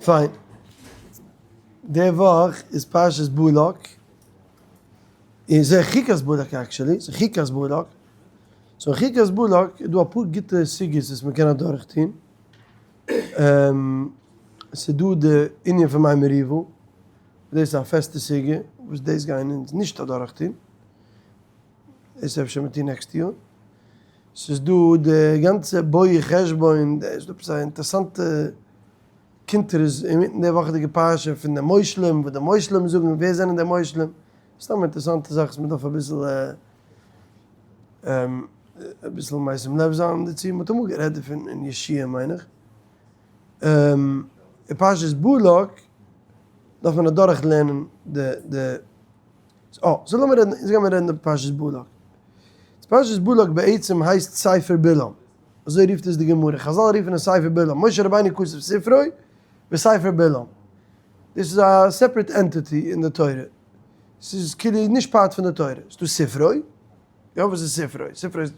פיין. די וואך איז פרשת בלק, און ס'איז חוקת בלק actually, ס'איז חוקת בלק, so אין חוקת בלק איז דא אפאר גוטע סוגיות וואס מ'קען אדורך טון, ס'איז דא די ענין פון מי מריבה, דאס איז א פעסטע סוגיא וואס דאס גייען אונז נישט אדורך טון, דאס אפשר מיר טון next יאר. ס'איז דא די גאנצע בואי חשבון, ס'איז דא עפעס א אינטערעסאנטע קונטרס אינמיטן די וואכעדיגע פרשה פון די מושלים, וואס די מושלים זאגן, ווער זענען די מושלים, סתם אינטערעסאנטע זאך וואס מ'דארף אביסל אביסל משים לב זיין דערצו, מ'האט אמאל גערעדט דערפון אין ישעיה מיין איך. אין פרשת בלק דארף מען אדורך לערנען די די. אה, so לאמיר רעדן, יעצט גיימיר רעדן איבער פרשת בלק. פרשת בלק בעצם הייסט ספר בלעם, אזוי רופט עס די גמרא, חזל רופן עס ספר בלעם, משה רבינו כתב ספרו וספר בלעם. דאס איז א separate entity אין די תורה, ס'איז כאילו נישט part פון די תורה, ס'איז דא ספרו, יא וואס איז ספרו? ספרו איז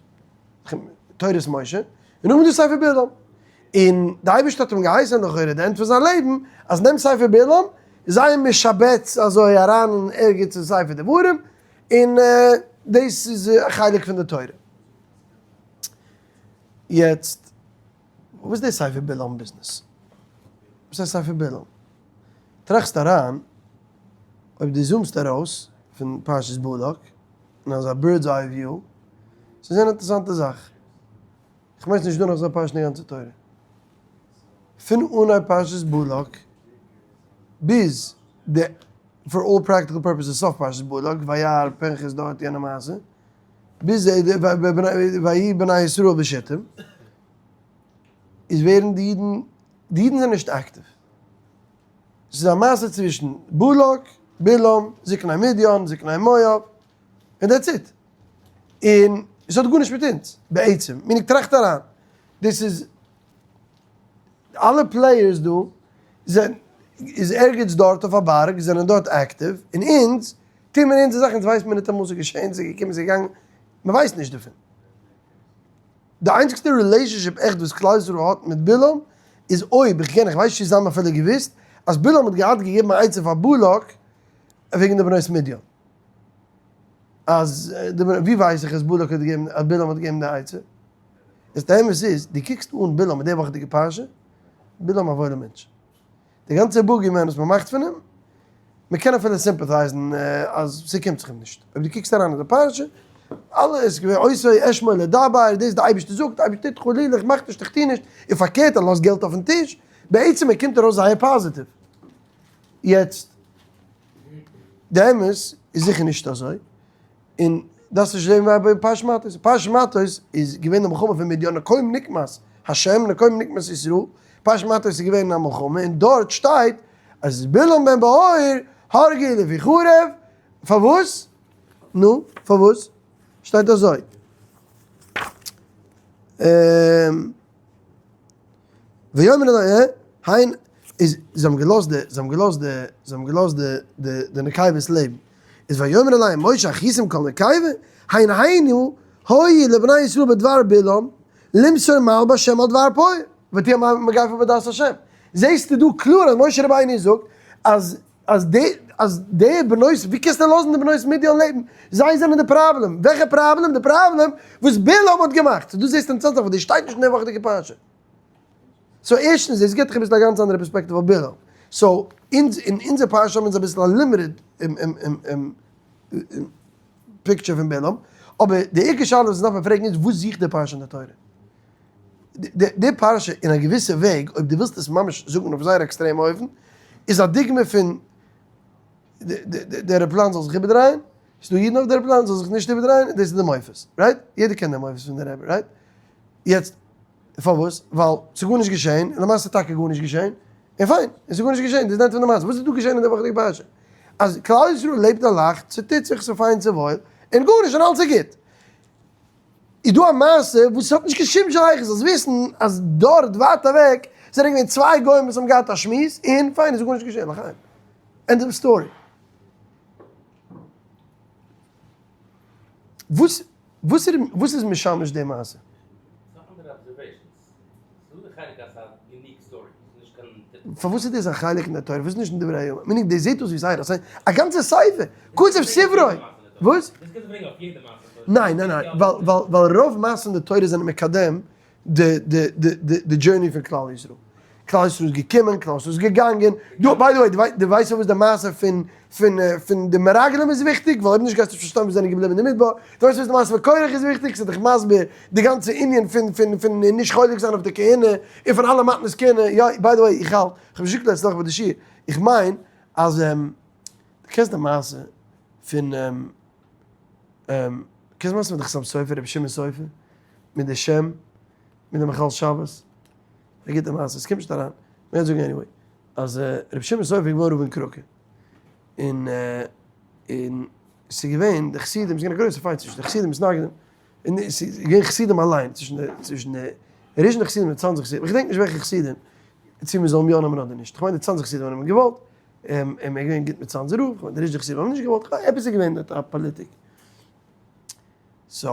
תורת משה, און נאכדעם איז דא ספר בלעם, און די אייבערשטער האט אים געהייסען לכאורה די end פון זיין לעבן אז נעם ספר בלעם, זיי משבץ אזוי אריין אין ערגעץ אין ספר דברים, און דאס איז א חלק פון די תורה. יעצט, וואס איז די ספר בלעם ביזנעס? וואס הייסט ספר בלעם? טראכסט אריין, אויב דו zoom סט ארויס פון פרשת בלק, אין אזא bird's eye view, ס'איז זייער אינטערעסאנטע זאך. איך מיין ס'נישט דא נאך אזא פרשה אין די גאנצע תורה. פון אנהייב פרשת בלק ביז די for all practical purposes סוף פרשת בלק, וירא פנחס דארט יענע מעשה, ביז ויהי בני ישראל בשיטים, איז ווערן די אידן, די אידן זענען נישט אקטיוו. ס'איז א מעשה צווישן בלק, בלעם, זקני מדיין, זקני מואב, און that's it. און עס האט גארנישט מיט אונז בעצם, meaning טראכט אריין, דאס איז אלע players דא זענען איז ערגעץ דארט אויף א בארג זענען דארט אקטיוו, און אונז טוהן מיר אונזער זאך, אונז ווייסט מיר ניטאמאל ס'איז געשעהן, ס'איז געקומען, ס'איז געגאנגען, מ'ווייסט נישט דערפון. די איינציגסטע relationship עכט וואס כלל ישראל האט מיט בלעם איז אויב, איך קען, איך ווייס נישט צו זיי האבן אפילו געוואוסט, אז בלעם האט געהאט געגעבן א עצה פאר בלק וועגן די בנות מדין. אז די בנות, ווי ווייס איך אז בלק האט געגעבן, אז בלעם האט געגעבן די עצה? איז די אמת איז, דו קוקסט אן בלעם מיט די וואכעדיגע פרשה, בלעם א וואוילער מענטש. די גאנצע bogey man וואס מ'מאכט פון אים, מ'קען אפילו sympathize ן אז ס'קומט זיך אים נישט. אויב דו קוקסט אריין אין די פרשה, אלעס איז געווען אותו אשמע לדבר, דאס די אייבערשטער זאגט, די אייבערשטער טוט חלילה, איך מאך נישט, איך טו נישט, און פארקערט ער לאזט געלט אויפן טיש, בעצם ער קומט ארויס זייער פאזיטיוו. יעצט, די אמת איז זיכער נישט אזוי, און דארפסט נישט זען ביי פרשת מטות, פרשת מטות איז געווען די מלחמה פון מדיין נקום נקמת השם נקום נקמת ישראל, פרשת מטות איז געווען א מלחמה און דארט שטייט אז בלעם בן בעור הרגו לפי חרב, פארוואס? נו, פארוואס? שטייט אזוי. ויאמר אדוני הן איז זיי האבן געלאזט די זיי האבן געלאזט די זיי האבן געלאזט די די די נקבות לעבן איז ויאמר אליהם משה הכיתם כל נקבה הן היינו הוי לבני ישראל בדבר בלעם למסור מעל בשם על דבר פוער ותהיה מגפה בדת השם זעהסטו דא קלאר אז משה רבינו זאגט אז אז די אז די בנות ווי קענסטו לאזן די בנות מדיין לעבן זיי זענען די פראבלעם וועלכע פראבלעם די פראבלעם וואס בלעם האט געמאכט so דא זעסטו אינטערעסאנט זאך וואס דאס שטייט נישט אין די וואכעדיגע פרשה so ערשטנס דאס גיבט דיך אביסל א גאנץ אנדערע פערספעקטיוו אויף בלעם so אונז אין אונזער פרשה האבן אונז אביסל א limited picture פון בלעם אבער די עיקר שאלה וואס אונז דארף מען פרעגן איז וואס זוכט די פרשה אין די תורה די פרשה אין א געוויסע וועג, אויב דו ווילסט עס ממש זאגן אויף זייער עקסטרעמע אופן, איז א דוגמא פון די עראפלאן זאל זיך איבערדרייען, ס'איז דא אידן אויף די עראפלאן, זאל זיך נישט איבערדרייען, און דאס איז די מופת, right? יעדער קען די מופת פון די רבי, right? יעצט, פארוואס? ווייל ס'איז גארנישט געשען, און למעשה איז טאקע גארנישט געשען, און פיין, און ס'איז גארנישט געשען, דאס איז די end פון די מעשה. וואס איז דא געשען אין די וואכעדיגע פרשה? אז כלל ישראל לעבט און לאכט, ס'טוט זיך, ס'איז פיין, ס'איז וואויל, און גארנישט, און אלעס איז גוט. איז דא א מעשה וואס האט נישט קיין שום שייכות, זאלסט וויסן אז דארט ווייט אוועק זענען געווען צוויי גוים וואס האבן געהאט א שמועס און פיין איז גארנישט געשען לחיים, end of story. וואס וואס וואס איז משמש די מעשה? פארוואס איז דאס א חלק אין די תורה? פארוואס נישט אין דברי הימים? meaning דאס זעט אויס ווי זייער א גאנצע ספר, כתב ספרו! וואס? ניין ניין ניין, ווייל ווייל רוב מעשות אין די תורה זענען מקדם די די די די journey פון כלל ישראל. כלל ישראל איז געקומען, כלל ישראל איז געגאנגען. דא by the way, דו ווייסט פארוואס די מעשה פון פון פון די מרגלים איז וויכטיג? ווייל אויב נישט גייסטו נישט פארשטיין וואס זענען געבליבן אין די מדבר. דו ווייסט פארוואס די מעשה פון קורח איז וויכטיג? ס'איז דיך מסביר די גאנצע ענין פון פון פון נישט חולק זיין אויף די כהונה און פון אלע מתנות כהונה. יא, by the way, איך האלט, כ'האב נישט געזאגט לעצטע וואך ביי די שיעור, איך מיין אז דו קענסט די מעשה פון קענסט די מעשה מיט די חתם סופר, רבי שמעון סופר, מיט די שם, מיט די מחלל שבת? א גוטע מעשה, עס קומט נישט אריין, מ'גייט זאגן anyway, אז רבי שמעון סופר איז געווארן רב אין קראקע, און און ס'איז געווען די חסידים, ס'איז געווען א גרויסע fight צווישן די חסידים מתנגדים, און ס'איז געווען חסידים אליין, צווישן די צווישן די ריזשינער חסידים און די צאנזער חסידים, איך געדענק נישט וועלכע חסידים, צו מ'זאל אים יא נעמען אדער נישט, כ'מיין די צאנזער חסידים האבן אים געוואלט, און ער איז געווען גוט מיט צאנזער רב, כ'מיין די ריזשינער חסידים האבן נישט געוואלט, עפעס איז געווען דארט א פאליטיק. so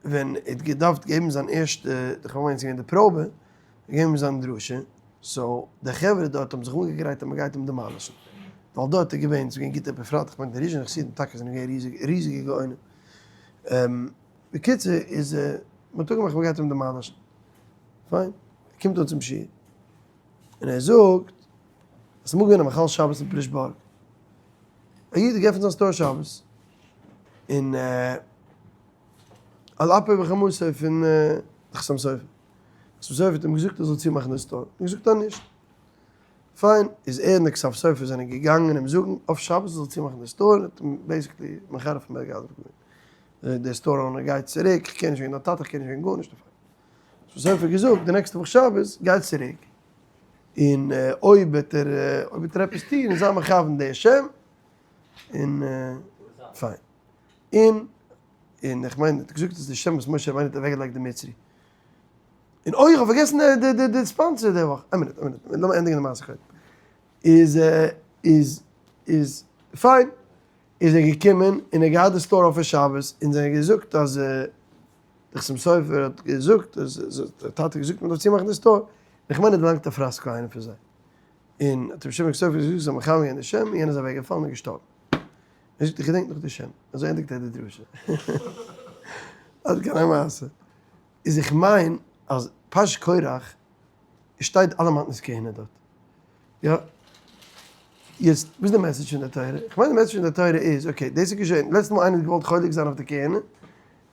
ווען ער האט געדארפט געבן זיין ערשטע, איך מיין ס'איז געווען די פראבע, געבן זיין דרשה, so די חברה דארט האבן זיך אנגעגרייט אז מ'גייט אים demolish ן, ווייל דארט איז געווען, ס'איז געווען גוטע, בפרט איך מיין די ריזשינער חסידים טאקע זענען געווען ריזיגע ריזיגע גאונים, בקיצור איז מ'האט אפגעמאכט מ'גייט אים demolish ן, פיין, ער קומט אן צום שיעור, און ער זאגט אז ס'איז אמאל געווען א מחלל שבת אין פרעשבורג, א איד האט געעפנט זיין store שבת, און על אפו וחמתו פון די חתם סופר, חתם סופר האט אים געזאגט ער זאל צומאכן די store, ער האט געזאגט אז נישט, פיין, איז ער און די כתב סופר זענען געגאנגען אים זאגן אויף שבת ער זאל צומאכן די store, האט אים basically מחרף ומגדף געווען, דער store owner גייט צוריק, איך קען נישט וועגן דיין טאטע, איך קען נישט וועגן גארנישט, חתם סופר האט געזאגט די נעקסטע וואך שבת גיי צוריק, און אויב וועט ער אויב וועט ער עפעס טון זיי מכוון די שם, און פיין. און און איך מיין האט געזאגט אז די שם וואס משה רבינו האט אוועקגעלייגט די מצרי. און אוי איך האב פארגעסן די די די sponsor די וואך. איין מינוט איין מינוט לאמיר ענדיגן די מעשה קודם. איז איז איז פיין. איז ער געקומען און ער געהאט די store אפען שבת און זיי האבן געזאגט אז די חתם סופר האט געזאגט אז די טאטע האט געזאגט מען דארף צומאכן די store. איך מיין ער האט דערלאנגט א פראסק איינער פון זיי. און האט רבי שמעון סופר געזאגט זאל מכוון גיין די שם, און יענער איז אוועק געפאלן און געשטארבן. ער זאגט איך געדענק נאך די שם, אזוי ענדיגט ער די דרשה. עד כאן המעשה. איז איך מיין אז פרשת קורח שטייט אלע מתנות כהונה דארט. יא. יעצט וואס איז די message פון די תורה? איך מיין די message פון די תורה איז, okay דאס איז געשען, לעצטע מאל איינער האט געוואלט חולק זיין אויף די כהונה,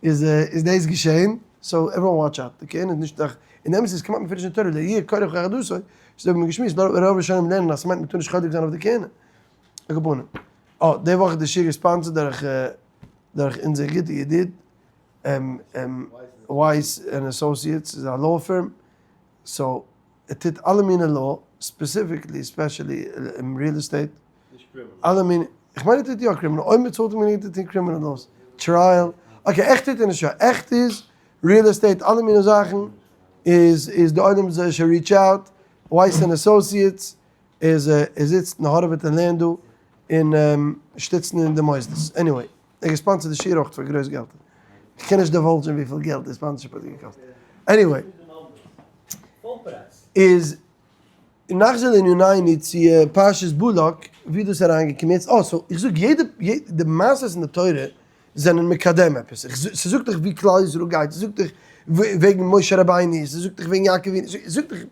איז איז דאס געשען, so everyone watch out, די כהונה איז נישט דאך, און די אמת איז כמעט מפורש אין תורה, לא יהיה קרח ועדתו, אזוי האבן מיר געשמועסט, נאר רוב ראשונים לערנען אז ס'מיינט מ'טאר נישט חולק זיין אויף די כהונה. על כל פנים. אה, די וואך איז די שיעור גע sponsored דורך דורך אונזער גוטע ידיד Weiss and Associates, איז א law firm, so ער טוט אלע מיני law, specifically especially אין real estate, אלע מיני, איך מיין ער טוט יא criminal, אויב מען צאלט אים גענוג טוט ער criminal laws, trial, okay עכט טוט ער נישט יא, עכט איז real estate אלע מיני זאכן, איז איז די עולם זאל שוין reach out, Weiss and Associates, איז ער זיצט און הארעוועט און לערנט דא, און שטיצן אין די מוסדות, anyway, ער גע sponsored די שיעור אויך פאר גרויס געלט, איך קען נישט divulge ן וויפיל געלט די sponsorship האט געקאסט, anyway. איז נחזור לענינינו צו פרשת בלק ווי דאס איז אריינגעקומען יעצט אה so איך זאג יעדע די מעשות אין די תורה זענען מקדם עפעס ס'זאגט דיך ווי כלל ישראל גייט ס'זאגט דיך וועגן משה רבינו ס'זאגט דיך וועגן יעקב אבינו ס'זאגט דיך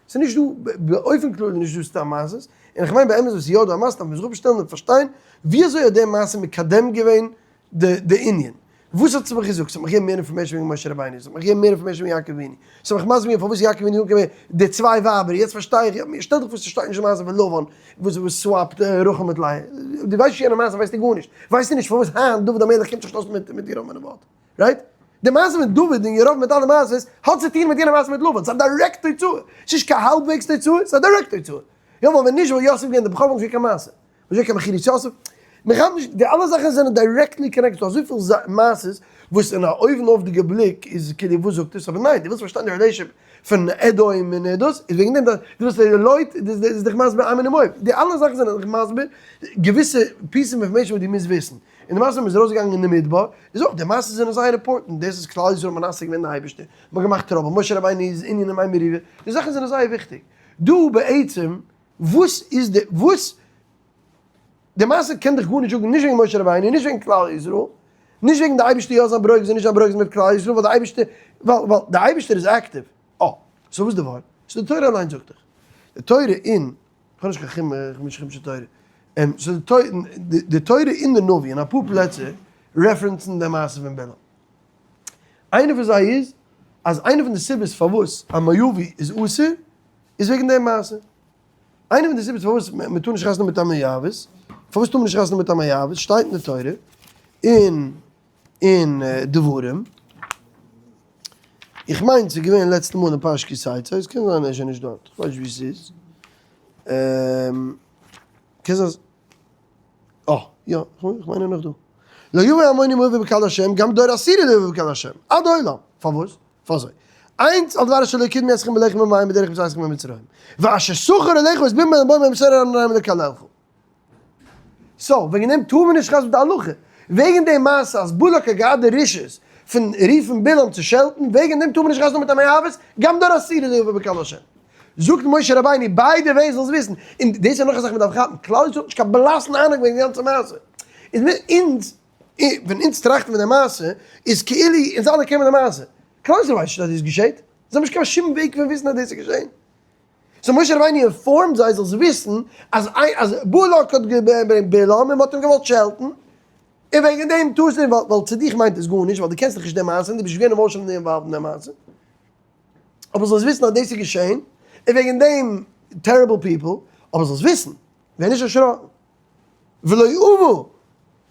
ס'איז נישט דא באופן כללי נישט דא סתם מעשות און איך מיין באמת וואס איז יא דא א מעשה דארף מען זיך אפשטעלן און פארשטיין ווי אזוי האט די מעשה מקדם געווען די ענין. וואס האט עס מיך געזאגט? ס'האט מיך געגעבן מער information וועגן משה רבינו, ס'האט מיך געגעבן מער information וועגן יעקב אבינו, ס'האט מיך מסביר געווען פארוואס יעקב אבינו איז אנגעקומען די צוויי ווייבער, יעצט פארשטיי איך, שטעל דיך פאר ס'שטייט נישט די מעשה פון לבן וואס וואס swap ט רחל מיט לאה, דו ווייסט נישט יענע מעשה ווייסטו גארנישט, ווייסטו נישט פארוואס היינט דוד המלך קומט זיך נישט אויס מיט מיט ירבעם בן נבט, right? די מעשה מיט דוד און ירבעם מיט אלע מעשות האט צו טון מיט יענע מעשה מיט לבן, ס'איז א direct תוצאה, ס'איז נישט קיין האלבוועגס תוצאה, ס'איז א direct תוצאה, יא ווייל ווען נישט וואלט יוסף געווען די בכור וואלט נישט געווען קיין מעשה. וואס איז קיין מכירת יוסף? מען כאפט נישט, די אלע זאכן זענען directly connected, ס'דא אזויפיל מעשות וואס אין א אויבנאויפדיגע בליק איז כאילו וואס זאגט עס, אבער ניין, דו ווילסט פארשטיין די relationship פון אדום און דאס, איז וועגן דעם דו ווילסט לוט, דאס איז דיך מסביר עמון ומואב, די אלע זאכן זענען דיך מסביר געוויסע piece of information וואס דו מוזט וויסן, און די מעשה ווען מ'איז ארויסגעגאנגען אין די מדבר, איז אויך, די מעשות זענען זייער important, דאס איז כלל ישראל מנסה געווען די אייבערשטער, מ'האט געמאכט trouble, משה רבינו איז ענין אין מי מריבה, די זאכן זענען זייער וויכטיג. דא בעצם וואס איז די וואס די מעשה קען דיך גארנישט זאגן נישט וועגן משה רבינו נישט וועגן כלל ישראל נישט וועגן די אייבערשטער יא זיין ברוגז און נישט זיין ברוגז מיט כלל ישראל ווייל די אייבערשטער ווייל ווייל די אייבערשטער איז active. אה, so וואס איז די ווארט? so די תורה אליין זאגט דיך. די תורה אין, איך האב נישט קיין חומש, איך בין נישט חומשי תורה. so די תורה, די תורה אין די נביא אין אפאר פלעצער reference ן די מעשה פון בלעם. איינע פון זיי איז אז איינע פון די סיבות פארוואס א מואבי איז אסור איז וועגן די מעשה. איינע פון די סיבות פארוואס מען טאר נישט חתונה מיט א מואבית, פארוואס טאר מען נישט חתונה מיט א מואבית שטייט אין די תורה אין אין דברים, איך מיין ס'איז געווען לעצטע מאל אין פרשת כי תצא, עס קען זיין ער איז שוין נישט דארט, איך ווייס נישט ווי ס'איז, קען זיין, אה, יא, איך מיין ער איז נאך דא. לא יבא עמוני ומואבי בקהל השם, גם דור עשירי לא יבא בקהל השם, עד עולם, פארוואס? פאר אזוי, איינס על דבר אשר לא קדמו אתכם בלחם ובמים בדרך בצאתכם ממצרים, ואשר שכר עליך את בלעם בן בעור מבשר ארם נהריים לקללך. so, וועגן דעם טאר מען נישט חתמ'ן די הלכה. וועגן די מעשה אז בלק האט געהאט די רשעות פון רופן בלעם צו שעלטן, וועגן דעם טאר מען נישט חתמ'ן מיט א מואבית, גם דור עשירי לא יבא בקהל השם. זאגט משה רבינו, by the way זאלסט וויסן, און דאס איז נאך א זאך מען דארף כאפן, כלל ישראל האט נישט קיין בלאסן אהנונג וועגן די גאנצע מעשה. איז מיר אונז, ווען אונז טראכטן פון די מעשה, איז כאילו אונז אלע קענען די מעשה. כלל ישראל ווייסט נישט אז דאס געשעט. זיי האבן נישט קיין שום וועג פון וויסן אז דאס איז געשען. so משה רבינו inform ט זיי זאלסט וויסן אז אז בלק האט געברענגט בלעם און מ'האט אים געוואלט שעלטן, און וועגן דעם טוסטו ווייל ווייל צו דיך מיינט עס גארנישט ווייל דו קענסט דאך נישט די מעשה און דו ביסט נישט געווען emotionally involved אין די מעשה, אבער זאלסט וויסן אז דאס איז געשען, און וועגן דעם terrible people, אבער זאלסט וויסן, ווער נישט דערשראקן. ולא אבה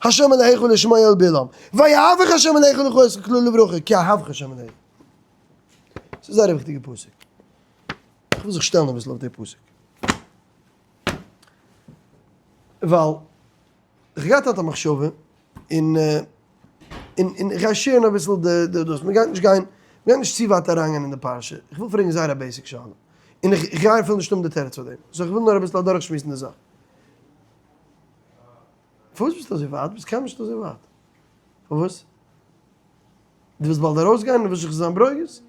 ה' אלהיך לשמוע אל בלעם, ויהבך ה' אלהיך לך את כלל לברכה, כי אהבך ה' אלהיך. ס'איז זייער א וויכטיגע פסוק. איך וויל זיך שטעלן אביסל אויף די פסוק. ווייל איך געהאט היינט א מחשבה, און און איך גיי share ן אביסל די די דאס, מ'גייט נישט גיין, מ'גייט נישט צו ווייט אריינגיין אין די פרשה, איך וויל פרעגן זייער א basic שאלה, און איך גיי אפילו נישט האבן די תירוץ פאר דעם, so איך וויל נאר אביסל אדורכשמועסן די זאך. פארוואס ביסטו אזוי ווייט? ביסט קיינמאל נישט אזוי ווייט. פארוואס? דו ווילסט באלד ארויסגיין און ווילסט זיך זיין ברוגז?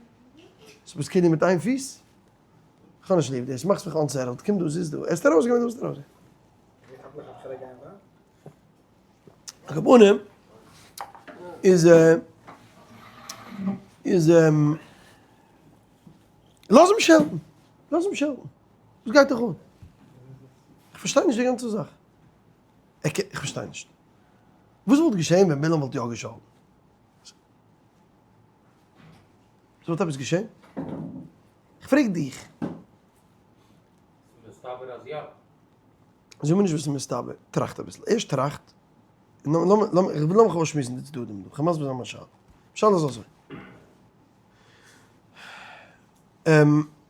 so ביסט כאילו מיט איין פיס? כ'האב נישט ליב דאס, מאכסט מיך unsettled, קום דא, זיץ דא, עסט ארויסגיין ווען דו ווילסט ארויסגיין. על כל פנים, איז איז לאז אים שעלטן, לאז אים שעלטן, וואס גייט דיך אן? כ'פארשטיי נישט די גאנצע זאך. איך פארשטיי נישט. וואס וואלט געשען ווען בלעם וואלט יא געשאלטן? ס'וואלט עפעס געשען? איך פרעג דיך. ס'איז מסתבר אז יא. זאג מיר נישט וואס איז מסתבר, טראכט אביסל. ערשט טראכט, איך וויל לאמיך אויסשמועסן די צדדים דא, כ'וועל מסביר זיין מיין שאלה. שאלה איז אזוי.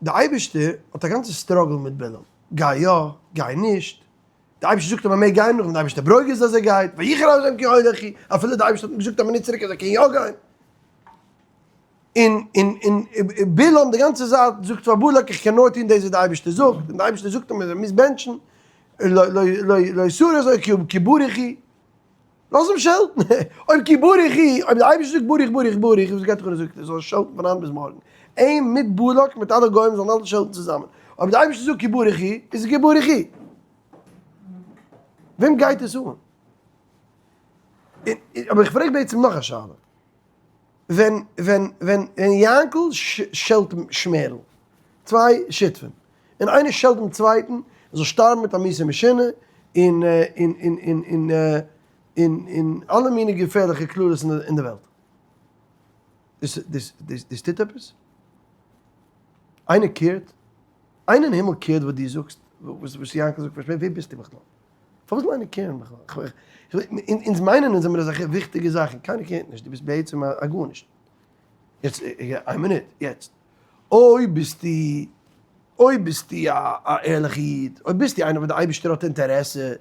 די אייבערשטער האט א גאנצע struggle מיט בלעם. גיי יא, גיי נישט. די אייבערשטער זאגט אז מען מעג גיין, נאכדעם די אייבערשטער ברוגז אז ער גייט, ויחר ה' כי הולך הוא, אפילו די אייבערשטער האט אים געזאגט א מינוט צוריק אז ער קען יא גיין. און און און בלעם די גאנצע זייט זאגט פאר בלק איך קען נאר טון דאס וואס די אייבערשטער זאגט, און די אייבערשטער זאגט אים אז ער מוז בענטשן, לא לא לא לא יסור אזוי כי כי ברוך הוא, לאז אים שעלטן, אויב כי ברוך הוא, אויב די אייבערשטער זאגט ברוך ברוך ברוך, וואס גייט דיך אן ער זאגט ער זאל שעלטן פון היינט ביז מארגן, אים מיט בלק מיט אלע גוים זאלן אלע שעלטן צוזאמען, אויב די אייבערשטער זאגט כי ברוך הוא, איז עס כי ברוך הוא. וועם גייט עס אן? אבער איך פרעג בעצם נאך א שאלה. ווען ווען ווען ווען יענקל שעלט שמערל, צוויי שותפים, און איינער שעלט דעם צווייטן ער זאל שטארבן מיט א מיתה משונה, און און און און און און און אלע מיני געפערליכע קללות אין די וועלט. דאס דאס דאס דאס טוט עפעס? איינער care ט? איינער אין הימל care ט וואס דו זאגסט, וואס וואס יענקל זאגט פאר שמערל? ווער ביסטו בכלל? פארוואס זאל איינער care ן בכלל? אונז מיינען אונז זעמיר אזעלכע וויכטיגע זאכן, קיינער care ט נישט, דו ביסט בעצם א גארנישט. יעצט, איין מינוט, יעצט, אויב ביסטו, אויב ביסטו א ערליכע איד, אויב ביסטו איינער וואס די אייבערשטער האט אינטערעסע,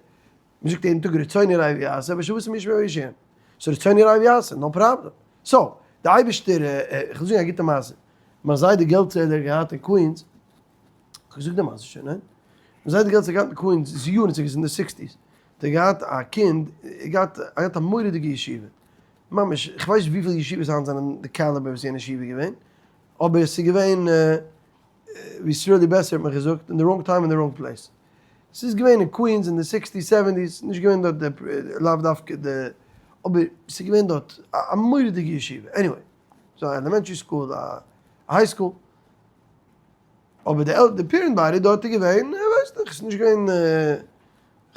מען זאגט יעדן טאג רצון יראה ויעשה, ושבתם ישמעו וישעו, so רצון יראה ויעשה, no problem. so, די אייבערשטער, איך וויל זאגן א גוטע מעשה, מיין זיידע געלטצעלער האט געהאט אין קווינס, כ'האב געזאגט די מעשה שוין, ניין? מיין זיידע געלטצעלער האט געהאט אין קווינס, ס'איז יארן צוריק, ס'איז אין די sixties, האט ער געהאט א קינד, ער האט געהאט, ער האט א מורא'דיגע ישיבה, ממש, כ'ווייס נישט וויפיל ישיבות היינט זענען די caliber וואס יענע ישיבה איז געווען, אבער ס'איז געווען. ווי סרולי בעסער האט מיך געזאגט, אין די wrong time אין די wrong place. ס'איז געווען אין קווינס אין די sixties seventies, נישט געווען דארט די לאו דווקא די, אבער ס'איז געווען דארט א מורא'דיגע ישיבה, anyway, ס'איז א elementary school, א high school, אבער די די parent body דארט איז געווען, ווייסט דאך, ס'איז נישט געווען,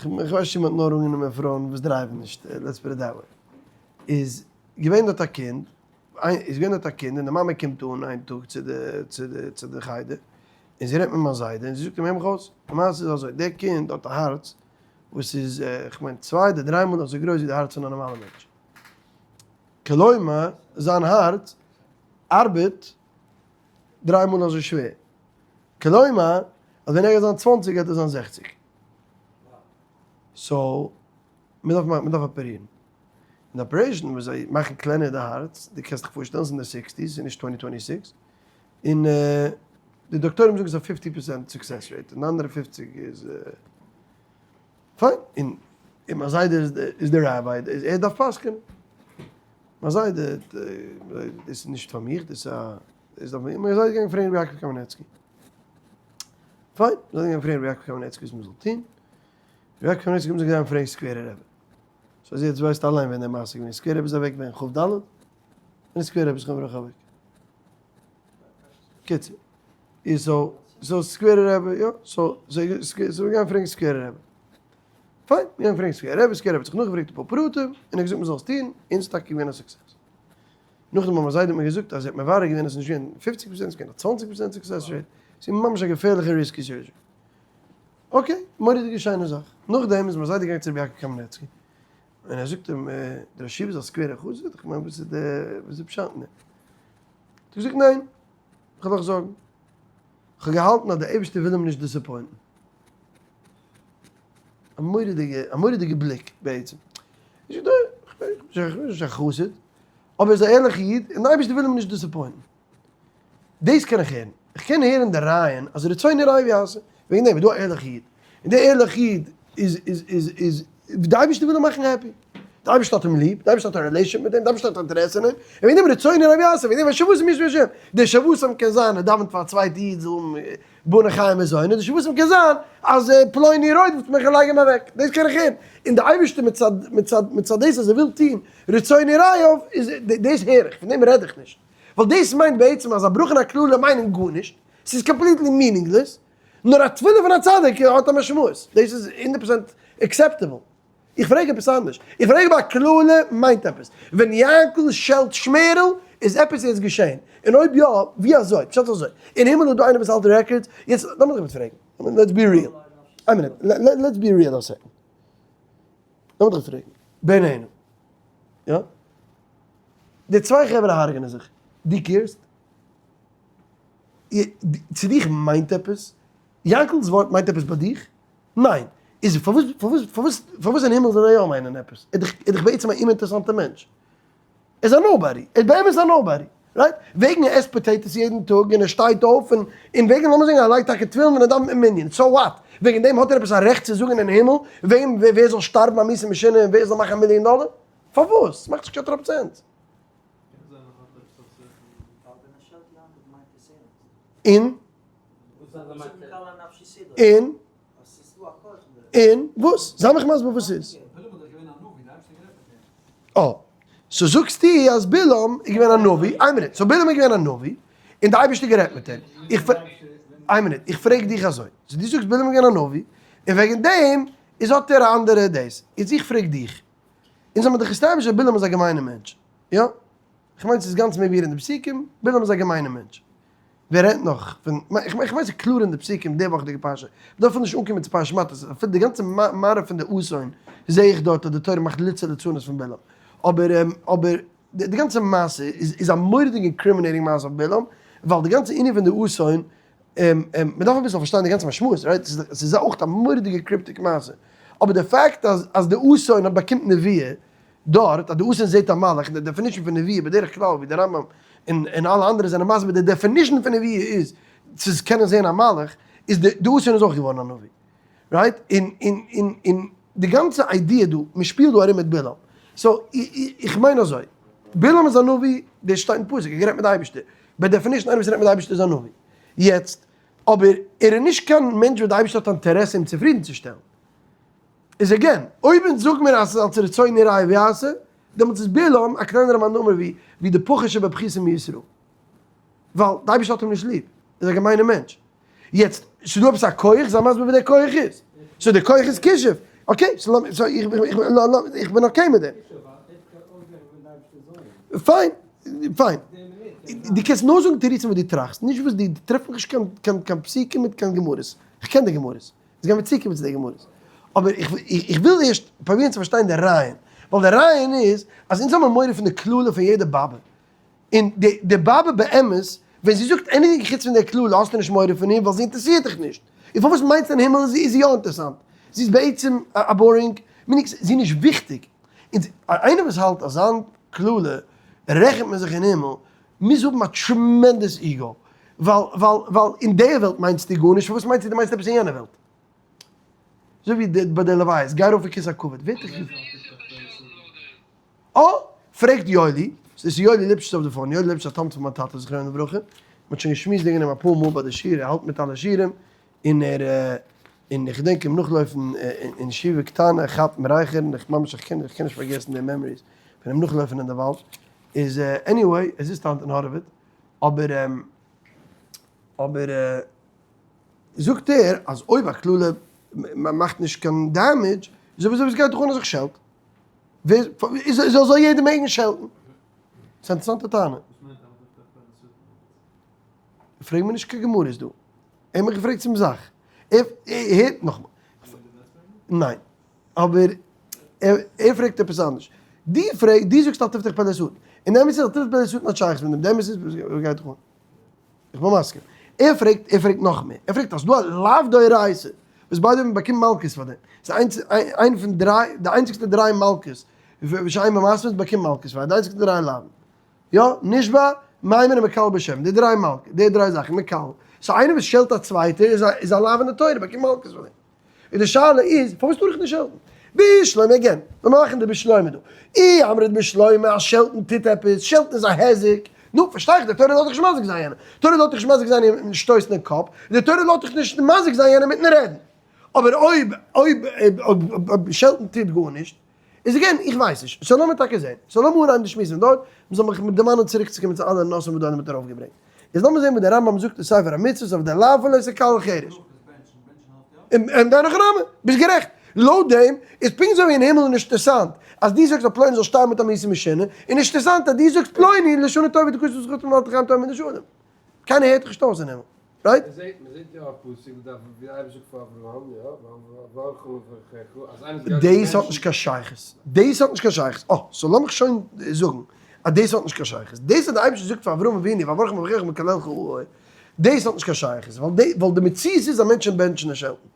כ'ווייס נישט צו מ'האט נאר אנגענומען פרויען וואס drive ן נישט, let's put it that way, איז געווען דארט א קינד, איז געווען דארט א קינד און די מאמע קומט אן איין טאג צו די צו די צו די חדר, און זי רעדט מיט מיין זיידע און זי זאגט אים הער מיך אויס, די מעשה איז אזוי, דער קינד האט א הארץ וואס איז כ'מיין צוויי אדער דריי מאל אזוי גרויס ווי די הארץ פון א נארמאלע מענטש, כלומר זיין הארץ ארבעט דריי מאל אזוי שווער, כלומר אז ווען ער גייט זיין צוואנציג גייט ער זיין זעכציג, so מען דארף מען דארף אפערירן. און די operation וואס זיי מאכן קלענער די הארץ, דו קענסט דיך פארשטעלן ס'איז אין די sixties, ס'איז נישט twenty twenty six, און די דאקטוירים זאגן ס'איז א fifty percent success rate, און די אנדערע פופציג איז פיין, און און מיין זיידע איז די ראביי, ער דארף פסק'ענען, מיין זיידע דאס איז נישט פאר מיך, דאס איז א, דאס דארף מען, מיין זיידע איז געגאנגען פרעגן רבי יעקב קאמינעצקי, פיין, זיי זענען געגאנגען פרעגן רבי יעקב קאמינעצקי וואס מ'זאל טון, רבי יעקב קאמינעצקי האט געזאגט גיי פרעג סקווערע רבי. so אז יעצט ווייסט אליין ווען די מעשה איז געווען, סקווער רבי איז אוועק ווען? כ ד? ווען איז סקווער רבי זכרונו לברכה אוועק? קיצור, איז so so סקווערע רבי יא, so so so מיר גייען פרעגן סקווערע רבי. פיין, מיר גייען פרעגן סקווערע רבי, סקווערע רבי האט זיך נאכגעפרעגט אפאר פרטים, און ער האט געזאגט מ'זאל עס טון, און ס'איז טאקע געווען א success. נאכדעם האט מיין זיידע מיר געזאגט אז ער האט מברר געווען אז ס'איז נישט געווען פופציג פראצענט, ס'איז געווען א צוואנציג פראצענט success rate, ס'איז ממש א געפערליכע risky surgery. okay, מורא'דיגע שיינע זאך. נאכדעם איז מיין זיידע געגאנגען צו רבי יעקב קאמינעצקי, און ער זאגט אים, דער ראש ישיבה איז א סקווערע חסיד? איך מיין וואס איז די וואס איז די פשט אין דעם? האט ער געזאגט ניין, איך וועל דיך זאגן, איך האב געהאלטן אז דער אייבערשטער וויל אים נישט disappoint ן. א מורא'דיגע א מורא'דיגע בליק בעצם. איך זאג איך בין נישט א חסיד, אבער ער איז א ערליכע איד, און דער אייבערשטער וויל אים נישט disappoint ן. דאס קען איך הערן. איך קען הערן די רעיון אז רצון יראיו יעשה. וועגן דעם איז דא א ערליכע איד. און דער ערליכע איד איז איז איז איז די אייבערשטער וויל אים מאכן happy. די אייבערשטער האט אים ליב, די אייבערשטער האט א relation מיט אים, די אייבערשטער האט אינטערעסע אין אים. און וועגן דעם רצון יראיו יעשה, וועגן דעם ושבותם איש מהשם. די שבותם קען זיין ער דאווענט פאר א צווייטע איד זאל האבן בני חיי ומזוני. די שבותם קען זיין אז פלוני רודפ'ט מיך און לייג אים אוועק. דאס קען איך הערן. און די אייבערשטער מצד מצד מצד דאס אז ער וויל טון רצון יראיו איז דאס הער איך, פון דעם רעד איך נישט. ווייל דאס מיינט בעצם אז א ברכה און א קללה מיינען גארנישט, ס'איז completely meaningless, נאר א תפילה פון א צדיק האט א משמעות, דאס איז הונדערט פראצענט acceptable. איך פרעג עפעס אנדערש, איך פרעג אויב א קללה מיינט עפעס. ווען יענקל שעלט שמערל איז עפעס יעצט געשען? און אויב יא, ווי אזוי? פשט איז אזוי, אין הימל איז דא איינער וואס האלט records, יעצט לאמיר דיך עפעס פרעגן, let's be real, איין מינוט, let's be real א second, לאמיר דיך פרעגן, בינינו, יא? די צוויי חברה הרג'נען זיך, דו care סט? צו דיך מיינט עפעס? יענקל'ס ווארט מיינט עפעס ביי דיך? ניין! איז פארוואס פארוואס פארוואס פארוואס אין הימל זאל ער יא מיינען עפעס? ער איז דאך בעצם א אומאינטערעסאנטע מענטש. ער איז א nobody. ער איז באמת א nobody. right? וועגן ער עסט potatoes יעדן טאג און ער שטייט אויף און און וועגן לאמיר זאגן ער לייגט טאקע תפילין און ער דאווענט מיט מנין. so what? וועגן דעם האט ער עפעס א רעכט צו זאגן אין הימל וועם ווער זאל שטארבן א מיתה משונה און ווער זאל מאכן א מיליאן דאלער? פארוואס? ס'מאכט נישט קיין טראפ sense. און? און? און? וואס? זיי מיך מסביר וואס ס'איז. אה. so זאגסטו אז בלעם איז געווען א נביא, איין מינוט, so בלעם איז געווען א נביא, און די אייבערשטער גערעדט מיט אים. איך איין מינוט, איך פרעג דיך אזוי, so דו זאגסט בלעם איז געווען א נביא, און וועגן דעם איז האט ער א אנדערע דאס. איז איך פרעג דיך, אונז האבן דאך established אז בלעם איז א געמיינע מענטש, יא? איך מיין ס'איז גאנץ מבואר אין די פסוקים, בלעם איז א געמיינע מענטש. ווער רעדט נאך פון, איך מיין ס'איז קלאר אין די פסוקים די וואכעדיגע פרשה, מ'דארף אפילו נישט אנקומען צו פרשת מטות, אפילו די גאנצע מראה פון די אתון זעה איך דארט אז די תורה מאכט ליצי ליצנות פון בלעם, אבער אבער די גאנצע מעשה איז איז א מורא'דיגע incriminating מעשה אויף בלעם, ווייל די גאנצע ענין פון די אתון, מ'דארף אביסל פארשטיין די גאנצע משמעות, right? ס'איז אויך א מורא'דיגע cryptic מעשה, אבער די פאקט אז אז די אתון האט באקומט נביאה דארט אז די אתון זעט א מלאך, די definition פון נביאה בדרך כלל ווי די רמב ם און און אלע אנדערע זענען מסביר די definition פון נביאה איז צו קענען זען א מלאך, איז די די אתון איז אויך געווארן א נביא, right? און און און און די גאנצע idea דא, מען שפילט דא ארום מיט בלעם, so איך מיין אזוי, בלעם איז א נביא, דאס שטייט אין פסוק, ער האט גערעדט מיט די אייבערשטער, by definition איינער וואס רעדט מיט די אייבערשטער איז א נביא, יעצט. אבער ער איז נישט קיין מענטש וואס די אייבערשטער האט א אינטערעסע אים צופרידנצושטעלן. איז again, אויב אונז זאג מיר אז ס'איז אלס רצון יראה ויעשה, דעמאלטס איז בלעם א קלענערע מאן דאמר ווי ווי די פחות שבפחותים מישראל. ווייל די אייבערשטער האט אים נישט ליב, איז א געמיינע מענטש. יעצט, ס'איז דא עפעס א כח? זיי מסביר וואס דער כח איז. so דער כח איז כישוף. okay, so לאמיר, so איך איך בין okay מיט דעם. פיין, פיין. דו קענסט נאר זאגן תירוצים וואס דו טראכסט, נישט וואס דו, טרעף מיך נישט קיין קיין קיין פסוקים מיט קיין גמרות. איך קען די גמרות. אונז גיימיר צוקומען צו די גמרות. אבער איך איך וויל ערשט פרובירן צו פארשטיין די רעיון. ווייל די רעיון איז אז אונז האבן מורא פון די קללה פון יעדע באבע. און די די באבע באמת, ווען זי זאגט anything חוץ פון די קללה האסטו נישט מורא פון איר ווייל זי אינטערעסירט דיך נישט. און פארוואס מיינסטו אין הימל איז זי יא אינטערעסאנט? זי איז בעצם א boring, meaning זי איז נישט וויכטיג. און איינער וואס האלט אז זיין קללה רעכנט מען זיך אין הימל, מוז האבן א tremendous ego. ווייל ווייל ווייל אין די וועלט מיינסטו גארנישט, פארוואס מיינסטו דו מיינסט עפעס אין יענע וועלט? אזוי ווי ביי די לוויות, גיי ארויף אין כסא הכבוד, ווער האט דיך געזאגט? אה! פרעגט יואלי, ס'איז יואלי ליפשיץ אויף די phone, יואלי ליפשיץ א תלמיד פון מיין טאטע זכרונו לברכה, מ'האט שוין געשמועסט וועגן אים אפאר מאל ביי די שיעור, ער האלט מיט אלע שיעורים, און ער, און איך געדענק אים נאכלויפן אין ישיבה קטנה, כאפן רייכערן, איך ממש איך קען איך קען נישט פארגעסן די memories פון אים נאכלויפן אין די וואלד, איז anyway, ער זיצט היינט אין הארווארד, אבער אבער זאגט ער אז אויב א קללה מאכט נישט קיין damage, איז אויב אזוי וואס גייט דיך אן אז איך שעלט? ווער זאל זאל יעדער מעגן שעלטן? ס'איז א אינטערעסאנטע טענה. פרעג מיר נישט קיין גמרות דא. ער האט מיך געפרעגט צום זאך. ער הערט נאכאמאל. ניין. אבער ער פרעגט עפעס אנדערש. דו פרעג, דו זאגסט אל תפתח פה לשטן. און די אמת איז אל תפתח פה לשטן האט שייכות מיט דעם. די אמת איז וואס גייט דיך אן? איך בין מסכים. ער פרעגט, ער פרעגט נאך מער. ער פרעגט אז ס'דא א לאו דאורייתא וואס ביידע האבן באקומען מלקות פאר דעם. ס'איז איינס, איינע פון דריי, די איינציגסטע דריי מלקות שאין במעשה וואס באקומען מלקות פאר, די איינציגסטע דריי לאווין. יא, נשבע, מיימון און מקלל בשם. די דריי מלקות, די דריי זאכן, מקלל. so איינער וואס שעלט א צווייטער איז א, איז א לאו אין די תורה, באקומט מלקות פאר דעם. און די שאלה איז, פארוואס טאר איך נישט שעלטן? בשלמא again, לאמיר מאכן די בשלמא דא. אי אמרת בשלמא אז שעלטן טוט עפעס, שעלטן איז א היזק, נו, פארשטיי איך, די תורה לאזט דיך נישט מזיק זיין יענעם, די תורה לאזט דיך נישט מזיק זיין יענעם מיטן שטויסן אין קאפ, די תורה לאזט דיך נישט מזיק זיין יענעם מיטן רעדן. אבער אויב, אויב, אויב שעלטן טוט גארנישט, איז again, איך ווייס נישט. so לאמיר טאקע זען. so לאמיר אנהייבן די שמועס פון דארט, מ'זאל מיך דערמאנען צוריקצוקומען צו אלע נושאים וואס דא האט ארויפגעברענגט. איז לאמיר זען וואס דער רמב ם זאגט אין ספר המצוות אויף די לאו פון לא תקלל חרש. און דער נאך רמב ם, ביסט גערעכט. לויט דעם איז פונקט אזוי ווי אין הימל איז נישט אינטערסאנט אז דו זאגסט אז פלוני זאל שטארבן מיט א מיתה משונה, איז נישט אינטערסאנט אז דו זאגסט פלוני לשנה טובה תכתב זכותו למען תחיים תאמין לשלום. קיינער הערט דיך נישט אויס אין הימל. right? מען זעט מען זעט יא א פסוק וואס דארף ווי די אייבערשטער זאגט פאר אברהם יא ואברכך ומברכך אז איינער גייט דאס האט נישט קיין שייכות. דאס האט נישט קיין שייכות. אה, so לאמיך שוין זאגן אז דאס האט נישט קיין שייכות. דאס אז די אייבערשטער זאגט פאר אברהם אבינו ואברכך ומברכך ומקללך אאור, דאס האט נישט קיין שייכות, ווייל די ווייל די מציאות איז אז מענטשן בענטשן און שעלטן.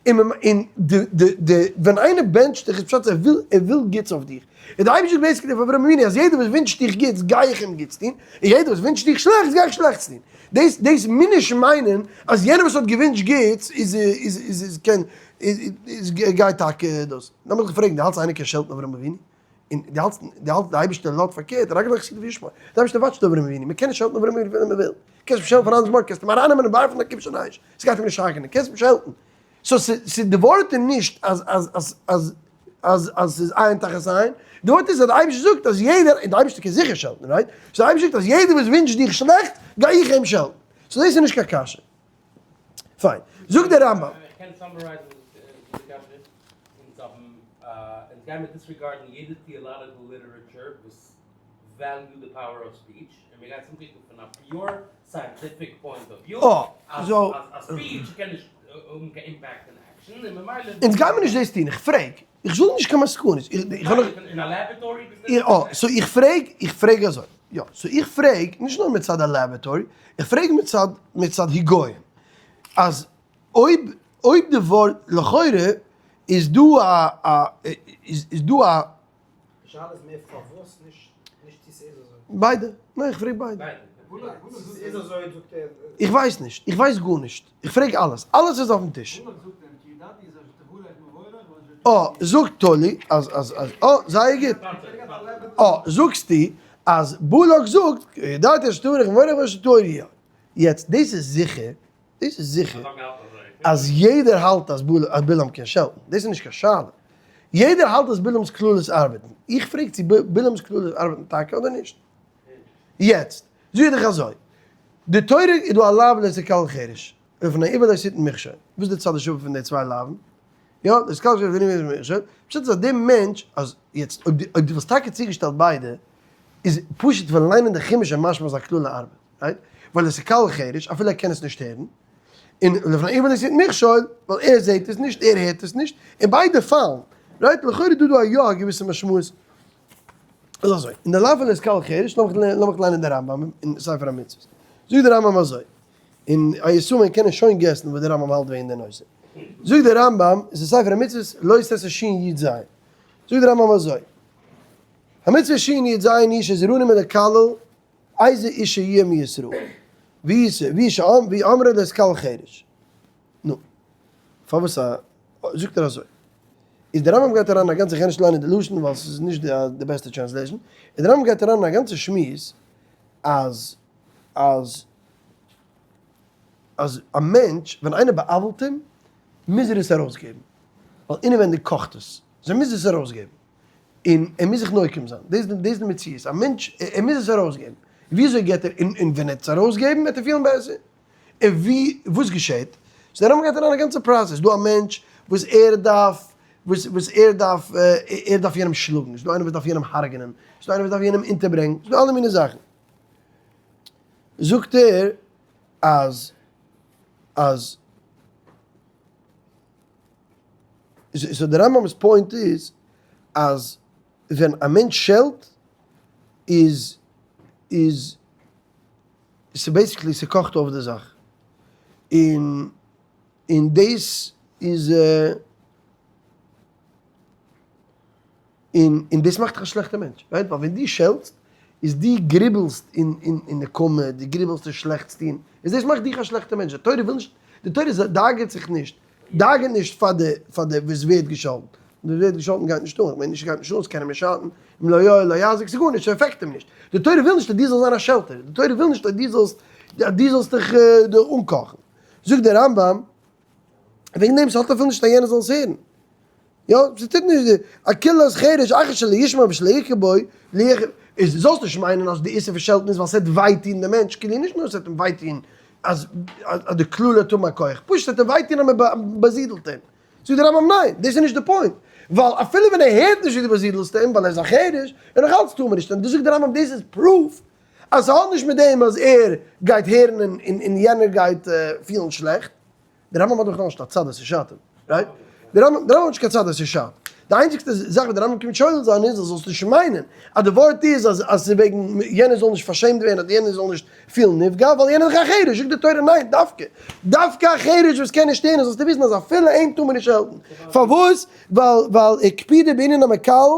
און מ און די די די ווען איינער בענטשט דיך איז פשט ער וויל ער וויל גוטס אויף דיך. און די אייבערשטער זאגט basically פאר אברהם אבינו אז יעדער וואס ווינטשט דיך גוטס גיי איך אים גוטס טון, און יעדער וואס ווינטשט דיך שלעכטס גיי איך שלעכטס טון. דאס דאס מוז נישט מיינען אז יענער וואס האט געווינטשט גוטס איז איז איז איז קען איז איז גייט טאקע דאס. לאמיר דיך פרעגן, דו האלטסט איינער קען שעלטן אברהם אבינו? און דו האלטסט דו האלטסט די אייבערשטער לאזט פארקערט, רק לך חסיד וישמע, די אייבערשטער וואטשט אברהם אבינו, מען קען נישט שעלטן אברהם אבינו ווען מען וויל, קענסט אים שעלטן פאר אנדערש מארגן, קענסט אים ארייננעמען און ווארפן אין א כבשן האש, עס גייט אים נישט הרג'נען, קענסט אים שעלטן, so ס'איז די ווארט איז נישט אז אז אז אז אז אז ס'איז עין תחת עין, די ווארט איז אז די אייבערשטער זאגט אז יעדער, און די אייבערשטער קען זיכער שעלטן, right? so די אייבערשטער זאגט אז יעדער וואס ווינטשט דיך שלעכט, גיי איך אים שעלטן, so דאס איז נישט קיין קשיא. פיין. זאגט דער רמב ם. איך קען summarize ן די קשיא? אונז האבן אונז גיימיר disregard ן יעדע theological literature וואס value די power of speech, און מיר גייען עס אנקוקן פון א pure scientific point of view, אז א speech קען נישט האבן קיין impact אין action, און ממילא. אונז גיימיר נישט דאס טון, איך פרעג, איך זאג נישט קיין מסקנות, איך האב נאך. אין א laboratory ביסטו? אה, so איך פרעג, איך פרעג אזוי, יא, so איך פרעג נישט נאר מצד א laboratory, איך פרעג מצד מצד היגיון, אז אויב אויב די ווארט לכאורה איז דא א א איז דא א. די שאלה איז מער פארוואס נישט נישט צו ס'איז אזוי. ביידע, ניין איך פרעג ביידע. צו ס'איז אזוי זאגט ער. איך ווייס נישט, איך ווייס גארנישט, איך פרעג אלעס, אלעס איז אויפן טיש. אה, זאגט טולי אז אז אז אה, זייער גוט. אה, זאגסטו אז בלק זאגט, ידעתי אשר תברך מבורך ואשר תאור יהיה. יעצט דאס איז זיכער. דאס איז זיכער אז יעדער האלט אז בלעם קען שעלטן, דאס איז נישט קיין שאלה. יעדער האלט אז בלעם'ס קללות ארבעטן. איך פרעג צו בלעם'ס קללות ארבעטן טאקע אדער נישט. יעצט, זאג איך דיך אזוי, די תורה איז דא א לאו לא תקלל חרש, ולפני עור לא תתן מכשול. וואס איז די צד השווה פון די צוויי לאוו'ן? יא, לא תקלל חרש ולפני עור לא תתן מכשול. פשט איז אז דער מענטש, אז יעצט, אויב דו וואלסט טאקע צוגעשטעלט ביידע, איז פשוט פון ליינען די חומש איז משמע אז א קללה ארבעט, right? ווייל עס איז קל חרש, אפילו ער קען עס נישט הערן, און לפני עור לא תתן מכשול, ווייל ער זעט עס נישט, ער הערט עס נישט, און ביידע פאלן, right? לכאורה איז דא דא א יא א געוויסע משמעות. איז אזוי, אין די לאו פון לא תקלל חרש, לאמיך ליינען די רמב ם אין ספר המצוות. זאגט די רמב ם אזוי, און א יסומן קען ער שוין guess ן וואס די רמב ם האלט וועגן די נושא. זאגט די רמב ם, עס איז ספר המצוות, לא תעשה שין י ז. זאגט די רמב ם אזוי, המצוה שין י ז היא שהזהירונו מלקלל איזה איש שיהיה מישראל, והיא אמרה לא תקלל חרש. נו, פארוואס א, זאגט ער אזוי, איז די רמב ם גייט אריין אין א גאנצע, איך גיי נישט ליינען די לשון ווייל ס'איז נישט די בעסטע translation, איז די רמב ם גייט אריין אין א גאנצע שמועס אז אז אז א מענטש ווען איינער בא'עוול'ט אים מוז ער עס ארויסגעבן, ווייל אינעווענדיג קאכט עס, זיי מוז עס ארויסגעבן, און ער מוז זיך נוקם זיין, דאס איז די מציאות, א מענטש ער מוז עס ארויסגעבן, וויאזוי געבט ער, און ווען ער וועט עס ארויסגעבן וועט ער פילן בעסער, און ווי, וואס געשעט? so דער רמב ם גייט אריין א גאנצע process, דא א מענטש וואס ער דארף, וואס וואס ער דארף, ער דארף יענעם שלאגן, ס'דא איינער וואס דארף יענעם הרג'נען, ס'דא איינער וואס דארף יענעם אונטערברענגן, ס'דא אלע מיני זאכן. זאגט ער אז, אז, so דער רמב ם'ס point איז אז ווען א מענטש שעלט איז, איז, ס'איז basically ס'קאכט אויף די זאך, און און דאס איז און און דאס מאכט דיך א שלעכטע מענטש, right? ווייל ווען דו שעלטסט איז דו גריבלסט אין אין אין נקמה, דו גריבלסט אין שלעכטס טון, איז דאס מאכט דיך א שלעכטע מענטש, די תורה וויל נישט, די תורה דאגה'ט זיך נישט, דאגה'ט נישט פאר די פאר די וואס ווערט געשאלטן, די וואס ווערט געשאלטן גייט נישט אן, כ'מיין נישט ס'גייט נישט אן, ס'קען אים נישט שאטן, אם לא יועיל לא יזיק, ס'איז גארנישט, ס'עפעקט אים נישט, די תורה וויל נישט אז דו זאלסט זיין א שעלטער, די תורה וויל נישט אז דו זאלסט אז דו זאלסט דיך אנקאכן, זאגט דער רמב ם, וועגן דעם ס'האט אפילו נישט אז יענער זאל עס הערן, יא, ס'טוט נישט די, א קללת חרש אחר שלא ישמע ושלא יקרא בו, איז זאלסט נישט מיינען אז די איסור פון שעלטן איז ווייל ס'וועט וויי טון די מענטש, כאילו נישט נאר ס'וועט אים וויי טון אז אז די קללה האט האבן א כח, פשוט ס'וועט אים וויי טון אז מ'באזידלט אים. זאגט די רמב ם ניין, דאס איז נישט די point, ווייל אפילו ווען ער הערט נישט ווי דו באזידלסט אים ווייל ער איז א חרש, און נאך אלץ טאר מען נישט, און דאס זאגט די רמב ם דאס איז proof אז ס'האט נישט מיט דעם אז ער גייט הערן און יענער גייט פילן שלעכט. דער רמב ם האט בכלל נישט א צד אז ס'שאדט אים, right? דער רמב ם האט נישט קיין צד אז ס'שאדט. די איינציגסטע זאך וואס דער רמב ם קומט שולל זיין איז אז זאלסט נישט מיינען אז די ווארט איז אז אז ס'איז וועגן יענער זאל נישט פארשעמט ווערן אדער יענער זאל נישט פילן נפגע ווייל יענער איז דאך א חרש, זאגט די תורה ניין דווקא דווקא א חרש וואס קען נישט הערן זאלסטו וויסן אז אפילו אים טאר מען נישט שעלטן. פארוואס? ווייל ווייל הקפידו בענין המקלל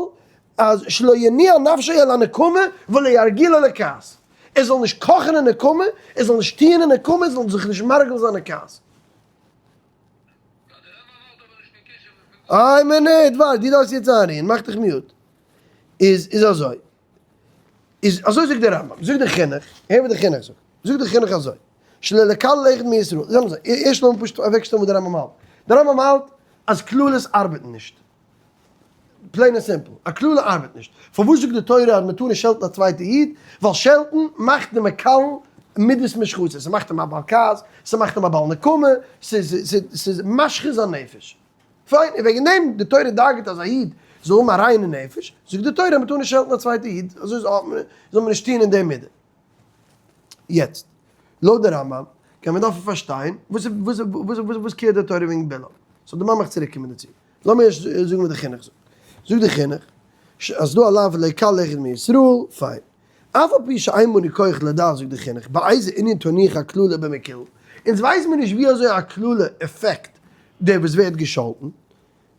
אז שלא יניע נפשו אל הנקמה ולא ירגילו לכעס. ער זאל נישט קאכן אין נקמה, ער זאל נישט טוען אין נקמה, ער זאל זיך נישט מרגיל זיין אין כעס. איין מינוט, ווארט, דו דארפסט יעצט איינרוען, מאך דיך mute. איז איז אזוי, איז אזוי זאגט דער רמב ם, זאגט דער חינוך, הער וואס דער חינוך זאגט, זאגט דער חינוך אזוי, שלא לקלל אחד מישראל, זאג אזוי, ערשט לאמיר פשוט אוועקשטעלן וואס דער רמב ם האלט, דער רמב ם האלט אז קללות ארבעטן נישט. plain און simple, א קללה ארבעט נישט. פארוואס זאגט די תורה אז מען טאר נישט שעלטן א צווייטע איד? ווייל שעלטן מאכט די מקלל מידות מושחתות, ס'מאכט אים א בעל כעס, ס'מאכט אים א בעל נקמה, ס'איז משחית זיין נפש. פיין, און וועגן דעם די תורה דאגה'ט אז א איד זאל האבן א ריינע נפש, זאגט די תורה אז מען טאר נישט שעלטן א צווייטע איד, אזוי זאל מען נישט טון אין די מידה. יעצט, לויט די רמב ם, קען מען דארפן פארשטיין, וואס וואס וואס קערט די תורה וועגן בלעם? so די מאמע צוריק קומען דערצו. לאמיר ערשט זאגן וואס די חינוך זאגט. זאגט די חינוך, אז ס'דא א לאו לא יקלל אחד מישראל, פיין. אף על פי שאין בנו כח לדעת זאגט די חינוך, באיזה ענין תניח הקללה במקלל, אונז ווייסן מיר נישט ווי אזוי א קללה עפעקט דער וואס ווערט געשאלטן,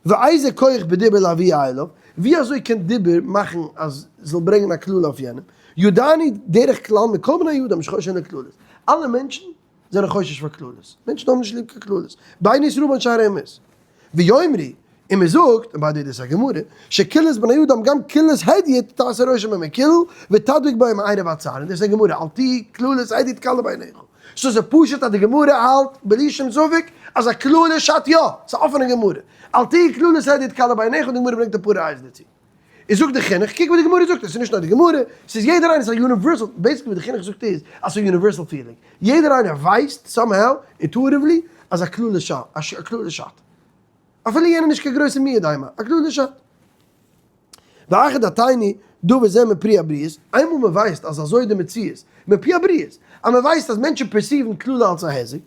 ואיזה כח בדיבור להביא אליו, ווי אזוי קען דיבור מאכן אז ס'זאל ברענגען א קללה אויף יענעם, ידענו דרך כלל מכל בני אדם שחוששין לקללות, אלע מענטשן זענען חושש פאר קללות, מענטשן האבן נישט ליב קיין קללות, בין ישראל ובין שאר אומות, ויאמרו, און מען זאגט, און ביי די דאס א גמרא, שקללת בני אדם גם קללת הדיוט תעשה רושם במקולל ותדביק בהם הערב הצער, און דאס איז א גמרא, אל תהי קללת הדיוט קלה בעיניך. so ס'איז פשוט אז די גמרא האלט בלי שום ספק אז א קללה שאדט יא, ס'איז א אפענע גמרא, אל תהי קללת הדיוט קלה בעיניך און די גמרא ברענגט אפאר ראיות דערצו. איז זאגט די חינוך, קוק וואס די גמרא זאגט, עס איז נישט נאר די גמרא, ס'איז יעדער איינער, ס'איז א universal, basically וואס די חינוך זאגט איז אז ס'איז א universal feeling, יעדער איינער ווייסט somehow, intuitively, אז א קללה שאדט, א קללה שאדט. אפילו יענער איז נישט קיין גרויסע מי יודע מה, א קללה שאדט. ואחר דעתינו דבר זה מפרי הבריות, איינמאל מען ווייסט אז אזוי איז די מציאות, מפי הבריות, אז מען ווייסט אז מענטשן perceive ן קללה אלס א היזק,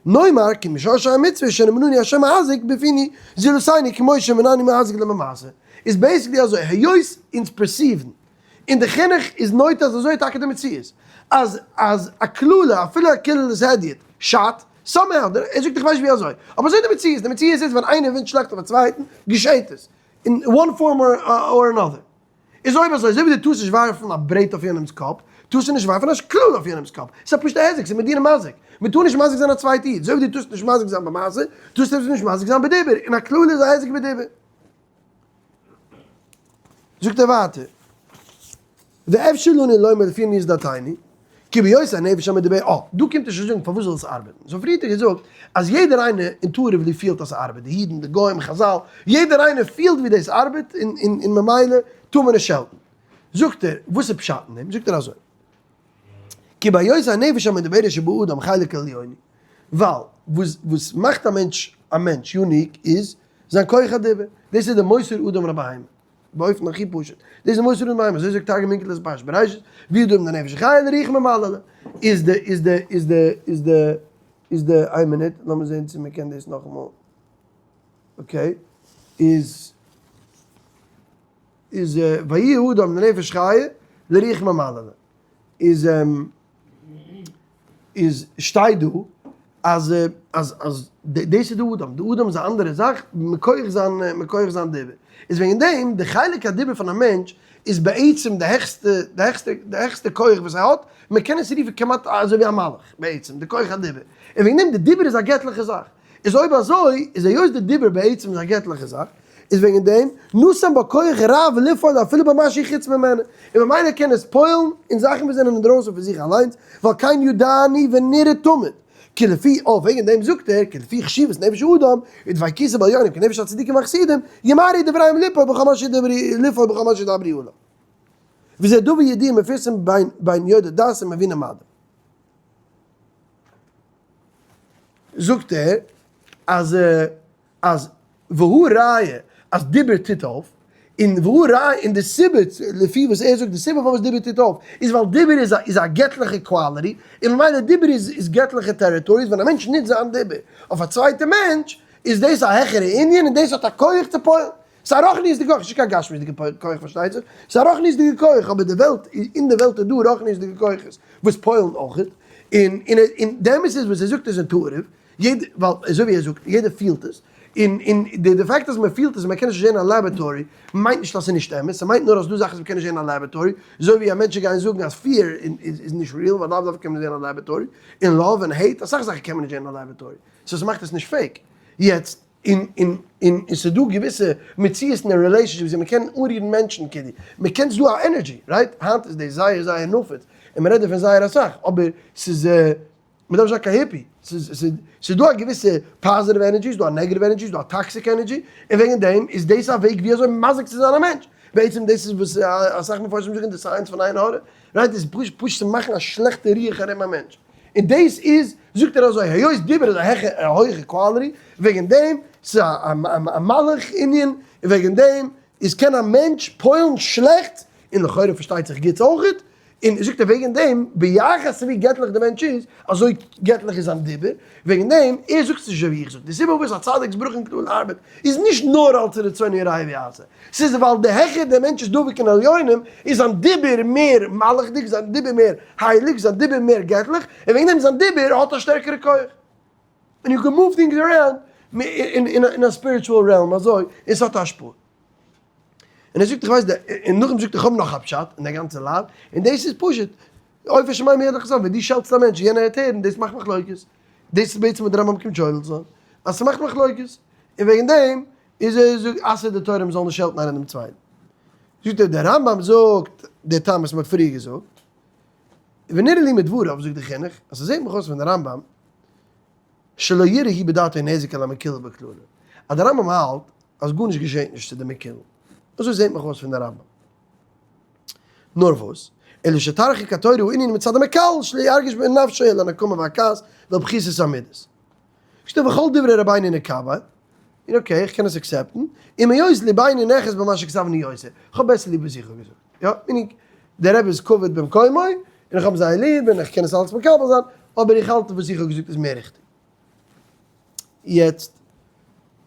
נאמר כי משרשי המצוה שנמנענו השם מהזיק בפינו זולתינו כמו שמנענו מהזיק לממעשה, איז basically אזוי, היות אונז perceive ן, און די חינוך איז נוטה אז אזוי איז טאקע די מציאות, אז אז א קללה, אפילו א קללת הדיוט, שאדט, somehow, ער זאגט איך ווייס נישט ווי אזוי, אבער אזוי איז די מציאות, די מציאות איז ווען איינער ווינטשט שלעכט אויף א צווייטן, געשעהט עס, in one form or another. איז אויב אזוי, אזוי ווי דו טארסט נישט ווארפן א ברעט אויף יענעמ'ס קאפ, טארסטו נישט ווארפן א קללה אויף יענעמ'ס קאפ. ס'איז א פשוט'ע היזק, ס'איז מדין מזיק. מ'טאר נישט מזיק זיין א צווייטע איד. אזוי ווי דו טארסט נישט מזיק זיין במעשה, טארסטו נישט מזיק זיין בדיבור. און א קללה איז א היזק בדיבור. זאגט ער ווייטער. ואפשר לנו לומר לפי עניות דעתינו, כי בהיות הנפש המדבר, אה, דא קומט ער שוין זאגן פארוואס זאל עס ארבעטן. so פריער האט ער געזאגט אז יעדער איינער intuitively פילט אז ס'ארבעט, די אידן, די גוים, חזל, יעדער איינער פילט ווי דאס ארבעט און און ממילא טאר מען נישט שעלטן. זאגט ער, וואס איז פשט אין דעם? זאגט ער אזוי, כי בהיות הנפש המדברת שבאדם חלק עליוני, ווייל וואס וואס מאכט א מענטש א מענטש unique איז זיין כח הדיבור, דאס איז די מוסר אדם לבהמה. באופן הכי פשוט. דאס איז מוסר און מים, אזוי זאגט תרגום אונקלוס פרשת בראשית, ויהי אדם לנפש חיה לרוח ממללא. איז די, איז די, איז די, איז די, איז די, איין מינוט, לאמיר זען צו מען קען דאס נאכאמאל, okay, איז, איז ויהי אדם לנפש חיה לרוח ממללא. איז, איז שטייט דא אז אז אז דאס איז די אדם, די אדם איז א אנדערע זאך מכח זיין מכח זיין דיבור, איז וועגן דעם די חלק הדיבור פון א מענטש איז בעצם די העכסטע די העכסטע די העכסטע כח וואס ער האט, מען קען עס רופן כמעט אזוי ווי א מלאך בעצם די כח הדיבור, און וועגן דעם די דיבור איז א געטליכע זאך. איז אויב אזוי איז היות די דיבור בעצם איז א געטליכע זאך, איז וועגן דעם נתן בה כח רב לפעול אפילו במה שחוץ ממנה, און ממילא קען עס פועל'ן אין זאכן וואס זענען אינדרויסן פון זיך אליינס, ועל כן ידענו ונראה תמיד, כי לפי, אוי וועגן דעם זאגט ער, כי לפי חשיבות נפש האדם, ודביקותו בעליונים כנפש הצדיקים והחסידים, ימהרו דבריהם ליפול בכל מה שידברו לפעול בכל מה שידברו עליו. וזה דבר ידוע ומפורסם בין יודעי דת ומביני מדע. זאגט ער אז אז והא ראיה אז דיבור טוט אויף, און והא ראיה און די סיבה לפי וואס ער זאגט די סיבה פארוואס דיבור טוט אויף איז ווייל דיבור איז א איז א געטליכע quality און ממילא דיבור איז איז געטליכע territory איז ווען א מענטש נוצט זיין דיבור אויף א צווייטע מענטש איז דאס א העכערע ענין און דאס האט א כח צו פועל'ן. ס'איז א רוחניות'דיגע כח, נישט קיין גשמיות'דיגע כח פארשטייט זיך, ס'איז א רוחניות'דיגע כח, אבער די וועלט, אין די וועלט איז דא רוחניות'דיגע כוחות וואס פועל'ן אויכעט, און און און די אמת איז וואס ער זאגט איז intuitive, יעדער, ווייל אזוי ווי ער זאגט, יעדער פילט עס, און און די די fact אז מען פילט עס און מען קען עס נישט זען אין א laboratory, מיינט נישט אז ס'איז נישט אמת, ס'מיינט נאר אז ס'דא זאכן וואס מ'קען נישט זען אין א laboratory, אזוי ווי א מענטש גייען זאגן אז fear איז נישט real, ווייל לאו דווקא קען מען זען אין א laboratory, און love און hate, אסאך זאכן קען מען נישט זען אין א laboratory, so ס'מאכט עס נישט fake. יעצט. און און און און ס'איז דא געוויסע מציאות אין relationships ווי מ'קען אנרירן מענטשן כאילו מ'קען ס'איז דא א energy right היינט איז דאס זייער זייער נפוץ און מ'רעדט דערפון זייער אסאך אבער ס'איז מ'דארף נישט זיין קיין hippie ס'איז ס'איז ס'איז דא א געוויסע positive energy ס'איז דא א negative energy ס'איז דא א toxic energy און וועגן דעם איז דאס א וועג ווי אזוי מזיק צו זיין א מענטש בעצם דאס איז וואס אסאך מפרשים זאגן די science פון עין הרע right איז פשוט פשוט צו מאכן א שלעכטע רוח ארום א מענטש. און דאס איז, זאגט ער אזוי, היות דיבור איז א העכער א הויכע quality, וועגן דעם, ס'איז א א מלאך ענין, און וועגן דעם איז קען א מענטש פועל'ן שלעכטס, און לכאורה פארשטייט זיך גוטס אויכעט, און זאגט ער וועגן דעם, ביחס צו ווי געטליך די מענטש איז, אזוי געטליך איז זיין דיבור, וועגן דעם, ער זאגט עס נישט אזוי ווי איך זאג, די סיבה פארוואס א צדיק'ס ברכה און קללה ארבעט, איז נישט נאר אלס רצונו יראה ויעשה, ס'איז ווייל די העכער דער מענטש איז דבוק אין עליונים, איז זיין דיבור מער מלאכ'דיג, זיין דיבור מער הייליג, זיין דיבור מער געטליך, און וועגן דעם זיין דיבור האט א שטערקערע כח. און you can move things around אין א spiritual realm אזוי, און ס'האט א השפעה. און ער זאגט איך ווייס די, און נאכדעם זאגט ער איך האב נאך א פשט אין די גאנצע לאו, און דאס איז פשוט, עוף השמים ירד לך ווען דו שעלטסט א מענטש און יענער העט הערן, דאס מאכט מחלוקת. דאס איז בעצם וואס די רמב ם קומט שולל זיין, אז ס'מאכט מחלוקת. און וועגן דעם איז ער זאגט אסר'ט די תורה מ'זאל נישט שעלטן איינער דעם צווייטן. זאגט ער דער רמב ם זאגט די טעם וואס מ'האט פריער געזאגט. ונראה לי מדבריו זאגט די חינוך אז ס'זעט מיך אויס פון די רמב ם שלא יראה הוא בדעתו נזק על המקולל בקללה אז די רמב ם האלט אז גארנישט געשעט נישט צו די מקולל אזוי זעט מיך אויס פון די רמב ם. נאר וואס, אלא שתרחיק התורה הוא ענין מצד המקלל שלא ירגיש בנפשו אלא הנקמה והכעס והפחיתות המידות. שטייט וכל דברי רבינו נקבל, און okay איך קען עס accept ן, און מהיות ליבנו נחת במה שכתבנו יותר, איך האב בעסער ליב וואס איך האב געזאגט, יא, meaning דער רבי איז כבוד במקומו, און איך האב זייער ליב און איך קען עס אלץ מקבל זיין, אבער איך האלט וואס איך האב געזאגט איז מער ריכטיג. יעצט,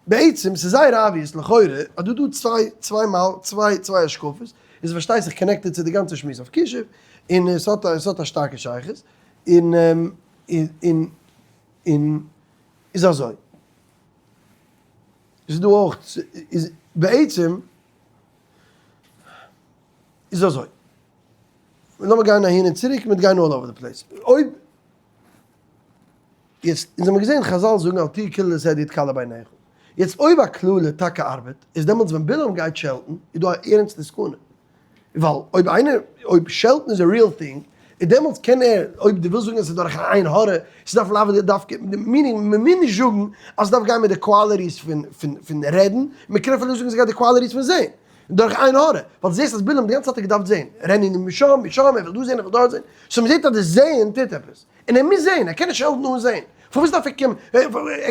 בעצם ס'איז זייער obvious לכאורה אז דא דא צוויי צוויי מאל צוויי צוויי השקפות, און ס'פארשטייט זיך connected צו די גאנצע שמועס אויף כישוף, און עס האט עס האט א שטארקע שייכות, און און און איז אזוי, איז דא אויך איז בעצם איז אזוי, לאמיר גיין אהין און צוריק, מ'וועט גיין all over the place, אויב יעצט, אונז האמיר געזען חזל זאגן אל תהי קללת הדיוט קלה בעיניך. יעצט אויב א קללה טאקע ארבעט, איז דעמאלטס ווען בלעם גייט שעלטן איז דא א ערענסטע סכנה. ווייל אויב איינער, אויב שעלטן איז א real thing, איז דעמאלטס קען ער, אויב דו ווילסט זאגן אז ס'איז דורך א עין הרע, ס'דארף לאו דווקא, meaning מ'מוז נישט זאגן אז ס'דארף גיין מיט די qualities פון פון פון רעדן, מ'קען אפילו זאגן ס'גייט די qualities פון זען. דורך עין הרע. ווייל דו זעסט אז בלעם די גאנצע צייט האט געדארפט זען. רעני משם משם, ער וויל דא זען ער וויל דארט זען. so מ'זעט אז די זען טוט עפעס. און ער מוז זען, ער קען נישט שעלטן אן זען. פארוואס דארף ער קומען?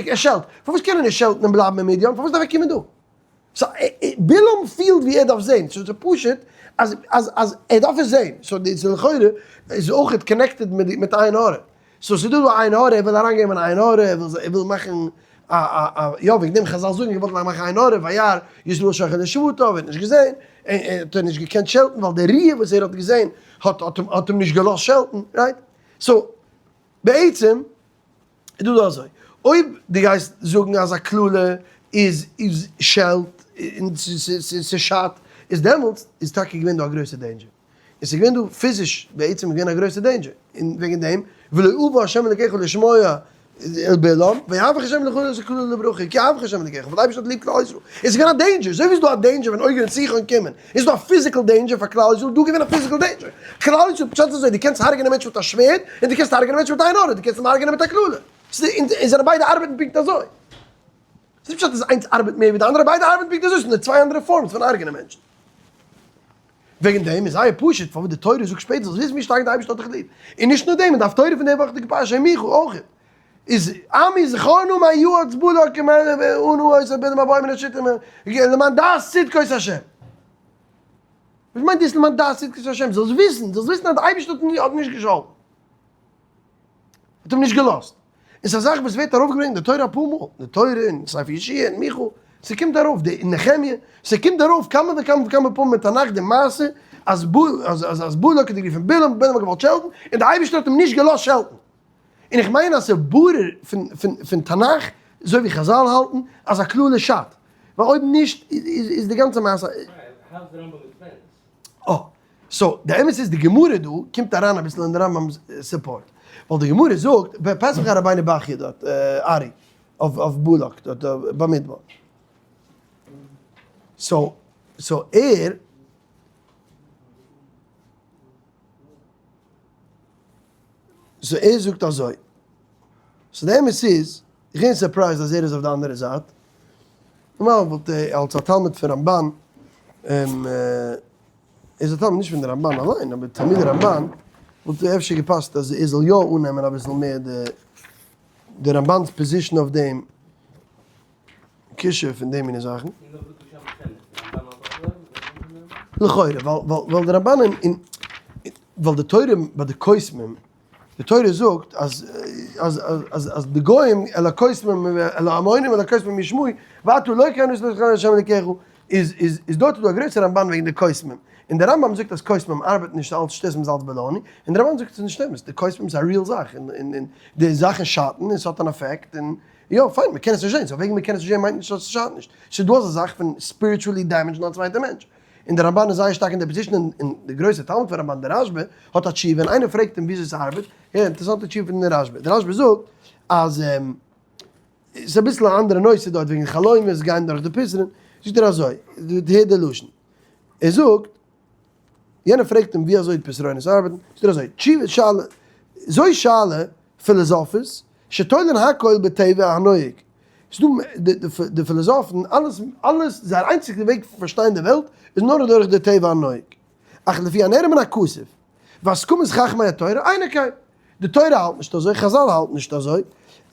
ער שעלט. פארוואס קען ער נישט שעלטן און בלייבן אין מדיין? פארוואס דארף ער קומען דא? so בלעם פילט ווי ער דארף זען. so ס'איז פשוט אז אז אז ער דארף עס זען. so די איז לכאורה איז אויכעט connected מיט מיט עין הרע. so ס'איז דא דא עין הרע, ער וויל אריינגעבן עין הרע, ער וויל ער וויל מאכן א א א יא וועגן דעם חזל זאגן געוואלט מאכן עין הרע וירא ישראל שוכן לשבטיו, ער האט נישט געזען, ער האט נישט געקענט שעלטן ווייל די ראי' וואס ער האט געזען האט האט אים האט אים נישט געלאזט שעלטן, right? so בעצם איז דא דא אזוי, אויב דו גייסט זאגן אז א קללה איז איז שעלט און ס'שאדט, איז דעמאלטס איז טאקע געווען דא א גרויסע danger, און ס'איז געווען דא פיזיש בעצם איז געווען א גרויסע danger, און וועגן דעם ולא אבה ה' אלקיך לשמוע אל בלעם, ויהפך ה' לך את הקללה לברכה, כי אהבך ה' אלקיך, ווייל די אייבערשטער האט ליב כלל ישראל, עס איז געווען א danger, אזוי ווי עס איז דא א danger ווען עוג און סיחון קומען, איז דא א physical danger פאר כלל ישראל, דא געווען א physical danger, כלל ישראל, פשט איז אזוי, דו קענסט הרג'נען א מענטש מיט א שווערד, און דו קענסט הרג'נען א מענטש מיט עין הרע, דו קענסט אים הרג'נען מיט א קללה, און זיי ביידע ארבעטן פונקט אזוי. ס'איז נישט פשט אז איינס ארבעט מער ווי די אנדערע, ביידע ארבעטן פונקט אזוי, ס'איז נאר צוויי אנדערע forms פון הרג'נען מענטשן. וועגן דעם איז זייער פשוט פארוואס די תורה זאגט שפעטער זאלסט וויסן ווי שטארק די אייבערשטער האט דיך ליב. און נישט נאר דעם, אין די הפטורה פון די וואכעדיגע פרשה אין מיכה אויך איז עמי זכור נא מה יעץ בלק און הוא עושה בלעם הבא מן השיטים למען דעת צדקות השם. וואס מיינט דאס למען דעת צדקות השם? זאלסט וויסן, זאלסט וויסן אז די אייבערשטער האט נישט געשאלטן. האט אים נישט געלאזט. און ס'איז א זאך וואס ווערט ארויפגעברענגט אין די תורה אפאר מאל, אין די תורה, אין ספר יהושע, אין מיכה, ס'קומט ארויף, די אין נחמיה, ס'קומט ארויף כמה וכמה וכמה פעמים אין תנך די מעשה אז אז אז בלק האט גערופן בלעם, בלעם האט געוואלט שעלטן, און די אייבערשטער האט אים נישט געלאזט שעלטן. און איך מיין אז ס'איז ברור פון פון פון תנך, אזוי ווי חזל האלטן, אז א קללה שאדט. ווייל אויב נישט איז איז די גאנצע מעשה. אה. so, די אמת איז די גמרא דא קומט אריין אביסל אין די רמב ם'ס support, ווייל די גמרא זאגט, פסח רבינו בחיי דארט, ארי, אויף בלק דארט במדבר. so, so ער. so ער זאגט אזוי. so די אמת איז, איך בין surprised אז ער איז אויף די אנדערע זייט. נארמאל וואלט ער אלס א תלמיד פון רמבן, ער איז א תלמיד נישט פון די רמבן אליין, אבער תלמידי רמבן, וואלט אפשר געפאסט אז ער זאל יא אננעמען אביסל מער די די רמבן'ס position אויף דעם כישוף און די מיני זאכן. לכאורה, ווייל די רמבן אין, ווייל די תורה ביי די קוסמים, די תורה זאגט אז אז אז אז די גוים אל הקוסמים אל העמונים אל הקוסמים ישמעו ואתה לא כן עשית לך ה' אלקיך איז איז איז דארט איז דא א גרויסע רמבן וועגן די קוסמים און די רמב ם זאגט אז קוסמים ארבעט נישט אלץ שטות איז אלץ baloney און די רמבן זאגט ס'איז נישט אמת די קוסמים איז א real זאך און און און די זאכן שאטן און ס'האט אן אפעקט און יא פיין מ'קען עס נישט זען so וועגן מ'קען עס נישט זען מיינט נישט אז ס'שאדט נישט ס'איז דא אזא זאך פון spiritually damage ן א צווייטע מענטש. און דער רמבן איז זייער שטארק אין די position, און דער גרויסער תלמיד פון רמבן דער רשבא האט א תשובה, און איינער פרעגט אים וויאזוי ס'ארבעט, הער אינטערעסאנטע תשובה פון דער רשבא, דער רשבא זאגט אז ס'איז אביסל א אנדערע נושא דארט וועגן חלומות גיין דורך די פתרון, זאגט ער אזוי, הער די לשון, ער זאגט. יענער פרעגט אים ווי אזוי פתרונות ארבעטן, זאגט ער אזוי, תשובה שאלה, זוי שאלה פילאזאפיס, שתולין הכל בטבע הנוהג, ס'דא די פילאזאפן, אלעס אלעס זייער איינציגסטע וועג פון פארשטיין די וועלט איז נאר אדורך די טבע הנוהג, אך לפי הנראה מן הכתוב, והסכמת חכמי התורה אינו כן, די תורה האלט נישט אזוי, חזל האלטן נישט אזוי,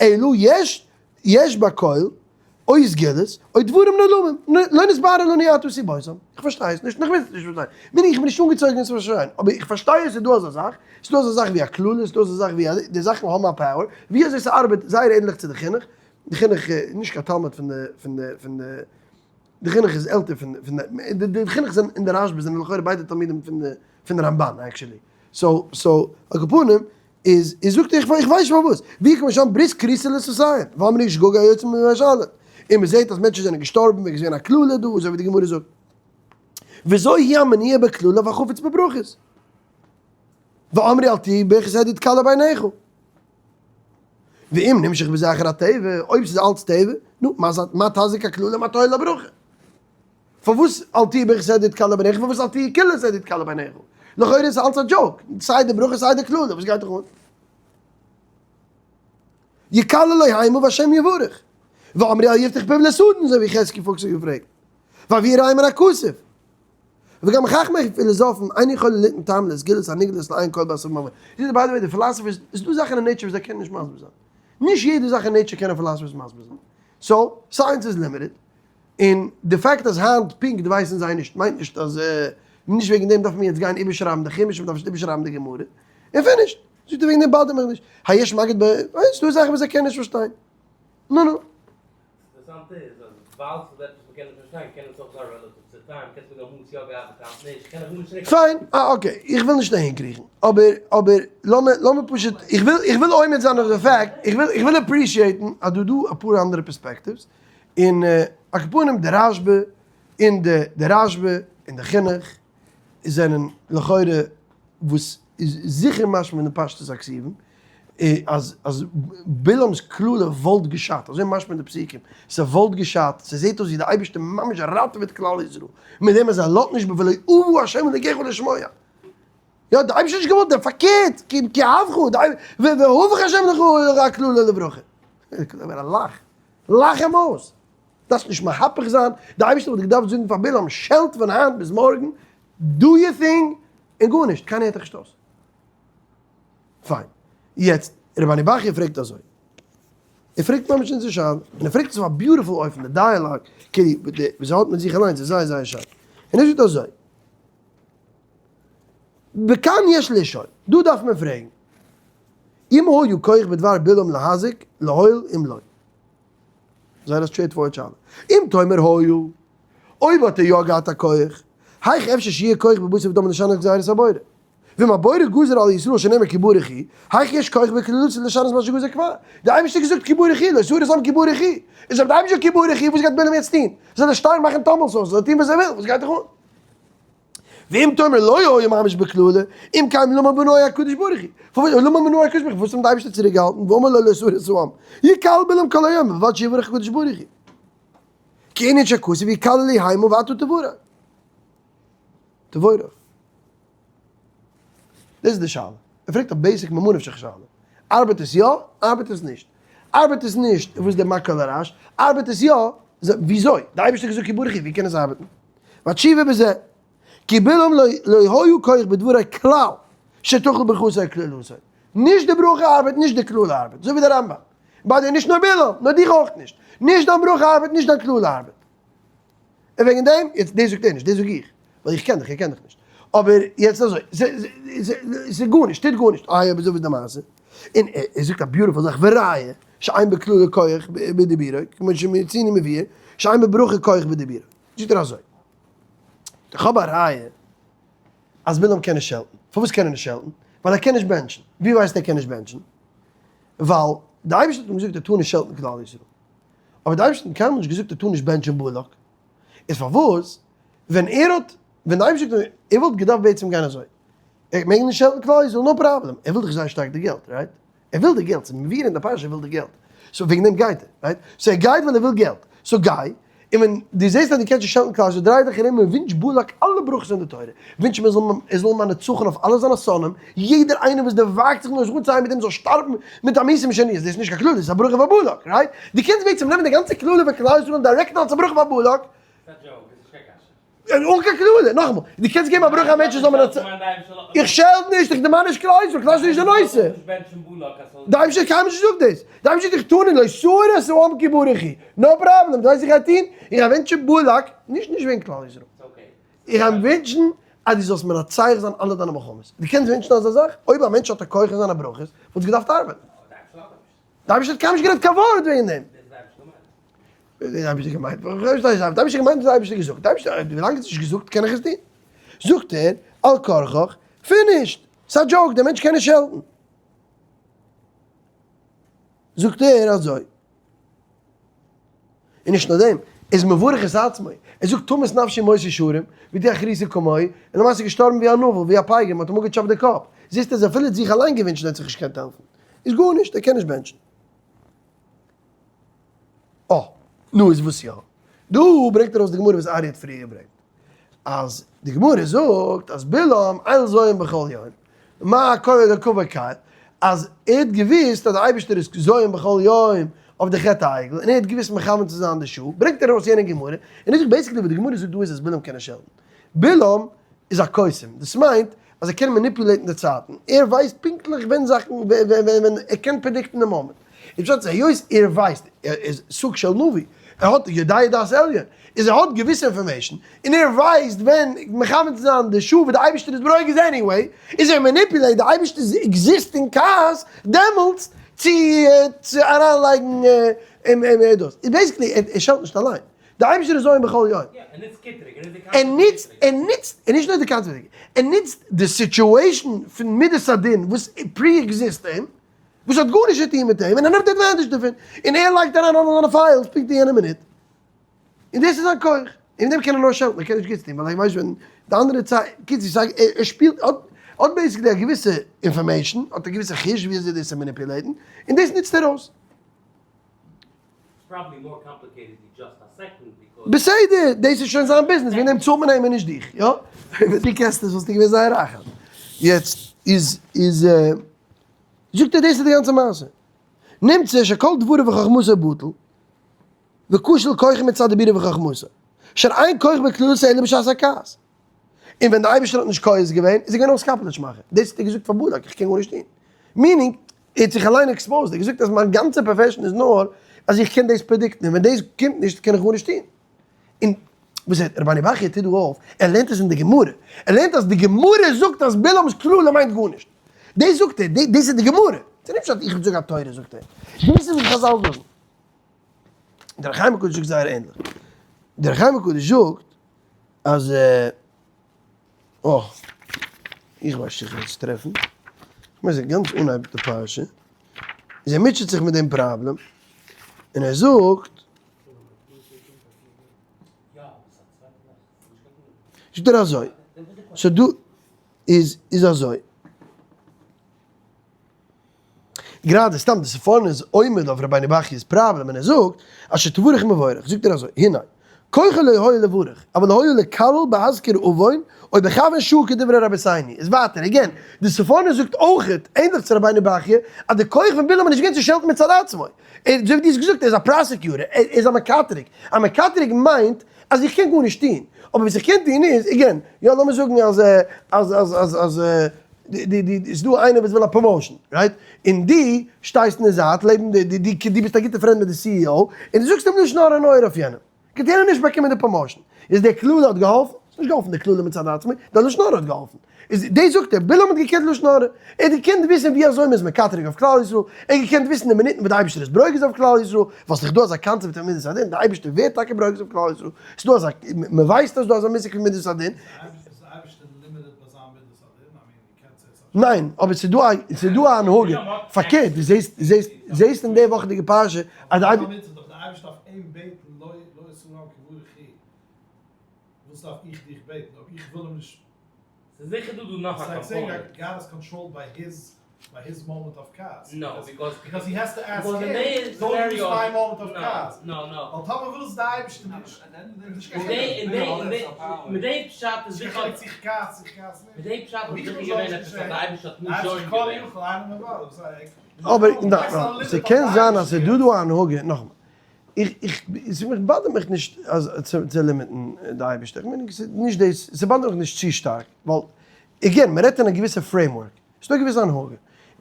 אלא יש יש בכל או סגולות או דברים נעלמים, לא נתברר לנו עתה סיבותם, איך פארשטיי עס נישט און איך וויל עס נישט פארשטיין, מיינט איך בין נישט אנגעצויגן עס צו פארשטיין, אבער איך פארשטיי עס איז דא אזא זאך, ס'איז דא אזא זאך ווי א קללה, ס'איז דא אזא זאך ווי א, די זאכן האבן א power, ווי אזוי ס'ארבעט זייער ענליך צו די חינוך, די חינוך איז נישט קיין תלמיד פון די פון די פון די, די חינוך איז עלטער פון די, די חינוך זענען און די רשב"א זענען לכאורה ביידע תלמידים פון די פון די רמב"ן actually, so so על כל פנים איז איז זאגט ער איך ווייס נישט פארוואס, ווי קען מען שם ברית כריתה לשפתיים, ואמרו שגגה היוצא מן און מען זעט אז מענטשן זענען געשטארבן וועגן ס'איז געווען א קללה דא, אזוי ווי די גמרא זאגט. וזו היא המניעה בקללה והחפץ בברכות. ואמרו אל תהי ברכת ה' תקלה בעיניך. ואם נמשך בזה אחר הטבע, אויב ס'איז אלץ טבע, נו, מה תזיק הקללה מה תועיל הברכה? פארוואס אל תהי ברכת ה' תקלה בעיניך, פארוואס אל תהי קללת ה' תקלה בעיניך? לכאורה איז עס אלץ א joke, סיי די ברכה סיי די קללה, וואס גייט דיך אן? יקללו המה והשם יברך. ואמרו אל יפתח פיו לשטן, אזוי ווי חזקי פוקס האט געפרעגט. והביאו ראיה מן הכתוב. וגם חכמי פילאזאפן אין יכולין ליתן טעם לסגולות הנגלות לעין כל בשר ודם. זאגט ער by the way די philosophers, עס איז דא זאכן אין nature וואס זיי קענען נישט מסביר זיין. נישט יעדע זאך אין nature קענען philosophers מסביר זיין. so, science איז limited. און די פאקט אז היינט פונקט ווייסן זיי נישט מיינט נישט אז נישט וועגן דעם דארף מען יעצט גיין איבערשרייבן די חומש, מען דארף נישט איבערשרייבן די גמרא, און finish. זאגט ער וועגן דעם bother מיך נישט. היש מגיד ב, ס'איז דא זאכן וואס זיי קענען נישט פארשטיין. נו נו. אינטערעסאנט איז אז ווייל ס'איז עפעס וואס מ'קען נישט פארשטיין קען עס אויך זיין relative צו time, קענסט זאגן אמאל איז יא געארבעט היינט נישט, קען איך גארנישט צוריק. פיין, אה okay, איך וויל נישט אהין קריכן, אבער אבער לאמיר לאמיר פשוט, איך וויל איך וויל עומד זיין אויף די פאקט, איך וויל איך וויל appreciate ן אז דא דא אפאר אנדערע perspectives, און על כל פנים די רשב"א און די די רשב"א און די חינוך זענען לכאורה וואס איז זיכער משמע אין די פשטות הכתובים אז אז בלעם'ס קללה וואלט געשאדט, אזוי משמע אין די פסוקים, ס'וואלט געשאדט, ס'זעט אויס ווי די אייבערשטער ממש ראטעוועט כלל ישראל מיט דעם אז ער לאזט נישט ולא אבה ה' אלקיך לשמוע. יא, די אייבערשטער האט נישט געוואלט דעם, פארקערט, כי אהבך, והפך ה' לך הקללה לברכה. לאך, לאך אים אויס. דארפסט נישט מהפך זיין, די אייבערשטער וואלט געדארפט זאגן פאר בלעם, שעלט פון היינט ביז מארגן, do your thing, און גארנישט, קיינער הערט דיך נישט אויס. פיין. יעצט, רבינו בחיי פרעגט אזוי. ער פרעגט ממש אונזער שאלה, און ער פרעגט עס אויף א beautiful אופן, די dialogue, כאילו, וואס ער האט מיט זיך אליינס איז זייער זייער שיין. און ער זאגט אזוי. וכאן יש לשאול, דא דארף מען פרעגן, אם היה כח בדבר בלעם להזיק, להועיל אם לא. זייער א straightforward שאלה. אם תאמר היה, אויב האט ער יא געהאט א כח, היאך אפשר שיהיה כח בבשר ודם לשנות גזירת הבורא? ואם הבורא גזר על ישראל שנאמר כי ברוך הוא, היאך יש כח בקללתו לשנות מה שגזר כבר? די אייבערשטער האט געזאגט כי ברוך הוא, לא תרוס העם כי ברוך הוא. איז אויב די אייבערשטער כי ברוך הוא, וואס גייט בלעם יעצט טון? זאל ער שטיין מאכן tumble sauce, זאל ער טון וואס ער וויל, וואס גייט דיך אן? ואם תאמר לא היה ממש בקללה, אם כן למה מנעו הקדוש ברוך הוא? פארוואס למה מנעו הקדוש ברוך הוא? פארוואס האט אים די אייבערשטער צוריק געהאלטן? ואמר לו לא תרוס העם, יקלל בלעם כל היום, ובלבד שיברך הקדוש ברוך הוא. כענין שכתוב יקללו המה ואתה תברך. תבורך. דאס איז די שאלה. ער פרעגט א basic ממה נפשך שאלה. ארבעט עס יא? ארבעט עס נישט? ארבעט עס נישט, וואס איז די מכה לרש? ארבעט עס יא, וויאזוי? די אייבערשטער האט געזאגט כי ברוך הוא, ווי קען עס ארבעטן? והתשובה בזה, כי בלעם לא היה כח בדברו כלל שתחל ברכתו וקללתו. נישט די ברכה ארבעט, נישט די קללה ארבעט. אזוי ווי די רמב"ם. ביי דיר נישט נאר בלעם, נאר דיך אויך נישט. נישט דיין ברכה ארבעט, נישט דיין קללה ארבעט. און וועגן דעם, יעצט דאס זאגט ער נישט, דאס זאג איך, ווייל איך קען דיך, ער קען דיך נישט. אבער יעצט אזוי, ס'איז גארנישט, טוט גארנישט, איי אבער אזוי ווי די מעשה. און ער זאגט א beautiful זאך, וראיה, שאין בקללה כח בדיבורו, כמו שמצינו מבואר, שאין בברכה כח בדיבורו. זאגט ער אזוי, איך האב א ראיה אז בלעם קען נישט שעלטן. פארוואס קען ער נישט שעלטן? ווייל ער קען נישט בענטשן. ווי ווייסטו ער קען נישט בענטשן? ווייל די אייבערשטער האט אים געזאגט ער טאר נישט שעלטן כלל ישראל. אבער די אייבערשטער האט קיינמאל נישט געזאגט ער טאר נישט בענטשען בלק, איז פארוואס ווען ער האט ווען די אייבערשטער האט ער וואלט געדארפט בעצם גיין אזוי, ער מעג נישט שעלטן כלל ישראל no problem, ער וויל דאך זייער שטארק די געלט right? ער וויל די געלט, ס'איז מבואר אין די פרשה ער וויל די געלט, so וועגן דעם גייט ער right? so ער גייט ווייל ער וויל געלט, so גיי. און ווען דו זעסט אז דו קענסט נישט שעלטן כלל ישראל, דריי דיך ארום און ווינטש בלק אלע ברכות אין די תורה, ווינטש אים ער זאל ער זאל האבן א נצחון אויף אלע זיינע שונאים, יעדער איינער וואס דערוואגט זיך נאר זיך אנצוהייבן מיט אים זאל שטארבן מיט א מיתה משניות, דאס איז נישט קיין קללה, דאס איז א ברכה פאר בלק, right? דו קענסט בעצם נעמען די גאנצע קללה פון כלל ישראל און direct ן אלס א ברכה פאר בלק. ס'איז א joke, עס איז נישט קיין קשיא. אן קיין קללה, נאכאמאל, דו קענסט געבן א ברכה א מענטש זאל מנצח, איך שעלט נישט, איך דערמאן נישט כלל ישראל, כלל ישראל איז נישט די נושא. די אייבערשטער האט קיינמאל נישט געזאגט דאס, די אייבערשטער האט דיך טענה'ן לא תאור את העם כי ברוך הוא, no problem, דו ווייסט וואס איך גיי טון? איך גיי וואונטשן בלק, נישט נישט וועגן כלל ישראל, איך גיי וואונטשן אז דו זאלסט מנצח זיין אלע דיינע מלחמות, דו קענסט וואונטשן אזא זאך? אויב א מענטש האט א כח אין זיינע ברכות, וואלט עס געדארפט ארבעטן. די אייבערשטער האט קיינמאל נישט גערעדט קיין ווארט וועגן דעם. די אייבערשטער געמיינט, די אייבערשטער געמיינט וואס די אייבערשטער געזאגט, די אייבערשטער ווילאנג עס איז נישט געזאגט קען איך עס טון. זאגט ער, על כרחך, finished, ס'איז א joke, דער מענטש קען נישט שעלטן. זאגט ער אזוי. און נישט נאר דעם, ער איז מברך את עצמו, ער זאגט תמות נפשי מות ישרים, ותהי אחריתי כמוהו, און למעשה איז געשטארבן ווי א נבל, ווי א פגר, מען האט אים אפגעטשאפט די קאפ, זעסט אז אפילו האט זיך אליין געווינטשן ער האט זיך נישט געקענט העלפן, איז גארנישט, ער קען נישט בענטשן. אה, נו איז וואס יא? דא ברענגט ער ארויס די גמרא וואס ארי האט פריער געברענגט, אז די גמרא זאגט אז בלעם אל זועם בכל יום, מה קורה לקבר קל, אז ער האט געוואוסט אז דער אייבערשטער איז זועם בכל יום אויף די חטא העגל, און ער האט געוואוסט מכוון צו זיין די שעה, ברענגט ער ארויס יענע גמרא, און ער זאגט basically וואס די גמרא זאגט דא איז אז בלעם קען נישט שעלטן. בלעם איז א קוסם, דאס מיינט אז ער קען manipulate ן די צייטן, ער ווייסט פונקטליך ווען זאכן, ווען ער קען predict ן די מאמענט. איז פשט אז היות ער ווייסט, ער איז סוג של נביא, ער האט יודע דעת עליון, איז ער האט געוויסע information, און ער ווייסט ווען מכוון צו זיין די שעה וואס די אייבערשטער איז ברוגז anyway, איז ער manipulate די אייבערשטער'ס existing כעס דעמאלטס צו צו אריינלייגן דאס. איז basically ער שעלט נישט אליין. די אייבערשטער איז זועם בכל יום. יא, ער נוצט קטרוג, ער נוצט די ער נוצט, ער נוצט, נישט נאר די קטרוג, ער נוצט די situation פון מידת הדין וואס pre-exist אים, וואס האט גארנישט צו טון מיט אים, און ער נעמט advantage דערפון, און ער לייגט אריין אלע זיינע files פונקט אין יענע מינוט, און דאס איז זיין כח, און מיט דעם קען ער נאר שעלטן, ער קען נישט גוטס טון, ווייל ער ווייסט ווען די אנדערע צייט, קיצור, סא ער שפילט, האט האט basically א געוויסע information, האט א געוויסע חוש ווי אזוי דאס צו manipulate ן, און דאס נוצט ער אויס. בסדר, דאס איז שוין זיין ביזנעס, וועגן דעם צאלט מען אים און נישט דיך, יא? ווען דו קענסט עס וואלסטו געווען זייער רייך היינט. יעצט איז איז זאגט ער דאס איז די גאנצע מעשה. נמצא שכל דבריו וחכמתו בטל, וכשל כוחו מצד דיבורו וחכמתו, אשר אין כח בקללתו אלא בשעת הכעס. און ווען די אייבערשטער האט נישט כועס געווען, איז ער געווען אויס קאפעליטש מאכער. דאס האט ער געזאגט פאר בלק, איך קען גארנישט טון. meaning, ער האט זיך אליין exposed, ער האט געזאגט אז מיין גאנצע profession איז נאר אז איך קען דאס predict ן, און ווען דאס קומט נישט קען איך גארנישט טון. און וואס ער, רבינו ברכיה טוט דא אויף, ער לערנט עס אין די גמרא, ער לערנט אז די גמרא זאגט אז בלעם'ס קללה מיינט גארנישט. דאס זאגט ער, דאס איז די גמרא. ס'איז נישט פשט איך זאג א תורה זאגט ער. דאס איז וואס חזל זאגן. דער אור החיים הקדוש זאגט זייער ענליך. דער אור החיים הקדוש זאגט אז אה, איך ווייס נישט איך וועל עס טרעפן. איך מיין ס'איז גאנץ אנהייב די פרשה. איז ער מוטשעט זיך מיט דעם פראבלעם, און ער זאגט, זאגט ער אזוי, ס'דא איז איז אזוי. גראדע סתם די ספורנו איז עומד אויף רבינו ברכיה'ס פראבלעם און ער זאגט אשר תברך מבורך זאגט ער אזוי הנה כוחו לא היה לברך אבל היה לקלל בהזכיר עוון או בכוון שעה כדברי רבותינו איז ווייטער again די ספורנו זאגט אויכעט ענדליך צו רבינו ברכיה אז די כח פון בלעם איז נישט געווען צו שעלטן מצד עצמו ער אזוי ווי דו האסט געזאגט ער איז א prosecutor ער איז א מקטרג א מקטרג מיינט אז איך קען גארנישט טון אבער וואס איך קען טון איז again יא לאמיר זאגן אז אז אז אז אז די די די ס'דא איינער וואס וויל א promotion right? און די שטייסט אין די זייט לעבן די די די די ביסט א גוטע friend מיט די CEO און די זאגסט אים לשון הרע נורא אויף יענעם גייט יענער נישט באקומען די promotion איז די קללה האט געהאלפן? ס'איז נישט געהאלפן די קללה מצד עצמו די לשון הרע האט געהאלפן איז דאס זאגט ער בלעם האט געקענט לשון הרע ער האט געקענט וויסן ווי אזוי מ'איז מקטרג אויף כלל ישראל ער האט געקענט וויסן די מינוטן וואס די אייבערשטער איז ברוגז אויף כלל ישראל ווייל ס'איז דא אזא קאנצעפט פון מידת הדין די אייבערשטער ווערט טאקע ברוגז אויף כלל ישראל ס'איז דא אזא מ'ווייסט אז ס'איז דא אזא מושג פון מידת הדין. ניין, אבער ס'איז דא א, ס'איז דא א הנהגה, פארקערט, דו זעסט, זעסט, זעסט אין די וואכעדיגע פרשה אז די ביי his moment of כעס. No, because because he has to ask because him, in די don't use scenario my moment of כעס. No, no. ווייל טאמער וויל עס די אייבערשטער נישט. אין די אין די אין די מיט די פשט איז זיכער איך כעס, איך כעס נישט. מיט די פשט איז זיכער געווען עפעס אז די אייבערשטער האט נישט זוכה געווען. אבער נאכאמאל, ס'קען זיין אז ס'איז דא דא א הנהגה, נאכאמאל, איך איך איך bother מיך נישט אז צו limit ן די אייבערשטער, איך מיין ס'איז נישט דאס, ס' bother ט מיך נישט צו שטארק, ווייל again, מ'רעדט אין א געוויסע framework, ס'דא א געוויסע הנהגה,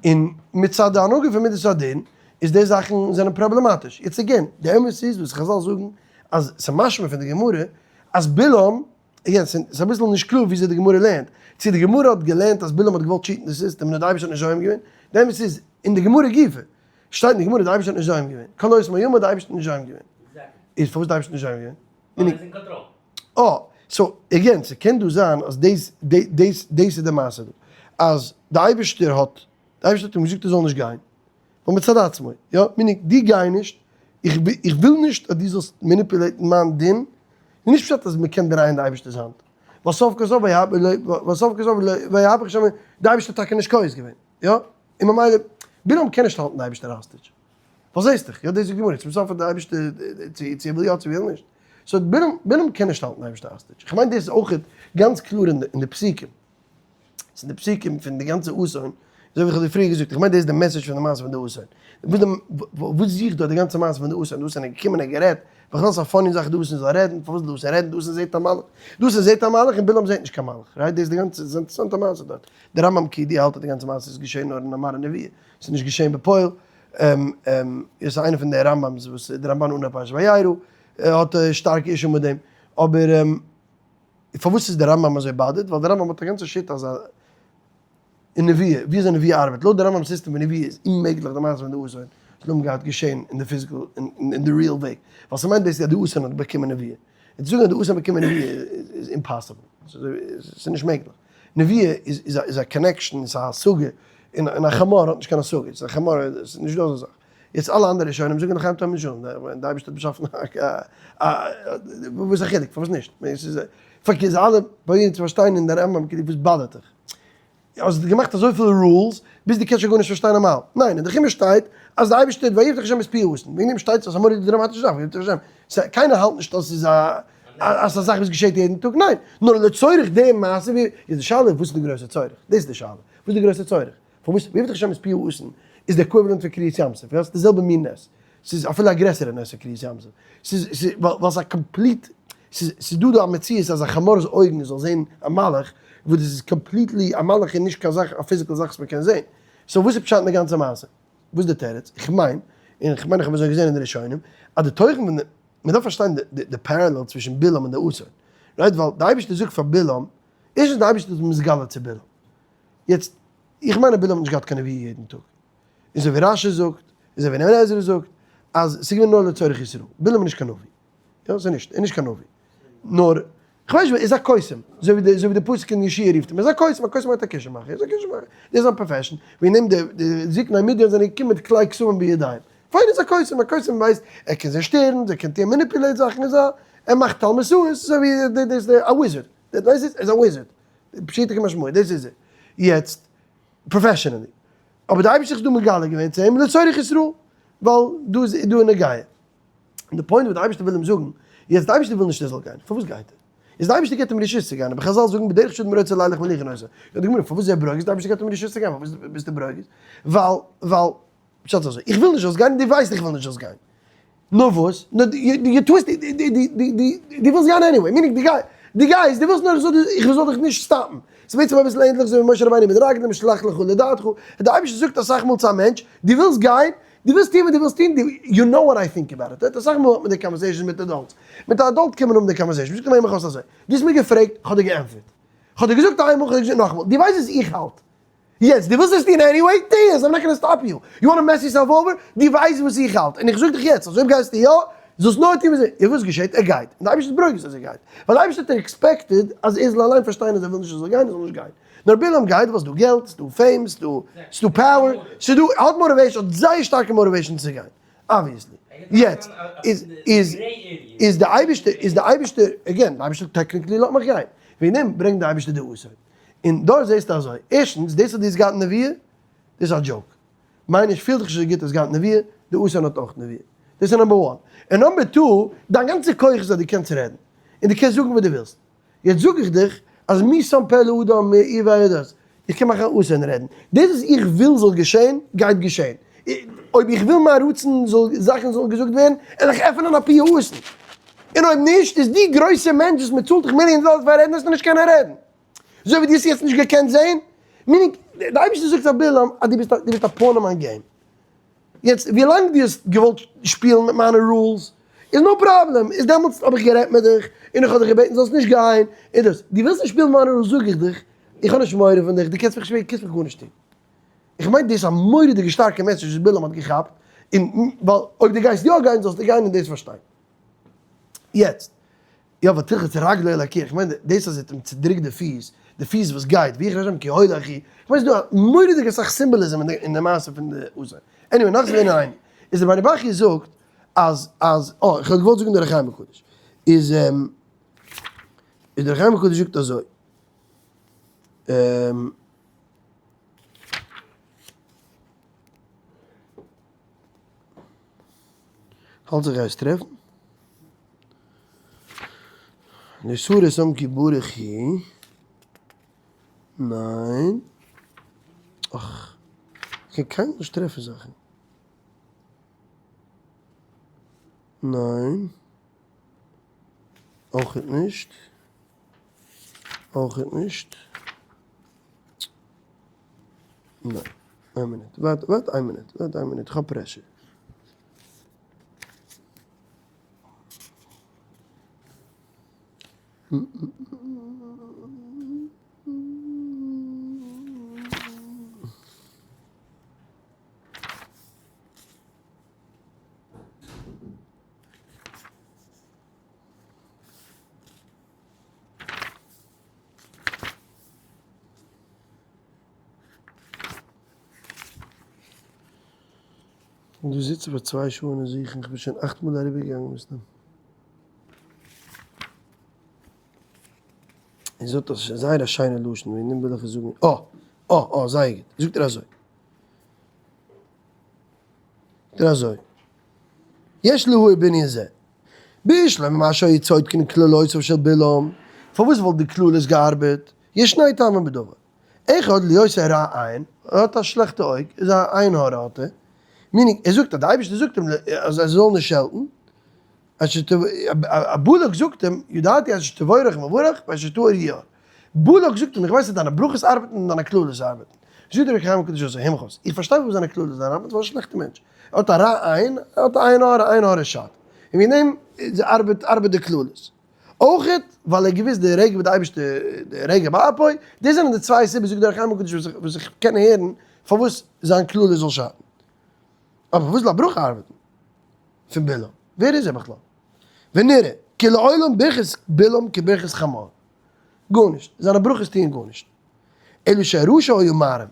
און מצד די הנהגה פון מידת הדין איז די זאכן זענען פראבלעמאטיש, יעצט again, די אמת איז וואס חזל זאגן אז ס'משמע פון די גמרא אז בלעם, again ס'איז אביסל נישט קלאר וויאזוי די גמרא לערנט, צו די גמרא האט געלערנט אז בלעם האט געוואלט cheat ן די סיסטעם און די אייבערשטער האט נישט זועם געווען, די אמת איז אין די גמרא גופא שטייט אין די גמרא די אייבערשטער האט נישט זועם געווען, כל אותו יום האט די אייבערשטער נישט זועם געווען, איז פארוואס די אייבערשטער נישט זועם געווען? ווייל ער איז אין קאנטראל. אה, so again, ס'קען דא זיין אז דאס דאס דאס איז די מעשה דא, אז די אייבערשטער האט, די אייבערשטער האט אים געזאגט ער זאל נישט גיין, ווייל מצד עצמו, יא, meaning דו גיי נישט, איך איך וויל נישט אז דו זאלסט manipulate ן מיין דין, איז נישט פשט אז מ'קען דרייען די אייבערשטער'ס האנט, ווייל סוף כל סוף ווייל סוף כל סוף ויהפך השם, די אייבערשטער האט טאקע נישט כועס געווען, יא, און ממילא, בלעם קען נישט האלטן די אייבערשטער hostage. וואס זעסט דיך? יא דאס זאגט די גמרא, צום סוף האט די אייבערשטער צו צו ער וויל יא צו וויל נישט. so בלעם בלעם קען נישט האלטן די אייבערשטער hostage. איך מיין דאס איז אויכעט גאנץ קלאר אין די אין די פסוקים. ס'איז די פסוקים פון די גאנצע אסון, אזוי ווי איך האב דיר פריער געזאגט, איך מיין דאס איז די message פון די מעשה פון די אתון. וואס די וואס זוכט דא די גאנצע מעשה פון די אתון? די אתון איז געקומען און גערעדט, בכלל ס'איז א funny זאך די אתון זאל רעדן, פארוואס זאל די אתון רעדן? די אתון זעט א מלאך, די אתון זעט א מלאך און בלעם זעט נישט קיין מלאך, right? דאס איז די גאנצע, ס'איז א אינטערעסאנטע מעשה דארט. די רמב ם כידוע האלט אז די גאנצע מעשה איז געשען נאר אין א מראה נבואה. ס'איז נישט געשען בפועל, איז איינע פון די רמב ם'ס וואס די רמבן אנהייב פרשת וירא האט שטארק issue מיט דעם, אבער פארוואס איז די רמב ם אזוי bothered? ווייל די רמב ם האט א גאנצע שיטה אז אין נבואה, ווי אזוי נבואה ארבעט, לויט די רמב ם סיסטעם פון נבואה איז אוממעגליך די מעשה פון די אתון זאל האבן געהאט געשען אין די physical אין די real וועג, ווייל ס'מיינט basically אז די אתון האט באקומען נבואה, און צו זאגן אז די אתון האט באקומען נבואה איז impossible, ס'איז נישט מעגליך. נבואה איז א connection, ס'איז א השגה, און א חמור האט נישט קיין השגה, ס'איז א חמור, ס'איז נישט דא אזא זאך. יעצט אלע אנדערע ראשונים זאגן לחיים תמיד שלום, די אייבערשטער האט באשאפן א, וואס איז א חילוק, פארוואס נישט? פארקערט זיי אלע פרובירן צו פארשטיין אין די רמב ם כאילו וואס bother ט דיך? האסט געמאכט אזויפיל rules ביז דו קענסט שוין גארנישט פארשטיין אמאל. ניין, אין די חומש שטייט אז די אייבערשטער ויפתח השם את פי האתון, וועגן דעם שטייט עס א מורא'דיגע דראמאטישע זאך ויפתח השם, סא קיינער האלט נישט אז ס'איז א אז ס'איז א זאך וואס געשעט יעדן טאג, ניין, נאר לצורך די מעשה ווי איז די שאלה וואס איז די גרויסע צורך, דאס איז די שאלה, וואס איז די גרויסע צורך, פארוואס ויפתח השם את פי האתון איז די equivalent פון קריעת ים סוף, יא, ס'איז די זעלבע מין נס, ס'איז אפילו א גרעסערע נס פון קריעת ים סוף, ס'איז ס'איז ווייל ס'איז א complete, ס'איז ס'איז דא דא א מציאות אז א חמור'ס אויגן זאל זען א מלאך, וואס דאס איז completely, א מלאך איז נישט קיין זאך א physical זאך וואס מ'קען זען, so וואס איז פשט אין די גאנצע מעשה? וואס איז די תירוץ? איך מיין, און איך מיין איך האב אזוי געזען אין די ראשונים, אז די תוכן פון די, מ'דארף פארשטיין די די parallel צווישן בלעם און די אתון, right? ווייל די אייבערשטער זאגט פאר בלעם, ערשטנס די אייבערשטער איז מתגלה צו בלעם, יעצט, איך מיין אז בלעם האט נישט געהאט קיין נבואה יעדן טאג, און אזוי ווי רש י זאגט, און אזוי ווי אבן עזרא זאגט, אז ס'איז געווען נאר לצורך ישראל, בלעם איז נישט קיין נביא, יא ס'איז נישט, ער איז נישט קיין נביא, נאר, כ'ווייס נישט, ער איז א קוסם, אזוי ווי די, אזוי ווי די פסוק אין יהושע רופט אים, ער איז א קוסם, א קוסם מיינט א כישוף מאכער, ער איז א כישוף מאכער, דאס איז זיין profession, וועגן דעם די, די זקני מדיין זענען געקומען מיט כלי קסמים בידיים, פיין ער איז א קוסם, א קוסם ווייסט, ער קען זען שטערנס, ער קען טוען manipulate זאכן, ער איז א, ער מאכט תלמסאות, אזוי ווי די, דאס, א wizard, דאס איז, ער איז א wizard, פשוטו כמשמעו, דאס איז ער, יעצט, professionally. אבער די אייבערשטער איז דא מגלה געווען צו אים לצורך ישראל, ווייל דא איז דא נוגע. און די point וואס די אייבערשטער וויל אים זאגן, יעצט די אייבערשטער וויל נישט ער זאל גיין, פארוואס גייט ער? איז די אייבערשטער געבט אים רשות צו גיין, אבער חזל זאגן בדרך שאדם רוצה לילך מוליכין אותו. זאגט די גמרא, פארוואס איז ער ברוגז, די אייבערשטער געבט אים רשות צו גיין, פארוואס ביסטו ברוגז? ווייל, ווייל, פשט איז אזוי, איך וויל נישט זאלסט גיין און דו ווייסט איך וויל נישט זאלסט גיין. נאר וואס? נאר דו טוסט, דו ווילסט גיין anyway, meaning דו גייסט, דו גייסט, דו ווילסט נאר איך זאל איך זאל דיך נישט stop ן. ס'איז בעצם אביסל ענדליך אזוי ווי משה רבינו מיט די רגלים שלח לך לדעתך, דער אייבערשטער זאגט אסאך מאל צו א מענטש, דו ווילסט גיין, דו ווילסט טון וואס דו ווילסט טון, you know what I think about it, אסאך מאל האט מען די conversation מיט adults, מיט א adult קען מען האבן די conversation, מ'זאגט אים הער מיך אויס אזוי, דו האסט מיר געפרעגט, כ'האב דיר געענטפערט, כ'האב דיר געזאגט איינמאל, כ'האב דיר געזאגט נאכאמאל, דו ווייסט וואס איך האלט, יעצט, דו ווילסט עס טון anyway, טו עס, I'm not gonna stop you. You wanna mess yourself over? דו ווייסט וואס איך האלט, און איך זאג דיך יעצט אז אויב גייסטו יא, זאלסט נאר טון וואס איך, און וואס געשעט? ער גייט. און די אייבערשטער איז ברוגז אז ער גייט. ווייל די אייבערשטער האט expected אז ער זאל אליין פארשטיין אז ער וויל נישט ער זאל גיין, ער זאל נישט גיין. נאר בלעם גייט ווייל ס'איז דא געלט, ס'איז דא fame, ס'איז דא, ס'איז דא power, ס'איז דא, ער האט motivation, ער האט זייער שטארקע motivation צו גיין. Obviously. יעצט, איז, איז, איז די אייבערשטער, איז די אייבערשטער, again, די אייבערשטער technically לאזט מיך גיין. וועגן דעם ברענגט די אייבערשטער די אתון. און דארט זעסטו אזוי, ערשטנס, דאס אז דו האסט געהאט נבואה, דאס איז א joke. מיין נישט פיל דיך נישט אזוי גוט האסט געהאט נביאה, די אתון האט אויך נביאה. דאס איז number one. און number two, דיין גאנצע כח איז אז דו קענסט רעדן. און דו קענסט זאגן וואס דו ווילסט. יעצט זאג איך דיך אז מי שם פה לאדם מעיר וידעת, איך קען מאכן א אתון רעדן. דאס וואס איך וויל זאל געשען, גייט געשען. אויב איך וויל מיין רצון זאל זאכן זאלן געזאגט ווערן, וועל איך עפענען א פה האתון. און אויב נישט, איז דו גרויסע מענטש וואס מען צאלט דיך מיליאן דאלער פאר רעדן, וועסטו נישט קענען רעדן. אזוי ווי דו האסט יעצט נישט געקענט זען. meaning, די אייבערשטער זאגט פאר בלעם אז דו ביסט א, דו ביסט א pawn אין מיין game. יעצט ווילאנג דו האסט געוואלט שפילן מיט מיינע rules איז no problem, איז דעמאלטס האב איך גערעדט מיט דיך און איך האב דיך געבעטן זאלסט נישט גיין און דאס, דו ווילסט נישט שפילן מיינע rules זאג איך דיך, איך האב נישט מורא פון דיך, דו קענסט מיך נישט, קענסט מיך גארנישט טון. איך מיין דאס איז א מורא'דיגע שטארקע message וואס בלעם האט געכאפט, און ווייל אויב דו גייסט יא גיין זאלסטו גיין און דאס פארשטיין. יעצט, יא ותלחץ רגלו אל הקיר, איך מיין דאס אז ער האט אים צודריקט די פיס, די פיס וואס גייט, ויחר השם כי הולך היא, איך מיין ס'איז דא א מורא'דיגע אסאך symbolism אין די מעשה פון די אתון. Anyway, נאך זעהן איין, איז רבינו ברכי' זאגט אז אז אה, איך האב געוואלט זאגן דער אור החיים הקדוש, איז איז דער אור החיים הקדוש זאגט אזוי, האלט זיך גייסט טרעפן. נסורת עם כי ברוך היא. ניין. אך. כ'קען קיינמאל נישט טרעפן זאכן. ניין. אויכעט נישט. אויכעט נישט. ניין. איין מינוט. ווארט, ווארט איין מינוט. ווארט איין מינוט. כ'האב pressure. און דא זיצן פאר 2 שעה און זוכן, איך בין שוין אכט מאל אריבערגעגאנגען מסתם. און זאגט אז ס'איז זייער א שיינע לשון, וועגן דעם וויל איך עס זאגן. אה! אה! אה! זייער גוט. זאגט ער אזוי. זאגט ער אזוי. יש להעיר בענין זה. בשלמא מה שהיו צודקין קללותיו של בלעם, פארוואס וואלט די קללות געארבעט? יש שני טעמים בדבר. אחד להיות רע עין, ער האט א שלעכטע אויג, איז א עין הרע האט ער, meaning ער זאגט אז די אייבערשטער זאגט אים אז ער זאל נישט שעלטן, בלק זאגט אים, ידעתי אשר תבורך מבורך ואשר תאור יאור. בלק זאגט אים, איך ווייס אז דיינע ברכות ארבעטן און דיינע קללות ארבעטן. זאגט דער אור החיים הקדוש אזוי, המחוז, איך פארשטיי פארוואס זיינע קללות זענען ארבעטן, ווייל ער איז א שלעכטער מענטש. ער האט א רע עין, ער האט א עין הרע, עין הרע שאדט. און וועגן דעם ארבעט ארבעט די קללות. אויכעט ווייל ער האט געוואוסט די רגע וואס די אייבערשטער, די רגע באפו, דאס זענען די צוויי סיבות זאגט דער אור החיים הקדוש וואס איך קען הערן פארוואס זיין קללה זאל שאטן. אבער פארוואס זאל א ברכה ארבעטן פון בלעם? ווער איז ער בכלל? ונראה כי לעולם ברכת בלעם כברכת חמור. גארנישט, זיינע ברכות טוען גארנישט. אלא שהרשע היה מערים.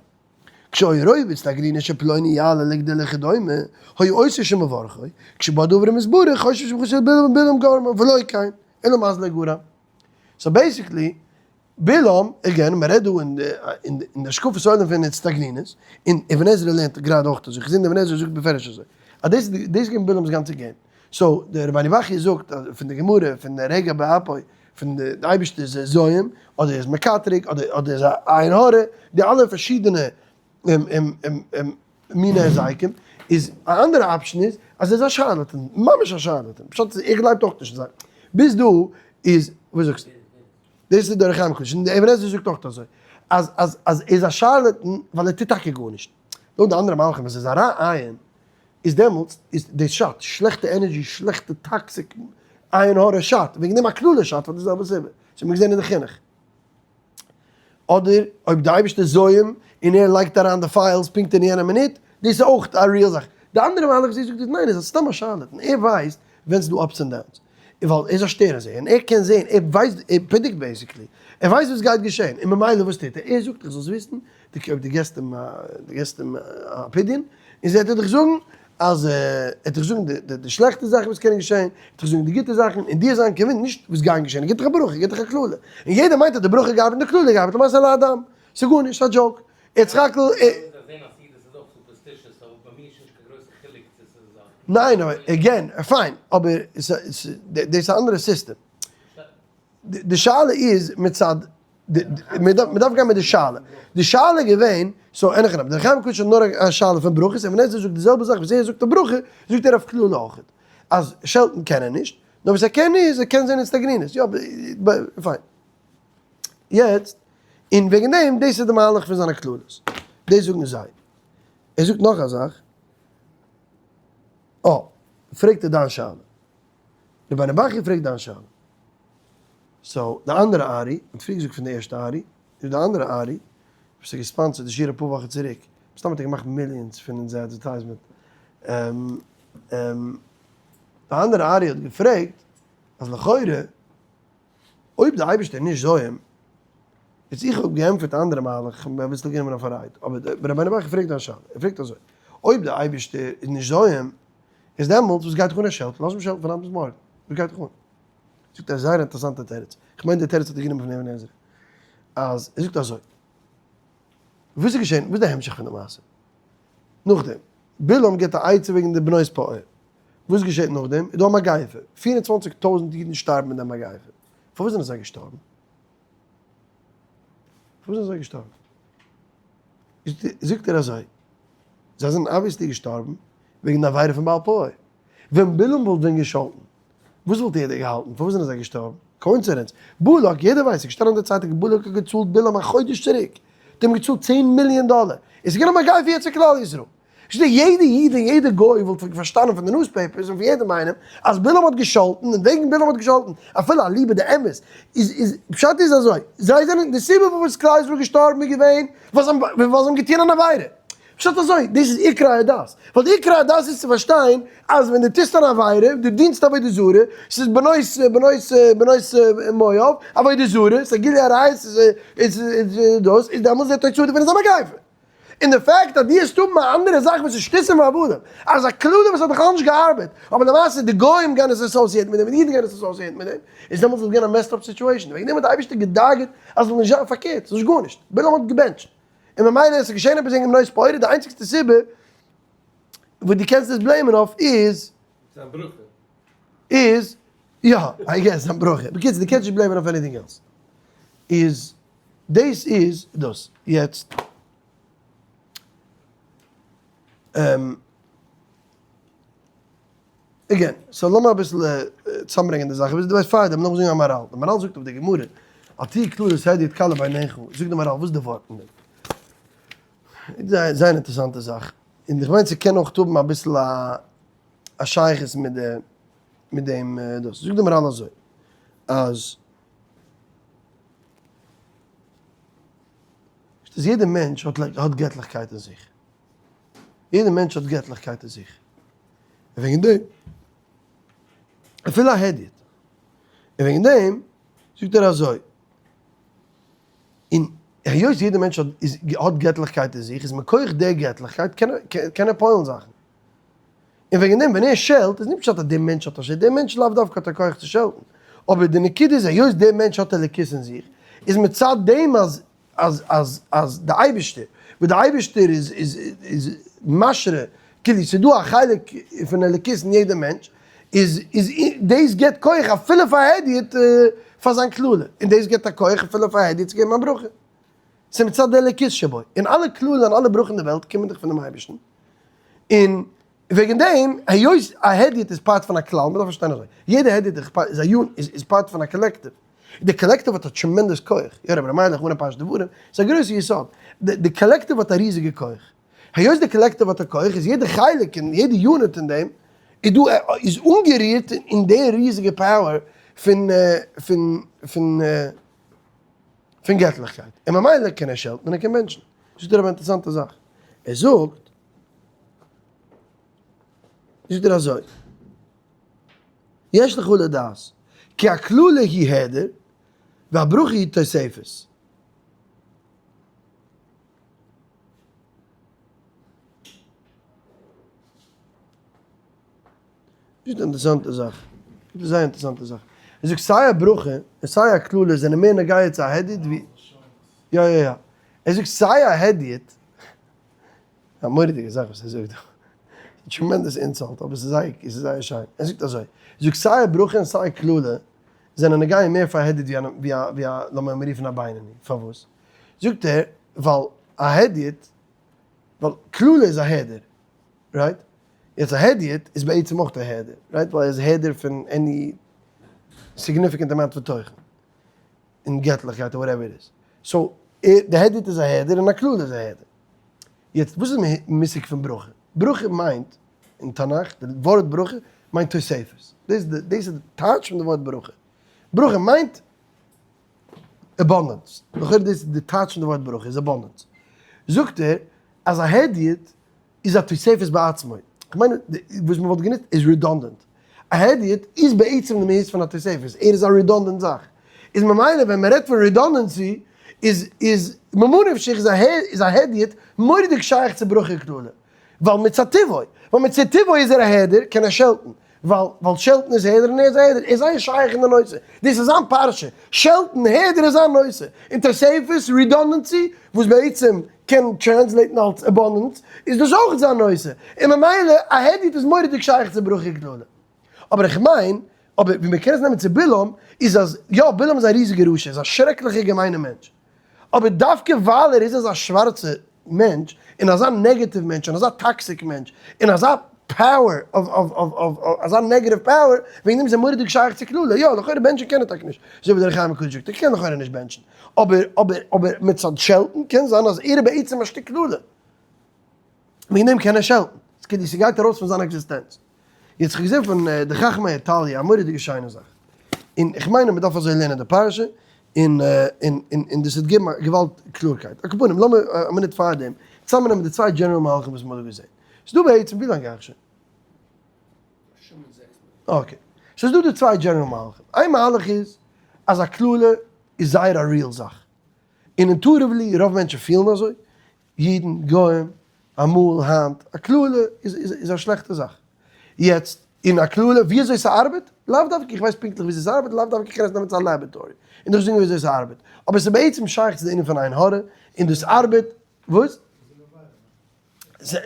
כשהיה רואה באצטגנינות שפלוני יעלה לגדולה וכדומה, היה עושה שמברכו, כשבא דבר ומתברך, חושב שברכתו של בלעם בלעם גרמה, ולא כן, אלא מזלו גרם. So basically, בלעם, again, מען רעדט דא אין די השקפת העולם פון אצטגנינות, און אבן עזרא לערנט גראדע אויך אזוי, כ'זעה אבן עזרא זאגט בפירוש אזוי, אז דאס איז געווען בלעם'ס גאנצע game. So דער רבינו בחיי זאגט אז פון די גמרא, פון די רגע באפו, פון די אייבערשטער איז זועם, אדער איז מקטרג, אדער איז א עין הרע, די אלע פארשידענע מיני היזקים, איז א אנדערע option איז אז ער איז א charlatan, ממש א charlatan, פשט איז ער גלייבט אויך נישט אין זיי. ביז דא איז, וואס זאגסטו? דאס איז דער אור החיים הקדוש, און דער אבן עזרא זאגט אויך אזוי, אז אז אז ער איז א charlatan ווייל ער טוט טאקע גארנישט. לויט די אנדערע מהלכים אז ער איז א רע עין, איז דעמאלטס איז דאס שאדט, שלעכטע energy, שלעכטע toxic עין הרע שאדט, וועגן דעם א קללה שאדט פאר די זעלבע סיבה, דאס האט מען געזען אין די חינוך. אדער אויב די אייבערשטער זועם און ער לייגט אריין די files פונקט אין יענע מינוט, דאס איז אויך א real זאך. די אנדערע מהלך וואס ער זאגט איז ניין, ער איז סתם א charlatan, ער ווייסט ווען ס'איז דא ups און downs, ווייל ער איז א שטערן זעער און ער קען זען, ער ווייסט, ער predict basically, ער ווייסט וואס גייט געשען, און ממילא וואס טוט ער? ער זאגט דיך זאלסט וויסן, אויב דו געסט אים א, דו געסט אים א פדיון, און וועט ער דיך זאגן אז ער וועט דיך זאגן די שלעכטע זאכן וואס קענען געשען, ער וועט דיך זאגן די גוטע זאכן, און דיר זיין כיוון נישט וואס גייען געשען, ער גיבט דיך א ברכה, ער גיבט דיך א קללה, און יעדער מיינט אז די ברכה געארבעט און די קללה געארבעט, למעשה לא אדם, ס'איז גארנישט, ס'איז א joke, יצחק'ל. ניין אבער again, fine, אבער דאס איז א אנדערע סיסטעם. די שאלה איז מצד, מען דארף גיין מיט די שאלה. די שאלה איז געווען, so אין הכי נמי, דער חיים הקדוש האט נאר א שאלה פון ברכות, און ווען ער זאגט די זעלבע זאך וואס ער זאגט אויף ברכה, זאגט ער אויף קללה אויך. אז שעלטן קען ער נישט, נאר וואס ער קען איז, ער קען זען אצטגנינות. יא, fine. יעצט, און וועגן דעם, דאס איז די מהלך פון זיינע קללות. דאס זאגן זיי. ער זאגט נאך א זאך. אה, פרעגט ער דיין שאלה. רבינו ברכי' פרעגט דיין שאלה. so, די אנדערע ארי, מ'האט פריער געזאגט פון די ערשטע ארי, איז די אנדערע ארי, וואס האט גע sponsor ט די שיעור אפאר וואכן צוריק, מסתם האט ער געמאכט millions פון אונזער advertisement. די אנדערע ארי האט געפרעגט אז לכאורה אויב די אייבערשטער איז נישט זועם, איז איך האב געענטפערט א אנדערע מהלך, איך האב אביסל גענומען אויף א ride, אבער רבינו ברכי' פרעגט דיין שאלה, ער פרעגט אזוי, אויב די אייבערשטער איז נישט זועם, איז דעמאלטס וואס גייט דיך אן א שעלט, לאז אים שעלטן פון היינט ביז מארגן, וואס גייט דיך אן? זאגט ער א זייער אינטערעסאנטע תירוץ, איך מיין די תירוץ האט ער גענומען פון אבן עזרא, אז ער זאגט אזוי, וואס איז געשען, וואס איז די המשך פון די מעשה? נאכדעם, בלעם גיבט א עצה וועגן די בנות פעור, וואס געשעט נאכדעם? איז דא א מגיפה, 24 טויזנט אידן שטארבן אין די מגיפה, פארוואס זענען זיי געשטארבן? פארוואס זענען זיי געשטארבן? זאגט ער אזוי, זיי זענען obviously געשטארבן וועגן די עבירה פון בעל פעור. ווען בלעם וואלט ווען געשאלטן, וואס וואלט יעדער געהאלטן? פארוואס זענען זיי געשטארבן? coincidence? בלק, יעדער ווייסט, ס'איז געשטאנען אין די צייטונג, בלק האט געצאלט בלעם א חודש צוריק, האט אים געצאלט 10 מיליאן דאלער, עס איז געווען א מגיפה יעצט אין כלל ישראל. שטייט יעדע איד און יעדע גוי וואלט פארשטאנען פון די newspapers און פון יעדעם איינעם אז בלעם האט געשאלטן און וועגן בלעם האט געשאלטן אפילו אליבא דאמת איז איז פשט איז אזוי זיי זענען די סיבה פארוואס כלל ישראל געשטארבן איז געווען ווייל זיי האבן ווייל זיי האבן געטון אן עבירה פשט אזוי דאס איז עיקרי הדת ווייל די עיקרי הדת איז צו פארשטיין אז ווען דו טוסט אן עבירה דו דינסט עבודה זרה ס'איז בנות בנות בנות מואב עבודה זרה ס'איז א גילוי עריות ס'איז איז דאס איז דעמאלטס די תוצאה דערפון איז א מגיפה. און די fact אז דו האסט האבן א אנדערע זאך וואס איז שטותים והבלים, אז א קללה וואס האט בכלל נישט געארבעט, אבער למעשה די גוים גייען עס associate ן מיט דעם און די אידן גייען עס associate ן מיט דעם, איז דעמאלטס וואלט געווען א messed up situation, וועגן דעם האט די אייבערשטער געדאגה'ט אז ס'זאל נישט זיין פארקערט, ס'איז נישט גארנישט, בלעם האט געבענטשט, און ממילא עס איז געשען עפעס וועגן בנות פעור, די איינציגסטע סיבה וואס דו קענסט עס blame ן אויף איז. זיין ברכה. איז, יא, I guess זיין ברכה, בקיצור דו קענסט נישט blame ן אויף anything else, איז. דאס איז דאס. יעצט again, so לאמיר אביסל צוזאמברענגען די זאכן, דו ווייסט פארדעם לאמיר זאגן א מהר"ל, די מהר"ל זאגט אויף די גמרא, אל תהי קללת הדיוט קלה בעיניך, זאגט די מהר"ל וואס איז די ווארט אין דעם? זייער אינטערעסאנטע זאך, און איך מיין ס'קען אויך האבן אביסל א שייכות מיט די מיט דעם דאס, זאגט די מהר"ל אזוי, אז. איז יעדער מענטש האט האט געטליכקייט אין זיך. יעדער מענטש האט געטליכקייט אין זיך. און וועגן דעם, אפילו א הדיוט. און וועגן דעם זאגט ער אזוי, און היות יעדער מענטש האט איז האט געטליכקייט אין זיך, איז מכח די געטליכקייט קען ער קען ער פועל'ן זאכן. און וועגן דעם ווען ער שעלט איז נישט פשט אז דער מענטש האט א שעלט, דער מענטש לאו דווקא האט א כח צו שעלטן, אבער די נקודה איז היות דער מענטש האט אלוקות אין זיך, איז מצד דעם אז אז אז אז די אייבערשטער, וואס די אייבערשטער איז איז איז משרה, כאילו ס'איז דא א חלק פון אלוקות אין יעדע מענטש, איז איז דאס גיבט כח אפילו פאר הדיוט פאר זיין קללה, און דאס גיבט א כח אפילו פאר הדיוט צו געבן א ברכה. ס'איז מצד די אלוקות שבו, און אלע קללה און אלע ברכה אין די וועלט קומען דאך פונעם אייבערשטן, און וועגן דעם, היות א הדיוט איז part פון א כלל, מ'דארף פארשטיין אזוי, יעדע הדיוט איז א unit, איז part פון א collective, די collective האט א tremendous כח, יא רבי ר' מיילעך אן א פרשת דברים, ס'איז א גרויסע יסוד, די collective האט א ריזיגע כח, היות די collective האט א כח איז יעדע חלק און יעדע unit אין דעם איז דא איז אנגערירט אין די ריזיגע power פון פון פון פון געטליכקייט, און ממילא קען ער שעלטן און ער קען בענטשן. זאגט ער אבער א אינטערעסאנטע זאך, ער זאגט, זאגט ער אזוי, יש לך לדעת, כי הקללה היא העדר, והברכה היא תוספת. זאגט א אינטערעסאנטע זאך, זאגט א זייער אינטערעסאנטע זאך, ער זאגט סיי א ברכה און סיי א קללה זענען מער נוגע צו א הדיוט ווי, יא יא יא, ער זאגט סיי א הדיוט, א מורא'דיגע זאך וואס ער זאגט דא. Tremendous insult, אבער ס'איז זייער, ס'איז זייער שיין. ער זאגט אזוי, ער זאגט סיי א ברכה און סיי א קללה זענען נוגע מער פאר הדיוט ווי א, ווי א, ווי א, לאמיר אים רופן א בינוני. פארוואס? זאגט ער, ווייל א הדיוט, ווייל קללה איז א העדר, right? יעצט א הדיוט איז בעצם אויך א העדר, right? ווייל ער איז העדר פון any significant amount פון תוכן. און געטליכקייט און whatever it is. So, די הדיוט איז א העדר און א קללה איז א העדר. יעצט וואס איז די מושג פון ברכה? ברכה מיינט אין תנך, די ווארט ברכה מיינט תוספת. דאס איז די טייטש פון די ווארט ברכה. ברכה מיינט abundance. לכאורה דאס איז די טייטש פון די ווארט ברכה, איז abundance. זאגט ער אז א הדיוט איז א תוספת בעצמו. כ'מיין וואס מ'וואלט גענוצט איז redundant. א הדיוט איז בעצם די מהות פון א תוספת, ער איז א redundant זאך. איז ממילא ווען מ'רעדט פון redundancy איז איז ממה נפשך איז א איז א הדיוט מורא'דיג שייך צו ברכה וקללה. ווייל מצד טבעו, ווייל מצד טבעו איז ער א העדר, קען ער שעלטן. ווייל ווייל שעלטן איז העדר און ער איז א העדר, ער איז זייער שייך אין די נושא. דאס איז זיין פרשה. שעלטן, העדר איז זיין נושא. און תוספת, redundancy, וואס בעצם קען translate ן אלס abundance, איז דאס אויך זיין נושא. און ממילא א הדיוט איז מורא'דיג שייך צו ברכה וקללה. אבער איך מיין, אבער ווי מ'קען עס נעמען צו בלעם, איז אז יא, בלעם איז א ריזיגע רשע, איז א שרעקליכע געמיינע מענטש. אבער דווקא ווייל ער איז אזא שווארצע מענטש, און אזא negative מענטש, און אזא toxic מענטש, און אזא power אוו אזא negative power, וועגן דעם איז ער מורא'דיג שייך צו קללה. יא, לכאורה בענטשן קען ער טאקע נישט, אזוי ווי דער אור החיים הקדוש זאגט, ער קען לכאורה נישט בענטשן. אבער אבער אבער מצד שעלטן קען זיין אז ער איז בעצם א שטיק קללה. וועגן דעם קען ער שעלטן. ס'כדי ס'גייט ארויס פון זיין עקזיסטענץ. יעצט כ'האב געזען פון די חכמי איטאליע א מורא'דיגע שיינע זאך. און איך מיין אז מ'דארף אזוי לערנען די פרשה, און און און דאס וועט געבן א געוואלד קלארקייט. על כל פנים, לאמיר א מינוט פארדעם צוזאמנעמען די צוויי general מהלכים וואס מ'האט דא געזען. ס'איז דא בעצם, ווי לאנג גיי איך שוין? Okay. ס'איז דא די צוויי general מהלכים. איין מהלך איז אז א קללה איז זייער א real זאך. און intuitively רוב מענטשן פילן אזוי, אידן, גוים, אמאל, היינט, א קללה איז א שלעכטע זאך. יעצט, אין א קללה, ווי אזוי ס'ארבעט, לאו דווקא איך ווייס פונקטליך ווי אזוי ס'ארבעט, לאו דווקא איך קען עס נעמען צו א laboratory און דיך זאגן ווי אזוי ס'ארבעט, אבער ס'איז בעצם שייך צו די ענין פון עין הרע, און דאס ארבעט, וואס?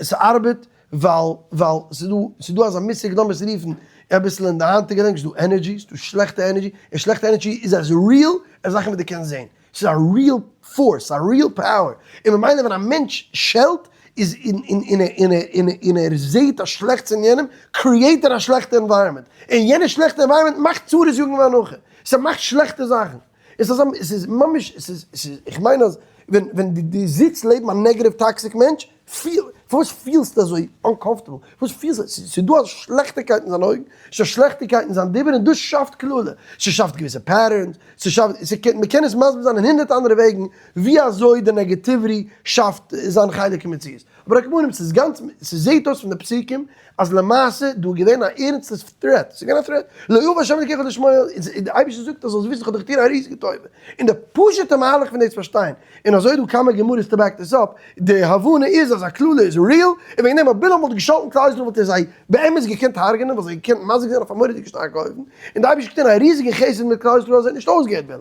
ס'ארבעט ווייל ווייל ס'איז דא ס'איז דא אזא מושג לאמיר עס רופן אביסל אין די היינטיגע language ס'איז דא energy ס'איז דא שלעכטע energy און שלעכטע energy איז as real as זאכן וואס דו קענסט זען ס'איז א real force א real power און ממילא ווען א מענטש שעלט איז און און און און און און ער זעט א שלעכטס אין יענעם create ער א שלעכטע environment און יענע שלעכטע environment מאכט צרות יגון ואנחה ס'מאכט שלעכטע זאכן. עס איז עס איז ממש עס איז עס איז איך מיין אז ווען ווען די די זיצט לעבן א negative toxic מענטש פיל פארוואס פילסטו אזוי uncomfortable פארוואס פילסטו ס'איז דא א שלעכטיגקייט אין זיינע אויגן ס'איז א שלעכטיגקייט אין זיין דיבור און דאס שאפט קללה ס'שאפט געוויסע patterns ס'שאפט ס'קען מ'קען עס מסביר זיין אין הונדערט אנדערע וועגן ווי אזוי די negativity שאפט זיין חלק אין מציאות אבער על כל פנים ס'איז גאנץ ס'זעהט אויס פון די פסוקים אז למעשה דא איז געווען א ערנסטע threat, ס'איז געווען א threat, לא אהב השם אלקיך לשמוע, די אייבערשטער זאגט אז זאלסט וויסן איך האב דיך געטון א ריזיגע טובה, און די פשוט'ע מהלך פון דאס פארשטיין, און אזוי איז דא כמה גמרות to back this up, די הבנה איז אז א קללה איז real, און וועגן דעם אויב בלעם וואלט געשאלטן כלל ישראל וואלט ער זיי באמת געקענט הרג'נען, וואלט זיי געקענט מזיק זיין אויף א מורא'דיגע שטארקע אופן, און די אייבערשטער האט געטון א ריזיגע חסד מיט כלל ישראל אז ער האט נישט אויסגעהערט בלעם.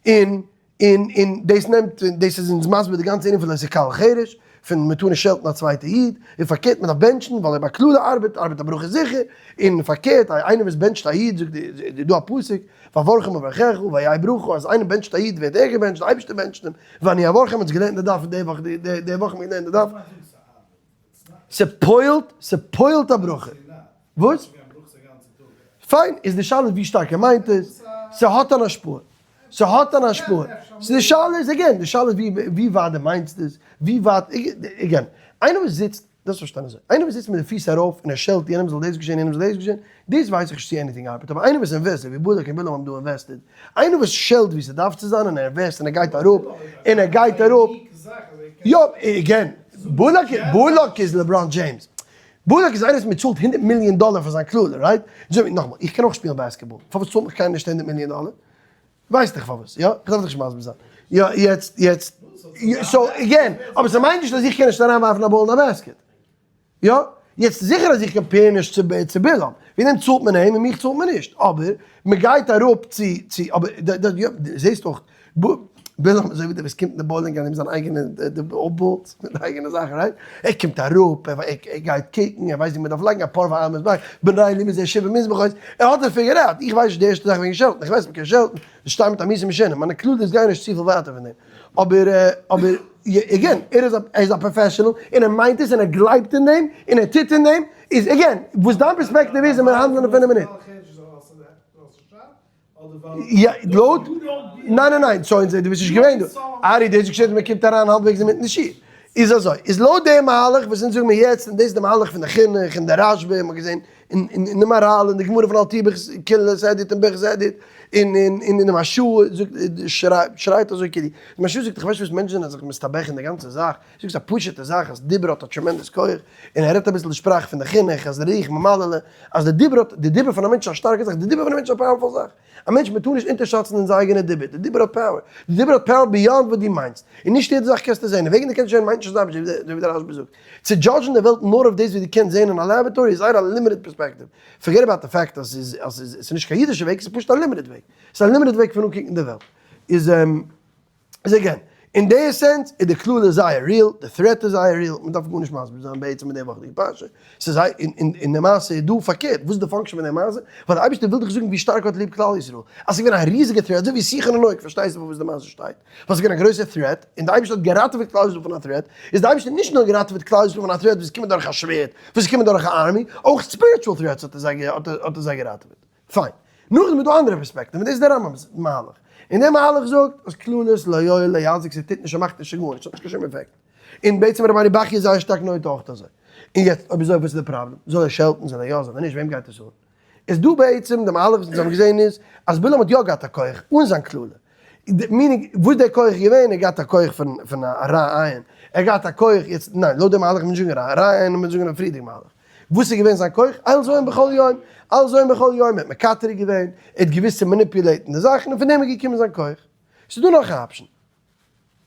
און און און דאס נעמט און דאס איז אונז מסביר די גאנצע ענין פון לא תקלל חרש, פון מען טאר נישט שעלטן א צווייטע איד, און פארקערט מען דארף בענטשן, ווייל אויב א קללה ארבעט, ארבעט א ברכה זיכער, און פארקערט איינער וואס בענטשט א איד, זאגט די דא א פסוק, ואברכם אברכך והיה ברכה, אז איינער בענטשט א איד ווערט ער געבענטשט, די אייבערשטער בענטשט אים, ואני אברכם האט געלערנט די דף די וואך, די וואך האט מען געלערנט די דף. ס'פועל'ט, ס'פועל'ט א ברכה. וואס? פיין, איז די שאלה ווי שטארק ער מיינט עס, ס'האט אן השפעה, ס'האט אן השפעה, ס'איז די שאלה איז again, די שאלה איז ווי ווייט די מיינסט עס, ווי ווייט, again, איינער וואס זיצט, דארפסט פארשטיין אזוי, איינער וואס זיצט מיט די פיס ארויף און ער שעלט יענעם זאל דאס געשען יענעם זאל דאס געשען, דאס ווייס איך נישט צו anything ארבעט, אבער איינער וואס invest, ווי בלק און בלעם האבן דא invested, איינער וואס שעלט ווי ס'דארף צו זיין און ער invest און ער גייט אראפ, און ער גייט אראפ, יא, again, בלק, בלק איז לעבראן דזשעימס. בלק איז איינער וואס מען צאלט הונדערט מיליאן דאלער פאר זיין קללה, right? זאג מיר נאכאמאל, איך קען אויך שפילן basketball, פארוואס צאלט מיך קיינער נישט הונדערט מיליאן דאלער? ווייסט דאך פארוואס, יא? איך דארף דיך נישט מסביר זיין. יא, יעצט, יעצט, so again, אבער ס'מיינט נישט אז איך קען נישט אריינווארפן א באל אין א basket. יא? יעצט זיכער אז איך compare נישט צו צו בלעם, וועגן דעם צאלט מען אים און מיך צאלט מען נישט, אבער מען גייט אראפ צו צו אבער די די יא זעסט דאך. בלעם אזוי ווי דער וואס קומט אין די bowling alley מיט זיין אייגענע balls, מיט די אייגענע זאכן, right? ער קומט אראפ, ער גייט קוקן, ער ווייסט ווי מען דארף לייגן א פרווה על המזבח, בני לי מזה שבעה מזבחות, ער האט עס figured out, איך ווייס נישט די ערשטע זאך וועגן שעלטן, איך ווייס מען קען שעלטן, שטיין מיט א מיסע מאשינע, מיינע קללות גייען נישט צופיל ווייטער פון דעם, אבער אבער again, ער איז א ער איז א professional, און ער מיינט עס און ער גלייבט אין דעם, און ער טוט אין דעם, איז again, וואס דיין פערספעקטיוו איז און מיר האנדלען פון א מינוט. יא, לויט, ניין ניין ניין, שוין זיי, דו ביסט נישט געווען דא. ארי, דאס איז געשען מען קומט אריין האלבוועגס אינמיטן די שיעור. איז אזוי, איז לויט די מהלך וואס אונז זאגן מיר יעצט, און דאס איז די מהלך פון די חינוך און די רשב"א, מ'האט געזען אין אין די מהר"ל און די גמרא פון אל תהי בקללת הדיוט און ברכת הדיוט, און און און די מהרש"א זאגט שרייט אזוי כאילו, די מהרש"א זאגט איך ווייס נישט וואס מענטשן זענען זיך מסתבך אין די גאנצע זאך, זאגט ס'איז א פשוט'ע זאך אז דיבור האט א tremendous כח, און ער רעדט אביסל די שפראך פון די חינוך אז די רוח ממללא, אז די דיבור האט, די דיבור פון א מענטש איז א שטארקע זאך, די דיבור פון א מענטש איז א powerful זאך, א מענטש מען טאר נישט אונטערשאצן אונזער אייגענע דיבור, די דיבור האט power, די דיבור האט power beyond וואס דו מיינסט, און נישט יעדע זאך קענסטו זען, און וועגן דו קענסט נישט זען מיינט נישט אז אזוי ווי דער רשב"א זאגט, צו judge ן די וועלט נאר אויף דאס וואס דו קענסט זען אין א laboratory איז זייער א limited perspective, forget about the fact אז ס'איז אז ס'איז נישט קיין אידישע וועג, ס'איז פשוט א limited וועג, ס'איז א limited וועג פון אנקוקן די וועלט, איז. איז again, אין די sense איז די קללה זייער real, די threat איז זייער real, מען דארף גארנישט מסביר זיין בעצם מיט די וואכעדיגע פרשה, ס'איז זייער, און די מעשה איז דא פארקערט, וואס איז די function פון די מעשה? ווייל די אייבערשטער וויל דיך זאגן ווי שטארק ער האט ליב כלל ישראל, אז ס'איז געווען א ריזיגע threat, אזוי ווי סיחון און עוג, פארשטייסטו פארוואס די מעשה שטייט? ווייל ס'איז געווען א גרויסע threat, און די אייבערשטער האט געראטעוועט כלל ישראל פון א threat, איז די אייבערשטער נישט נאר געראטעוועט כלל ישראל פון א threat וואס איז געקומען דורך א שווערד, וואס איז געקומען דורך א army, אויך spiritual threats האט ער זיי געראטעוועט. פיין. נאכדעם איז דא אנדערע פערספעקטיוו און דאס איז דער רמב"ם'ס מהלך. און דער מהלך זאגט אז קללות לא יועיל לא יזיק ס'טוט נישט ס'מאכט נישט ס'גארנישט ס'האט נישט קיין שום עפעקט. און בעצם רבינו בחיי איז זייער שטארק נוטה אויך אזוי. און יעצט אויב אזוי וואס איז די פראבלעם? זאל ער שעלטן זאל ער יא זאל ער נישט וועם גייט עס אן? איז דא בעצם די מהלך וואס אונז האבן געזען איז אז בלעם האט יא געהאט א כח אן זיין קללה. meaning וואס איז דער כח געווען? ער געהאט א כח פון פון א רע עין. ער געהאט א כח יעצט ניין לויט די מהלך מוז נישט זאגן רע רע עין מוז זאגן א פריערדיגע מהלך. וואס איז געווען זיין כח? אל זועם בכל יום, אל זועם בכל יום, ער האט מקטרג געווען, ער האט געוואוסט צו manipulate ן די זאכן, און פון דעם איז געקומען זיין כח. ס'איז דא נאך א option.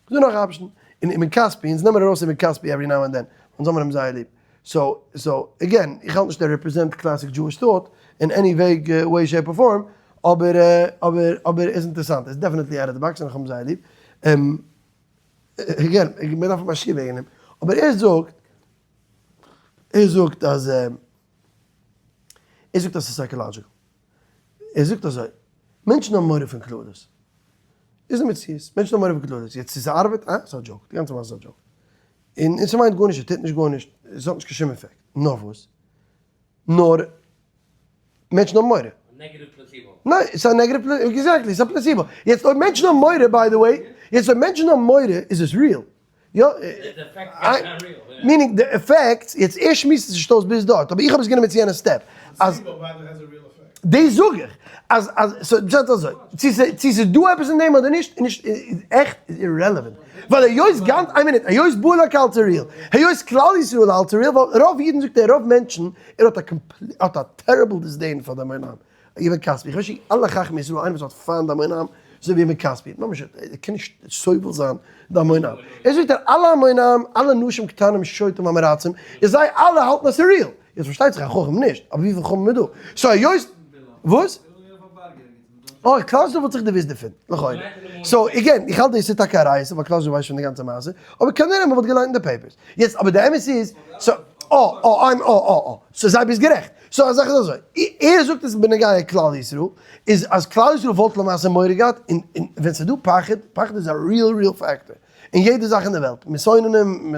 ס'איז דא נאך א option. און אבן כספי, אונז נעמען ארויס אבן כספי every now and then, אונז האבן אים זייער ליב. so, so, again, איך האלט נישט ער represent classic Jewish thought, אין any וועג, way, shape or form, אבער, אבער, אבער ער איז אינטערעסאנט, ער איז definitely out of the box און איך האב אים זייער ליב. again, מיר דארפן א שיעור וועגן אים. אבער ער זאגט, ער זאגט אז ער זאגט אז ס'איז psychological. ער זאגט אזוי, מענטשן האבן מורא פון קללות. איז די מציאות. מענטשן האבן מורא פון קללות. יעצט צו ס'ארבעט? אה, ס'איז א joke. די גאנצע מעשה איז א joke. און און ס'מיינט גארנישט, ס'טוט נישט גארנישט, ס'האט נישט קיין שום עפעקט. נאר וואס? נאר מענטשן האבן מורא. negative placebo. ניין, ס'איז א negative placebo, exactly, ס'איז א placebo. יעצט אויב מענטשן האבן מורא, by the way, יעצט אויב מענטשן האבן מורא איז עס real. יא, meaning די עפעקט, יעצט ער שמועסט עס נישט אויס ביז דארט, אבער איך האב עס גענומען צו יענע step, אז דאס זאג איך, אז אז ס'איז פשט אזוי, צו ס'איז דא עפעס אין דעם אדער נישט, איז נישט, איז עכט איז irrelevant, ווייל היות גאנץ, איין מינוט, היות בלק האלט ס'איז real, היות כלל ישראל האלט ס'איז real, ווייל רוב אידן זאגט ער, רוב מענטשן, ער האט א האט א terrible disdain פאר די המון עם, אבן כספי, איך ווייס נישט אלע חכמי ישראל איינער וואס האט פיינט די המון עם אזוי ווי אבן כספי, ממש ער קען נישט סובל זיין די המון עם, ער זאגט אז אלע המון עם, אלע נשים קטנים שוטים עם הארצים, איז זיי אלע האלטן אז ס'איז real, יעצט פארשטייט זיך א חכם נישט, אבער וויפיל חכמים איז דא? so היות, וואס? אוי, כלל ישראל וואלט זיך דערוואוסט דערפון, לכאורה. so, again, איך האלט דאס איז טאקע א ריעותא, ווייל כלל ישראל ווייסט שוין די גאנצע מעשה, אבער כנראה מען וואלט געליינט אין די papers. יעצט, אבער די אמת איז, so, אה, אה, I'm, אה, אה, אה, so זיי ביסט גערעכט. so א זאך איז אזוי, ער זאגט עס בנוגע כלל ישראל, איז אז כלל ישראל וואלט למעשה מורא געהאט, און און ווען ס'איז דא פחד, פחד איז א real real factor, אין יעדע זאך אין די וועלט, מסוננים,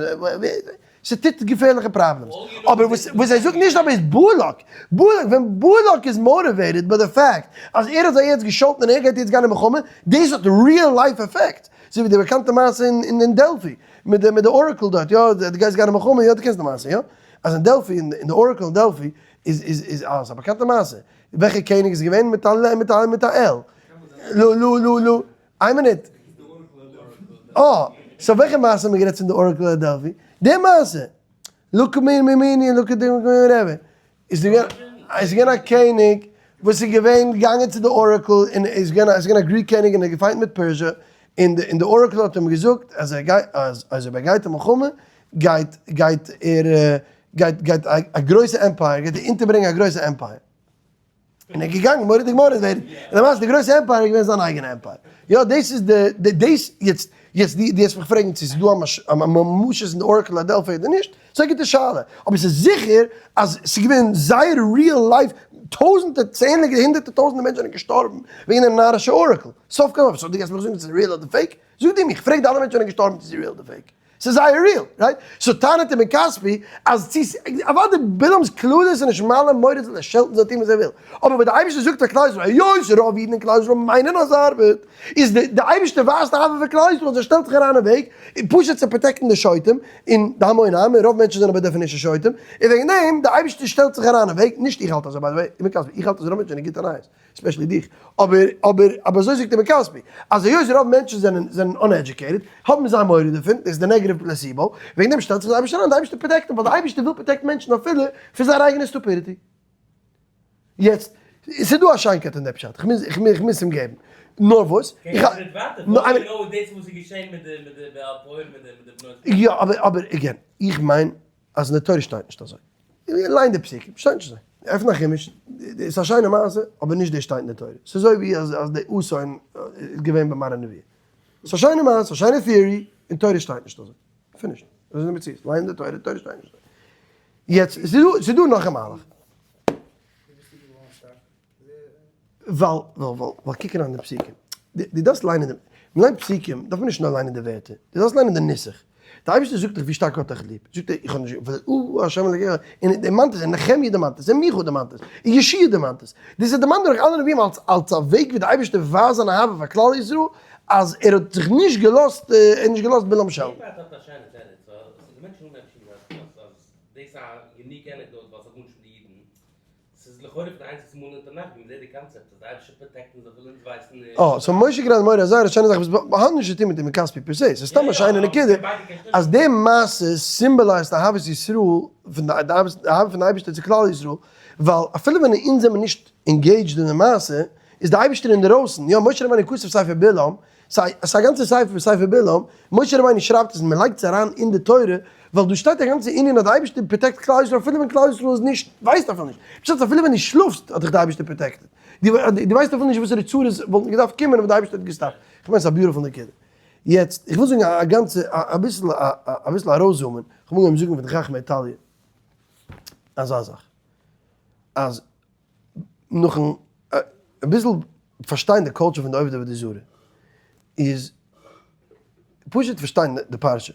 ס'טוט געפערליכע problems, אבער וואס וואס זיי זאגן נישט אבער איז בלק, בלק, ווען בלק איז motivated by the fact אז ער האט זיי יעצט געשאלטן און ער גייט יעצט גיין אין מלחמה, דאס האט real life effect, אזוי ווי די באקאנטע מעשה אין אין דעלפי, מיט די מיט די oracle דארט, יא, דו גייסט גיין אין מלחמה, יא דו קענסט די מעשה, יא? אז אין דעלפי, אין די oracle אין דעלפי, איז איז איז אה, ס'איז א באקאנטע מעשה, וועלכע קעניג איז געווען מיט א מיט א מיט א על? לו לו לו לו, איין מינוט. אה, so וועלכע מעשה האט מען גערעדט פון די oracle אין דעלפי? די מעשה! לוק מיר מימיני און לוק רבי. איז געווען איז געווען א קעניג וואס איז געווען געגאנגען צו די oracle און איז געווען איז געווען א Greek קעניג און ער האט געפייט מיט Persia און די און די oracle האט אים געזאגט אז ער גייט אז אז אויב ער גייט אין מלחמה גייט גייט ער גייט גייט א גרויסע empire גייט ער אונטערברענגען א גרויסע empire. און ער איז געגאנגען מורא'דיג motivated, און למעשה די גרויסע empire איז געווען זיין אייגענע empire. יא דאס איז די דאס יעצט יעצט די די וועסט מיך פרעגן צו ס'איז דא א ממשות אין די oracle of Delphi אדער נישט, ס'איז א גוטע שאלה, אבער ס'איז זיכער אז ס'איז געווען זייער real life, טויזענטער צענדליגער הונדערטער טויזענטער מענטשן זענען געשטארבן וועגן דעם נארישע oracle, סוף כל סוף, so דו גייסט מיך זאגן צו ס'איז real אדער fake? זאג דו מיך, פרעג די אלע מענטשן זענען געשטארבן צו ס'איז real אדער fake. ס'איז זייער real, right? So טענה'ט אבן כספי אז צו ס, אוודאי בלעם'ס קללות איז נישט מעלה מוריד זאל ער שעלטן זאל טון וואס ער וויל, אבער ווען די אייבערשטער זאגט פאר כלל ישראל היות רוב אידן אין כלל ישראל מיינען אז ס'ארבעט, איז די די אייבערשטער ווייזט אהבה פאר כלל ישראל אז ער שטעלט זיך אריין אין וועג, און פשוט צו protect ן די שוטים, און די המון עם, און רוב מענטשן זענען by definition שוטים, און וועגן דעם די אייבערשטער שטעלט זיך אריין אין וועג, נישט איך האלט אזוי by the way, אבן כספי, איך האלט אז רוב מענטשן זענען גוטע נייעס. especially דיך, אבער אבער אבער אזוי זאגט אבן כספי, אז היות רוב מענטשן זענען זענען uneducated, האבן זיי מורא דערפון, דאס איז די negative placebo, וועגן דעם שטעלט זיך די אייבערשטער אריין, די אייבערשטער protect אים, ווייל די אייבערשטער וויל protect ן מענטשן אפילו פון זייער אייגענע stupidity. יעצט, ס'איז דא א שיינקייט אין די פשט, איך מוז איך מוז אים געבן, נאר וואס, איך יא אבער אבער again, איך מיין אז אין די תורה שטייט נישט אזוי. ליין די פסוקים, שטייט נישט אזוי. עפן א חומש, ס'איז א שיינע מעשה, אבער נישט דאס שטייט אין די תורה. ס'איז אזוי ווי אז די אסון איז געווען ביי מראה נביאה. ס'איז א שיינע מעשה, א שיינע theory, אין תורה שטייט נישט אזוי. Finished. דאס איז די מציאות. ליין די תורה, די תורה שטייט נישט אזוי. יעצט, ס'איז דא נאך א מהלך. ווייל, ווייל, ווייל, ווייל קוק אריין אין די פסוקים. דו דארפסט ליינען די, מען ליינט פסוקים דארף מען נישט נאר ליינען די ווערטער, דו דארפסט ליינען די נוסח. דער אייבערשטער זאגט דיך ווי שטארק ער האט דיך ליב. זאגט ער, איך האב נישט, או ה' אלקיך, און דערמאנט עס, און נחמיה דערמאנט עס, און מיכה דערמאנט עס, און יהושע דערמאנט עס. דאס איז דערמאנט דורך אלע נביאים אלס אלס א וועג ווי דער אייבערשטער ווייזט זיין אהבה פאר כלל ישראל, אז ער האט זיך נישט געלאזט, ער האט נישט געלאזט בלעם שעלטן. די פארט האט א שיינע תירוץ, ווייל די מענטשן האבן אפשר געזאגט אז דאס איז א unique anecdote ווייל ס'האט גארנישט מיט די אידן. ס'איז לכאורה פון די איינציגסטע מאל אין תנך ווי מ'זעט די קאנצעפט אז די אייבערשטער protect אונז אפילו אונז ווייסן נישט. אה, so משה גראדע מורה א זייער א שיינע זאך וואס האט נישט צו טון מיט אבן כספי per se, ס'איז סתם א שיינע נקודה אז די מעשה symbolize ט אהבת ישראל פון די אהבה פון די אייבערשטער צו כלל ישראל, ווייל אפילו ווען אונז זעמיר נישט engaged אין די מעשה, איז די אייבערשטער אינדערויסן, יא משה רבינו כתב ספר בלעם, ס'איז א גאנצע ספר ספר בלעם, משה רבינו שרייבט עס און מען לייגט עס אריין אין די תורה, ווייל דא שטייט א גאנצע ענין אז די אייבערשטער protect כלל ישראל אפילו ווען כלל ישראל איז נישט, ווייסט אפילו נישט, פשט אפילו ווען דו שלאפסט האט דיך די אייבערשטער protected, דו ווייסט אפילו נישט וואסערע צרות וואלטן געדארפט קומען אויב די אייבערשטער האט גע stop ט, איך מיין ס'איז א beautiful נקודה. יעצט, איך וויל זאגן א גאנצע, אביסל אביסל ארויס zoom ען, איך האב אנגעהויבן זאגן פון די חכמי איטאליע אזא זאך, אז נאכן אביסל פארשטיין די culture פון די עובדי עבודה זרה, איז פשוט פארשטיין די פרשה.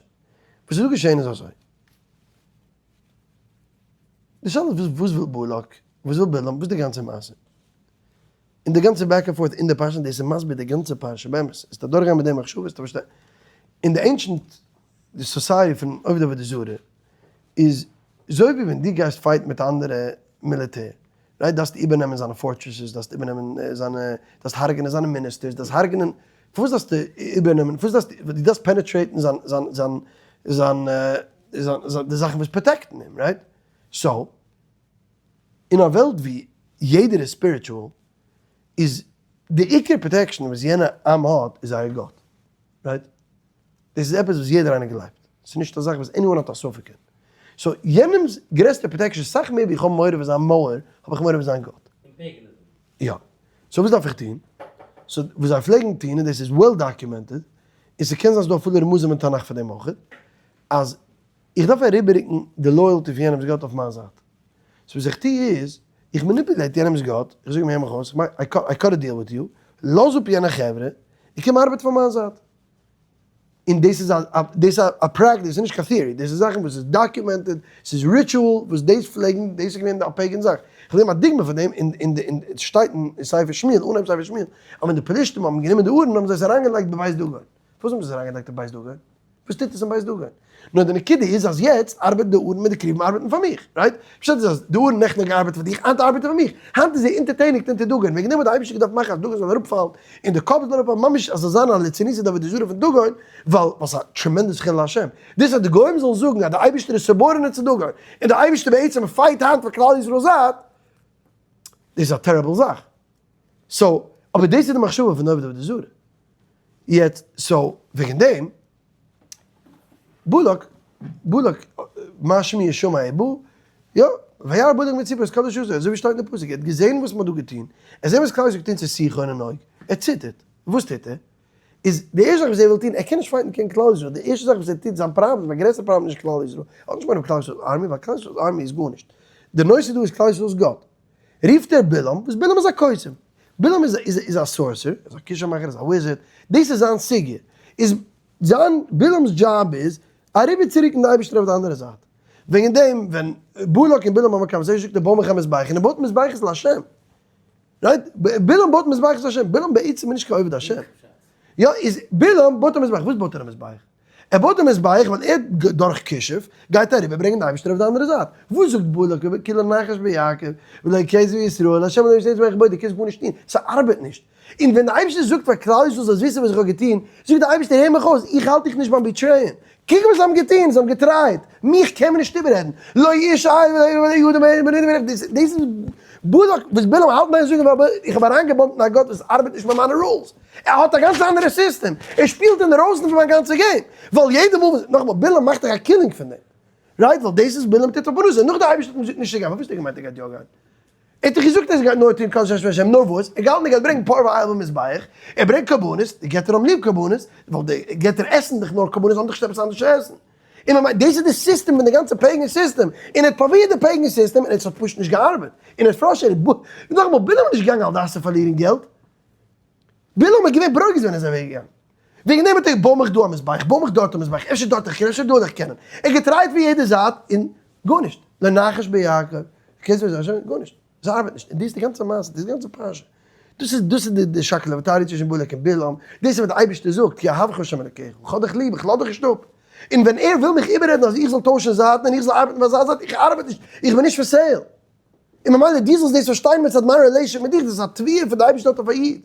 וואס איז דא געשען איז אזוי, די שאלה איז וואס וויל בלק, וואס וויל בלעם, וואס איז די גאנצע מעשה? און די גאנצע back and forth אין די פרשה, דאס איז מסביר די גאנצע פרשה באמת, עס דארף דורכגיין מיט די מחשבה עס צו פארשטיין. אין די ancient society פון עובדי עבודה זרה איז אזוי ווי ווען דו גייסט fight ן מיט אנדערע מיליטער, right, דארפסטו איבערנעמען זיינע fortresses, דארפסט איבערנעמען זיינע, דארפסט הרג'נען זיינע ministers, דארפסט הרג'נען, פארוואס דארפסטו איבערנעמען, פארוואס דארפסטו, דו דארפסט penetrate ן זיין, זיין, זיין, זיין, זיין, די זאכן וואס protect ן אים, right? So, אין א וועלט ווי יעדער איז spiritual, איז די עיקר protection וואס יענע עם האט איז זייער גאט, right? דאס איז עפעס וואס יעדער איינער גלייבט, ס'איז נישט א זאך וואס anyone האט א ספק אין. So יענעמ'ס גרעסטע protection איז סאך מער ווי איך האב מורא פון זיין מויער, האב איך מורא פון זיין גאט. אין paganism. יא. So וואס דארף איך טון? So וואס זיי פלעגן טון, און דאס איז well documented, און ס'קען זיין ס'איז דא אפילו רמזים אין תנך פאר דעם אויך, אז איך דארף אריבעררוקן די loyalty פון יענעמ'ס גאט אויף מיין זייט. So וואס איך טו איז, איך manipulate יענעמ'ס גאט, איך זאג אים הער מיך אויס, I cut a deal with you, לאז אפ יענע חברה, און קום ארבעט פאר מיין זייט. און דאס איז א דאס איז א practice, ס'איז נישט קיין theory, דאס איז זאכן וואס איז documented, ס'איז ritual, וואס דאס פלעגן, דאס איז געווען א pagan זאך. איך וועל געבן א דוגמא פון דעם, אין אין די אין עס שטייט אין ספר שמואל, אנהייב ספר שמואל, אז ווען די פלישתים האבן גענומען די ארון האבן זיי עס אריינגעלייגט בבית דגון. פארוואס האבן זיי עס אריינגעלייגט אין בית דגון? וואס טוט עס אין בית דגון? נאר די נקודה איז אז יעצט ארבעט די ארון מיט די כרובים ארבעטן פאר מיך, right? פשט איז אז די ארון נעכטן האט געארבעט פאר דיך, היינט ארבעט ער פאר מיך, היינט איז ער אונטערטעניגט אונטער דגון, וועגן דעם האט די אייבערשטער געדארפט מאכן אז דגון זאל אראפפאלן און די קאפ זאל אראפפאלן, ממש אז ס'זאל זיין א ליצנות עבודה זרה פון דגון, ווייל ווייל ס'איז א tremendous חילול השם. דאס אז די גוים זאלן זאגן אז די אייבערשטער איז subordinate צו דגון, און די אייבערשטער בעצם fight היינט פאר כלל ישראל זייט, דאס איז א terrible זאך. So, אבער דאס איז די מחשבה פון עובדי עבודה זרה. יעצט, so, וועגן דעם, בלק, בלק, מה שמועה שמע בא, יא, וירא בלק בן ציפור את כל אשר עשו, אזוי ווי שטייט אין די פסוק, ער האט געזען וואס מען האט דא געטון, ער זעט וואס כלל ישראל האט געטון צו סיחון און עוג, ער ציטערט, וואס טוט ער? איז די ערשטע זאך וואס ער וויל טון, ער קען נישט fight ן קעגן כלל ישראל, די ערשטע זאך וואס ער טוט, זיין פראבלעם, זיין גרעסטע פראבלעם איז נישט כלל ישראל, ער האט נישט מורא פון כלל ישראל'ס army, ווייל כלל ישראל'ס army איז גארנישט, די נושא דא איז כלל ישראל'ס גאט, רופט ער בלעם, וואס בלעם איז א קוסם, בלעם איז איז א sorcerer, איז א כישוף מאכער, איז א wizard, דאס איז זיין סוגיא, איז זיין, בלעם'ס דזשאב איז אריבערצורוקן די אייבערשטער אויף די אנדערע זייט, וועגן דעם ווען בלק און בלעם האבן א conversation זאגט ער בוא מיך א מזבח, און ער בויט מזבחות להשם, right? בלעם בויט מזבחות להשם, בלעם בעצם איז נישט קיין עובד השם, יא איז בלעם בויט א מזבח, וואס בויט ער א מזבח? ער בויט א מזבח ווייל ער דורך כישוף גייט אריבער ברענגען די אייבערשטער אויף די אנדערע זייט, וואס זאגט בלק כי לא נחש ביעקב ולא כזב בישראל השם אלוהים ישראל יתברך בו, דו קענסט גארנישט טון, ס'ארבעט נישט, און ווען די אייבערשטער זאגט פאר כלל ישראל זאלסט וויסן וואס איך האב געטון, זאגט די אייבערשטער הער מיך אויס, איך האלט דיך נישט ביים betray ען, קוק וואס זיי האבן געטון, זיי האבן גע try ט, מיך קען מען נישט איבעררעדן, לא איש איל ולא יהודה דאס איז בלק וואס בלעם האלט מיין זאגן ווייל איך האב אריינגע bump ט אין א גאט וואס ארבעט נישט מיט מיינע rules, ער האט א גאנץ אנדערע סיסטעם, ער שפילט אינדערויסן פון מיין גאנצע game, ווייל יעדע מאל וואס, נאכאמאל, בלעם מאכט דאך א killing פון דעם, right? ווייל דאס איז בלעם טוט פאר פרנסה, נאך די אייבערשטער האט אים געזאגט נישט צו גיין, פארוואס האט ער געמיינט ער גייט יא גיין? ער האט דאך געזאגט אז ער גייט נאר טון כל אשר השם, נאר וואס? ער געהאלטן ער גייט ברענגען פר ואיל במזבח, ער ברענגט קרבנות, די געטער האבן ליב קרבנות, ווייל די געטער עסן דאך נאר קרבנות, זיי האבן דאך נישט עפעס אנדערש צו עסן. און ממילא דאס איז די סיסטעם פון די גאנצע pagan סיסטעם, און ער האט פרובירט די pagan סיסטעם און עס האט פשוט נישט געארבעט, און ער האט frustrated, נאכאמאל בלעם איז נישט געגאנגען על דעת צו פארלירן געלט, בלעם איז געווען ברוגז ווען ער איז אוועק געגאנגען, וועגן דעם האט ער בוי מיך דא א מזבח, בוי מיך דארט א מזבח, אפשר דארט איך קען, אפשר דא איך קענען, ער האט גע try ט פון יעדע זייט און גארנישט, לא נחש ביעקב, קענסט מיר זאגן, גארנישט, עס ארבעט נישט, און דאס איז די גאנצע מעשה, דאס איז די גאנצע פרשה, דאס איז דאס איז די שקלא וטריא צווישן בלק און בלעם, דאס איז וואס די אייבערשטער זאגט, כי אהבך ה' אלקיך, איך האב דיך ליב, איך לאז דיך נישט אפ, און ווען ער וויל מיך איבעררעדן אז איך זאל טוישן זייטן און איך זאל ארבעטן פאר זיין זייט, איך ארבעט נישט, איך בין נישט for sale. און ממילא דו זאלסט דאס פארשטיין מצד מיין relation מיט דיך, דאס איז א תביעה פון די אייבערשטער האט אויף א איד.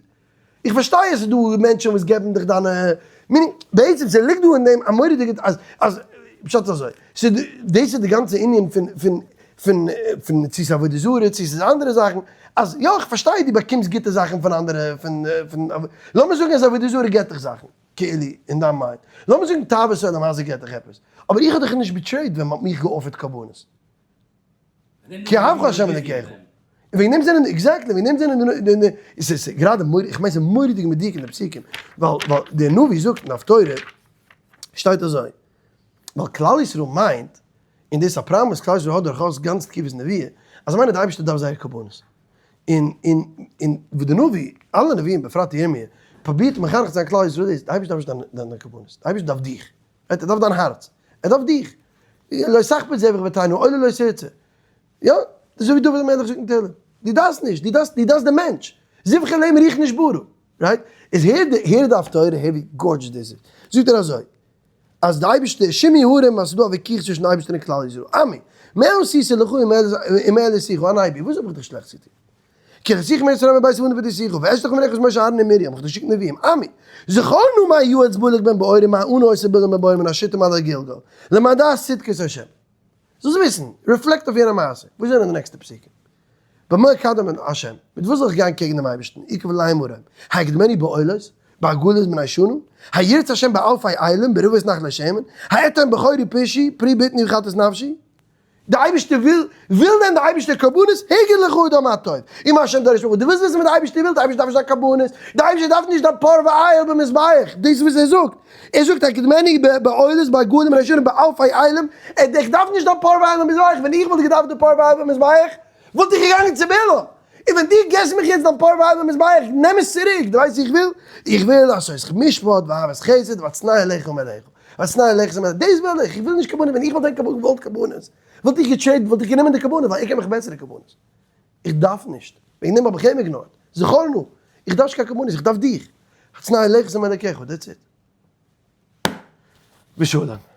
איך פארשטיי אז ס'איז דא מענטשן וואס געבן דיך דיינע meaning, בעצם ס'ליגט דא אין דעם א מורא'דיגע אז אז פשט איז אזוי, ס'איז דאס איז די גאנצע ענין פון פון פון פון צו ס'איז עבודה זרה צו ס'איז אנדערע זאכן, אז יא איך פארשטיי דו באקומסט גוטע זאכן פון אנדערע פון פון לאמיר זאגן אז עבודה זרה געבט דיך זאכן, כאילו אין דיין mind, לאמיר זאגן תאוות עולם הזה געבט דיך עפעס, אבער איך האב דיך נישט betrayed ווען מ'האט מיך גע offer ט קרבנות. כי אהבך השם אלקיך. און וועגן דעם זענען, exactly, וועגן דעם זענען די, די, עס איז גראדע מורא'דיג, איך מיין ס'איז מורא'דיג מדויק אין די פסוקים, ווייל, ווייל דער נביא זאגט אין הפטורה, שטייט אזוי, ווייל כלל ישראל מיינט, און דאס איז א פראבלעם וואס כלל ישראל האט דורכאויס גאנץ תקופת נבואה, אז זיי מיינען די אייבערשטער דארף זייער קרבנות. און, און, און וואס דער נביא, אלע נביאים בפרט ירמיה, פרובירט מחנך צו זיין כלל ישראל איז, די אייבערשטער דארף נישט דיינע קרבנות, די אייבערשטער דארף דיך. ער דארף דיין הארץ, ער דארף דיך. לא תחפץ זבח ותאנה, עולה לא תרצה. יא, אזוי ווי דוד המלך זאגט אין תהלים. דו דארפסט נישט, דו דארפסט, דו דארפסט דעם מענטש. זבחי אלהים רוח נשברה. right? איז הער די, הער די הפטורה, הער ווי gorgeous דאס איז. זאגט ער אזוי, אז די אייבערשטער, שמעו הרים, אז ס'איז דא א וויכוח צווישן אייבערשטער און כלל ישראל. עמי, מה עשיתי לך ומה העליתיך, אנ אייבי, וואס האב איך דיך שלעכטס געטון? כי הוצאתיך מארץ מצרים מבית עבדים פדיתיך, ואשלח לפניך את משה אהרן און מרים, איך האב געשיקט נביאים, עמי, זכור נא מה יעץ בלק בן בעור ומה ענה אותו בלעם בן בעור מן השטים עד הגלגל, למען דעת צדקות ה'. זאלסט וויסן, reflect אויף יענע מעשה, וואס זענען די נעקסטע פסוקים? במה אקדם ה', מיט וואס זאל איך גיין קעגן דעם אייבערשטן, יקוב להם מרום, הקדמני בעולות, בעגלות בני שנה, הירצה ה' באלפי אילים, ברבבות נחלי שמן, האתן בכורי פשעי, פרי בטני וחטאת נפשי? די אייבערשטער וויל, וויל דען די אייבערשטער קרבנות? הגד לך אדם מה טוב, ומה השם דורש ממך, דו ווילסט וויסן וואס די אייבערשטער וויל, די אייבערשטער דארף נישט דיין קרבנות, די אייבערשטער דארף נישט דיין פר ואיל במזבח, דאס איז וואס ער זאגט, ער זאגט הקדמני בעולות בעגלים ראשונים באלפי אילים, איך דארף נישט דיין פר ואיל במזבח, ווען איך וואלט געדארפט די פר ואיל במזבח, וואלט איך געגאנגען צו בלעם, און ווען דו געסט מיך יעצט דיין פר ואיל במזבח, נעם עס צוריק, דו ווייסט וואס איך וויל? איך וויל עשות משפט ואהבת חסד והצנע לכת עם אלקיך. והצנע לכת עם אלקיך, דאס וויל איך, איך וויל נישט קרבנות, ווען איך וואלט ווען געוואלט קרבנות, וואלט איך גע trade ט, וואלט איך גענומען די קרבנות, ווייל איך קען מיך בעסער די קרבנות. איך דארף נישט, וועגן דעם האב איך אים ignore ט, זכור נא, איך דארף נישט קיין קרבנות, איך דארף דיך. הצנע לכת עם אלקיך, that's it. ושלום.